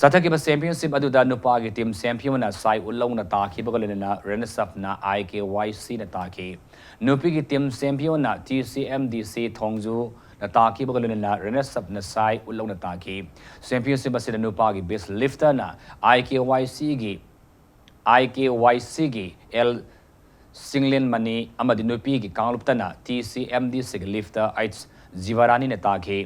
ꯆꯠꯊꯈꯤꯕ ꯆꯦꯝꯄꯤꯌꯟꯁꯤꯞ ꯑꯗꯨꯗ ꯅꯨꯄꯥꯒꯤ ꯇꯤꯝ ꯆꯦꯝꯄꯤꯌꯟꯅ ꯁꯥꯏ ꯎꯠꯂꯧꯅ ꯇꯥꯈꯤꯕꯒ ꯂꯣꯏꯅꯅ ꯔꯅꯔꯁ ꯑꯞꯅ ꯑꯥꯏ ꯀꯦ ꯋꯥꯏ ꯁꯤꯅ ꯇꯥꯈꯤ꯫ ꯅꯨꯄꯤꯒꯤ ꯇꯤꯝ ꯆꯦꯝꯄꯤꯌꯟꯅ T C M D C ꯊꯣꯡꯖꯨꯅ ꯇꯥꯈꯤꯕꯒ ꯂꯣꯏꯅꯅ ꯔꯅꯔꯁ ꯑꯞꯅ ꯁꯥꯏ ꯎꯠꯂꯧꯅ ꯇꯥꯈꯤ꯫ ꯆꯦꯝꯄꯤꯌꯟꯁꯤꯞ ꯑꯁꯤꯗ ꯅꯨꯄꯥꯒꯤ ꯕꯦꯁ ꯂꯤꯐꯇꯔꯅ ꯑꯥꯏ ꯀꯦ ꯋꯥꯏ ꯁꯤꯒꯤ ꯑꯥꯏ ꯀꯦ ꯋꯥꯏ ꯁꯤꯒꯤ ꯑꯦꯜ ꯁꯤꯡꯂꯦꯟꯃꯅꯤ ꯑꯃꯗꯤ ꯅꯨꯄꯤꯒꯤ ꯀꯥꯡꯂꯨꯞꯇꯅ ꯇꯤ ꯁꯤ ꯑꯦꯝ ꯗꯤ ꯁꯤꯒꯤ ꯂꯤꯐꯇꯔ ꯑꯩꯆ ꯖꯤꯕꯥꯔꯥꯅꯤꯅ ꯇꯥꯈꯤ꯫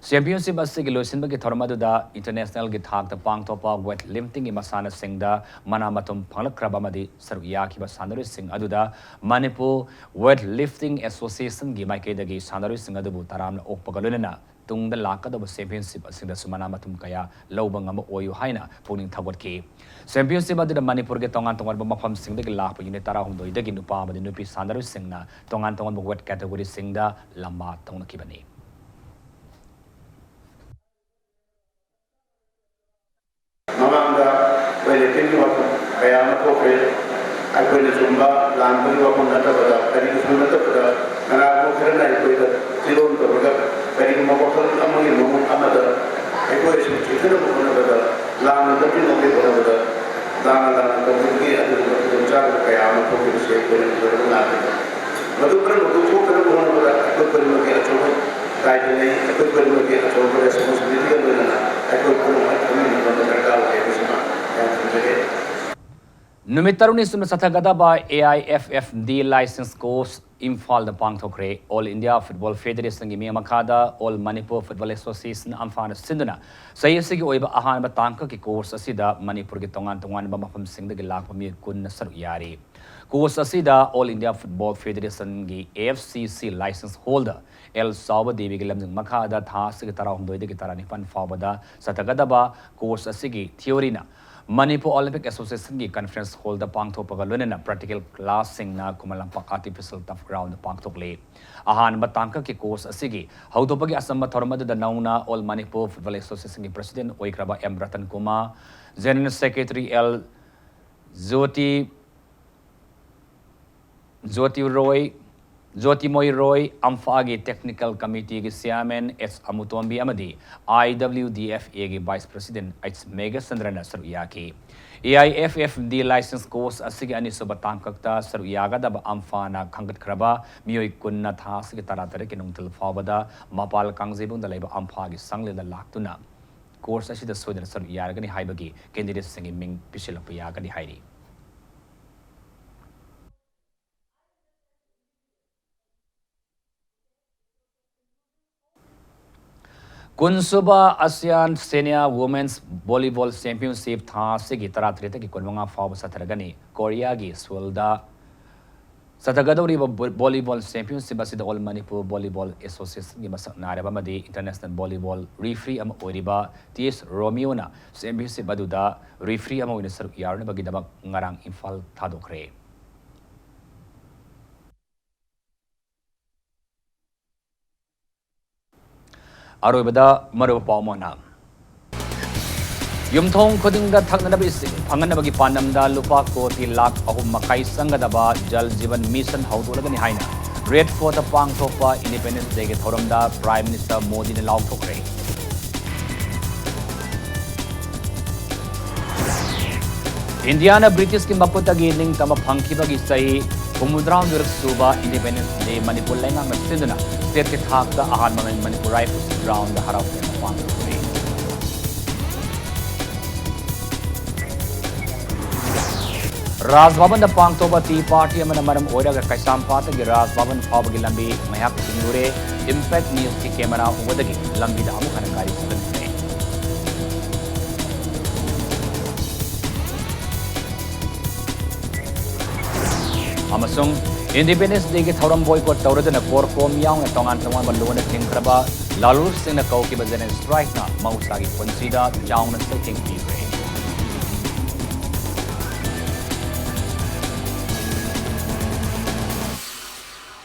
ꯆꯦꯝꯄꯤꯌꯟꯁꯤꯞ ꯑꯁꯤꯒꯤ ꯂꯣꯏꯁꯤꯟꯕꯒꯤ ꯊꯧꯔꯝ ꯑꯗꯨꯗ ꯏꯟꯇꯔꯅꯦꯁꯅꯦꯜꯒꯤ ꯊꯥꯛꯇ ꯄꯥꯡꯊꯣꯛꯄ ꯋꯦꯠ ꯂꯤꯐꯇꯤꯡꯒꯤ ꯃꯁꯥꯟꯅꯁꯤꯡꯗ ꯃꯅꯥ ꯃꯊꯨꯝ ꯐꯪꯂꯛꯈ꯭ꯔꯕ ꯑꯃꯗꯤ ꯁꯔꯨꯛ ꯌꯥꯈꯤꯕ ꯁꯥꯟꯅꯔꯣꯏꯁꯤꯡ ꯑꯗꯨꯗ ꯃꯅꯤꯄꯨꯔ ꯋꯦꯠ ꯂꯤꯐꯇꯤꯡ ꯑꯦꯁꯣꯁꯤꯌꯦꯁꯟꯒꯤ ꯃꯥꯏꯀꯩꯗꯒꯤ ꯁꯥꯟꯅꯔꯣꯏꯁꯤꯡ ꯑꯗꯨꯕꯨ ꯇꯔꯥꯝꯅ ꯑꯣꯛꯄꯒ ꯂꯣꯏꯅꯅ ꯇꯨꯡꯗ ꯂꯥꯛꯀꯗꯧꯕ ꯆꯦꯝꯄꯤꯌꯟꯁꯤꯞ ꯑꯁꯤꯗꯁꯨ ꯃꯅꯥ ꯃꯊꯨꯝ ꯀꯌꯥ ꯂꯧꯕ ꯉꯝꯕ ꯑꯣꯏꯌꯨ ꯍꯥꯏꯅ ꯄꯨꯛꯅꯤꯡ ꯊꯧꯒꯠꯈꯤ꯫ ꯆꯦꯝꯄꯤꯌꯟꯁꯤꯞ ꯑꯗꯨꯗ ꯃꯅꯤꯄꯨꯔꯒꯤ ꯇꯣꯉꯥꯟ ꯇꯣꯉꯥꯟꯕ ꯃꯐꯝꯁꯤꯡꯗꯒꯤ ꯂꯥꯛꯄ ꯌꯨꯅꯤꯠ ꯇꯔꯥꯍꯨꯝꯗꯣꯏꯗꯒꯤ ꯅꯨꯄꯥ ꯑꯃꯗꯤ ꯅꯨꯄꯤ ꯁꯥꯟꯅꯔꯣꯏꯁꯤꯡꯅ ꯇꯣꯉꯥꯟ ꯇꯣꯉꯥꯟꯕ ꯋꯦꯠ ꯀꯦꯇꯦꯒꯣꯔꯤꯁꯤꯡꯗ ꯂꯝꯕꯥ ꯇꯧꯅꯈꯤꯕꯅꯤ꯫ ꯃꯃꯥꯡꯗ ꯑꯩꯈꯣꯏ ꯂꯦꯞꯇꯤꯡꯒꯤ ꯋꯥꯐꯝ ꯀꯌꯥ ꯑꯃ ꯊꯣꯛꯈ꯭ꯔꯦ꯫ ꯑꯩꯈꯣꯏꯅ ꯆꯨꯝꯕ ꯂꯥꯟꯕꯒꯤ ꯋꯥꯐꯝ ꯅꯠꯇꯕꯗ, ꯀꯔꯤꯒꯤꯁꯨ ꯅꯠꯇꯕꯗ, ꯀꯅꯥꯒꯨꯝꯕ ꯈꯔꯅ ꯑꯩꯈꯣꯏꯗ ꯊꯤꯔꯣꯟ ꯇꯧꯔꯒ ꯀꯔꯤꯒꯨꯝꯕ ꯋꯥꯈꯜ ꯑꯃꯒꯤ ꯃꯑꯣꯡ ꯑꯃꯗ ꯑꯩꯈꯣꯏ ꯑꯁꯨꯝ ꯆꯤꯡꯊꯅꯕ ꯍꯣꯠꯅꯕꯗ, ꯂꯥꯟꯅ ꯅꯠꯇ꯭ꯔꯤꯉꯩꯒꯤ ꯍꯣꯠꯅꯕꯗ, ꯂꯥꯟꯅ ꯂꯥꯟꯅ ꯇꯧꯈꯤꯕꯒꯤ ꯑꯗꯨꯒꯨꯝꯕ ꯈꯨꯗꯣꯡꯆꯥꯗꯕ ꯀꯌꯥ ꯑꯃ ꯊꯣꯛꯈꯤꯕꯁꯦ ꯑꯩꯈꯣꯏꯅ ꯎꯖꯔꯒ ꯂꯥꯛꯂꯦ꯫ ꯃꯗꯨ ꯄꯨꯝꯅꯃꯛꯇꯨ ꯊꯣꯛꯇꯅꯕ ꯍꯣꯠꯅꯕꯗ ꯑꯩꯈꯣꯏ ꯈꯨꯗꯤꯡꯃꯛꯀꯤ ꯑꯆꯧꯕ ꯗꯥꯏꯇ ꯂꯩ, ꯑꯩꯈꯣꯏ ꯈꯨꯗꯤꯡꯃꯛꯀꯤ ꯑꯆꯧꯕ ꯔꯦꯁꯄꯣꯟꯁꯤꯕꯤꯂꯤꯇꯤꯒ ꯂꯣꯏꯅꯅ ꯑꯩꯈꯣꯏ ꯄꯨꯝꯅꯃꯛ ꯈꯪꯃꯤꯟꯅꯕ ꯑꯃ ꯗꯔꯀꯥꯔ ꯑꯣꯏ ꯍꯥꯏꯕꯁꯤꯃ ꯑꯩꯍꯥꯛ ꯊꯝꯖꯒꯦ꯫ ꯅꯨꯃꯤꯠ ꯇꯔꯨꯛꯅꯤ ꯆꯨꯞꯅ ꯆꯠꯊꯒꯗꯕ A I F F D license course ꯏꯝꯐꯥꯜꯗ ꯄꯥꯡꯊꯣꯛꯈ꯭ꯔꯦ꯫ All India Football Federationꯒꯤ ꯃꯤ ꯃꯈꯥꯗ All Manipur Football Association ꯑꯝꯐꯥꯅ ꯁꯤꯟꯗꯨꯅ ꯆꯍꯤ ꯑꯁꯤꯒꯤ ꯑꯣꯏꯕ ꯑꯍꯥꯟꯕ ꯇꯥꯡꯀꯛꯀꯤ course ꯑꯁꯤꯗ ꯃꯅꯤꯄꯨꯔꯒꯤ ꯇꯣꯉꯥꯟ ꯇꯣꯉꯥꯟꯕ ꯃꯐꯝꯁꯤꯡꯗꯒꯤ ꯂꯥꯛꯄ ꯃꯤꯑꯣꯏ ꯀꯨꯟꯅ ꯁꯔꯨꯛ ꯌꯥꯔꯤ꯫ Course ꯑꯁꯤꯗ All India Football Federationꯒꯤ A F C C license holder L ꯆꯥꯎꯕ ꯗꯦꯕꯤꯒꯤ ꯂꯝꯖꯤꯡ ꯃꯈꯥꯗ ꯊꯥ ꯑꯁꯤꯒꯤ ꯇꯔꯥꯍꯨꯝꯗꯣꯏꯗꯒꯤ ꯇꯔꯥꯅꯤꯄꯥꯟ ꯐꯥꯎꯕꯗ ꯆꯠꯊꯒꯗꯕ course ꯑꯁꯤꯒꯤ theoryꯅ Manipur Olympic Associationꯒꯤ conference hallꯗ ꯄꯥꯡꯊꯣꯛꯄꯒ ꯂꯣꯏꯅꯅ practical classꯁꯤꯡꯅ Khuman Lampak artificial turf groundꯗ ꯄꯥꯡꯊꯣꯛꯂꯤ꯫ ꯑꯍꯥꯟꯕ ꯇꯥꯡꯀꯛꯀꯤ course ꯑꯁꯤꯒꯤ ꯍꯧꯗꯣꯛꯄꯒꯤ ꯑꯆꯝꯕ ꯊꯧꯔꯝ ꯑꯗꯨꯗ ꯅꯧꯅ All Manipur Football Associationꯒꯤ president ꯑꯣꯏꯈ꯭ꯔꯕ M Ratan Kumar, general secretary L ꯖꯣꯇꯤ ꯖꯣꯇꯤ ꯔꯣꯏ, ꯖꯣꯇꯤꯃꯣꯏ ꯔꯣꯏ, ꯑꯝꯐꯥꯒꯤ technical committeeꯒꯤ chairman H ꯑꯃꯨꯇꯣꯝꯕꯤ ꯑꯃꯗꯤ I W D F Aꯒꯤ vice president H ꯃꯦꯘꯆꯟꯗ꯭ꯔꯅ ꯁꯔꯨꯛ ꯌꯥꯈꯤ꯫ A I F F D license course ꯑꯁꯤꯒꯤ ꯑꯅꯤꯁꯨꯕ ꯇꯥꯡꯀꯛꯇ ꯁꯔꯨꯛ ꯌꯥꯒꯗꯕ ꯑꯝꯐꯥꯅ ꯈꯟꯒꯠꯈ꯭ꯔꯕ ꯃꯤꯑꯣꯏ ꯀꯨꯟꯅ ꯊꯥ ꯑꯁꯤꯒꯤ ꯇꯔꯥꯇꯔꯦꯠꯀꯤ ꯅꯨꯡꯊꯤꯜ ꯐꯥꯎꯕꯗ ꯃꯄꯥꯜ ꯀꯥꯡꯖꯩꯕꯨꯡꯗ ꯂꯩꯕ ꯑꯝꯐꯥꯒꯤ ꯁꯪꯂꯦꯟꯗ ꯂꯥꯛꯇꯨꯅ course ꯑꯁꯤꯗ ꯁꯣꯏꯗꯅ ꯁꯔꯨꯛ ꯌꯥꯔꯒꯅꯤ ꯍꯥꯏꯕꯒꯤ candidateꯁꯤꯡꯒꯤ ꯃꯤꯡ ꯄꯤꯁꯤꯜꯂꯛꯄ ꯌꯥꯒꯅꯤ ꯍꯥꯏꯔꯤ꯫ ꯀꯨꯟꯁꯨꯕ ASEAN Senior Women's Volleyball Championship ꯊꯥ ꯑꯁꯤꯒꯤ ꯇꯔꯥꯇꯔꯦꯠꯇꯒꯤ ꯀꯨꯟꯃꯉꯥ ꯐꯥꯎꯕ ꯆꯠꯊꯔꯒꯅꯤ꯫ ꯀꯣꯔꯤꯌꯥꯒꯤ ꯁꯨꯜꯗ ꯆꯠꯊꯒꯗꯧꯔꯤꯕ ꯕꯣ-, volleyball championship ꯑꯁꯤꯗ All Manipur Volleyball Associationꯒꯤ ꯃꯁꯛ ꯅꯥꯏꯔꯕ ꯑꯃꯗꯤ international volleyball referee ꯑꯃ ꯑꯣꯏꯔꯤꯕ T S ꯔꯣꯃꯤꯌꯣꯅ championship ꯑꯗꯨꯗ referee ꯑꯃ ꯑꯣꯏꯅ ꯁꯔꯨꯛ ꯌꯥꯔꯨꯅꯕꯒꯤꯗꯃꯛ ꯉꯔꯥꯡ ꯏꯝꯐꯥꯜ ꯊꯥꯗꯣꯛꯈ꯭ꯔꯦ꯫ ꯑꯔꯣꯏꯕꯗ ꯃꯔꯨꯑꯣꯏꯕ ꯄꯥꯎ ꯑꯃꯅ, ꯌꯨꯝꯊꯣꯡ ꯈꯨꯗꯤꯡꯗ ꯊꯛꯅꯅꯕ ꯏꯁꯤꯡ ꯐꯪꯍꯟꯅꯕꯒꯤ ꯄꯥꯟꯗꯝꯗ ꯂꯨꯄꯥ ꯀꯣꯇꯤ ꯂꯥꯈ ꯑꯍꯨꯝ ꯃꯈꯥꯏ ꯆꯪꯒꯗꯕ ꯖꯜ ꯖꯤꯕꯟ ꯃꯤꯁꯟ ꯍꯧꯗꯣꯛꯂꯒꯅꯤ ꯍꯥꯏꯅ ꯔꯦꯗ ꯐꯣꯔꯠꯇ ꯄꯥꯡꯊꯣꯛꯄ Independence Dayꯒꯤ ꯊꯧꯔꯝꯗ Prime Minister ꯃꯣꯗꯤꯅ ꯂꯥꯎꯊꯣꯛꯈ꯭ꯔꯦ꯫ ꯏꯟꯗꯤꯌꯥꯅ ꯕ꯭ꯔꯤꯇꯤꯁꯀꯤ ꯃꯈꯨꯠꯇꯒꯤ ꯅꯤꯡꯇꯝꯕ ꯐꯪꯈꯤꯕꯒꯤ ꯆꯍꯤ ꯍꯨꯝꯐꯨꯇꯔꯥꯍꯨꯝꯗꯣꯏꯔꯛ ꯁꯨꯕ Independence Day ꯃꯅꯤꯄꯨꯔ ꯂꯩꯉꯥꯛꯅ ꯁꯤꯟꯗꯨꯅ stateꯀꯤ ꯊꯥꯛꯇ ꯑꯍꯥꯟꯕ Manipur Rifles groundꯗ ꯍꯔꯥꯎ ꯀꯨꯝꯍꯩ ꯄꯥꯡꯊꯣꯛꯈ꯭ꯔꯦ꯫ ꯔꯥꯖ ꯚꯕꯟꯗ ꯄꯥꯡꯊꯣꯛꯄ ꯇꯤ ꯄꯥꯔꯇꯤ ꯑꯃꯅ ꯃꯔꯝ ꯑꯣꯏꯔꯒ ꯀꯩꯁꯥꯝꯄꯥꯠꯇꯒꯤ ꯔꯥꯖ ꯚꯕꯟ ꯐꯥꯎꯕꯒꯤ ꯂꯝꯕꯤ ꯉꯥꯏꯍꯥꯛ ꯊꯤꯡꯂꯨꯔꯦ꯫ ꯏꯝꯄꯦꯛ ꯅ꯭ꯌꯨꯁꯀꯤ ꯀꯦꯃꯦꯔꯥ ꯎꯕꯗꯒꯤ ꯂꯝꯕꯤꯗ ꯑꯃꯨꯛ ꯍꯟꯅ ꯒꯥꯔꯤ ꯆꯠꯍꯟꯈ꯭ꯔꯦ꯫ ꯑꯃꯁꯨꯡ ꯏꯟꯗꯤꯄꯦꯟꯗꯦꯟꯁ ꯗꯦꯒꯤ ꯊꯧꯔꯝ ꯕꯣꯏꯀꯣꯠ ꯇꯧꯔꯗꯨꯅ ꯀꯣꯔꯀꯣꯝ ꯌꯥꯎꯅ ꯇꯣꯉꯥꯟ ꯇꯣꯉꯥꯟꯕ ꯂꯣꯟꯗ ꯊꯤꯡꯈ꯭ꯔꯕ ꯂꯥꯂꯨꯁꯤꯡꯅ ꯀꯧꯈꯤꯕ ꯖꯦꯅꯔꯦꯜ ꯁ꯭ꯇ꯭ꯔꯥꯏꯛꯅ ꯃꯍꯧꯁꯥꯒꯤ ꯄꯨꯟꯁꯤꯗ ꯆꯥꯎꯅ ꯆꯩꯊꯦꯡ ꯄꯤꯈ꯭ꯔꯦ꯫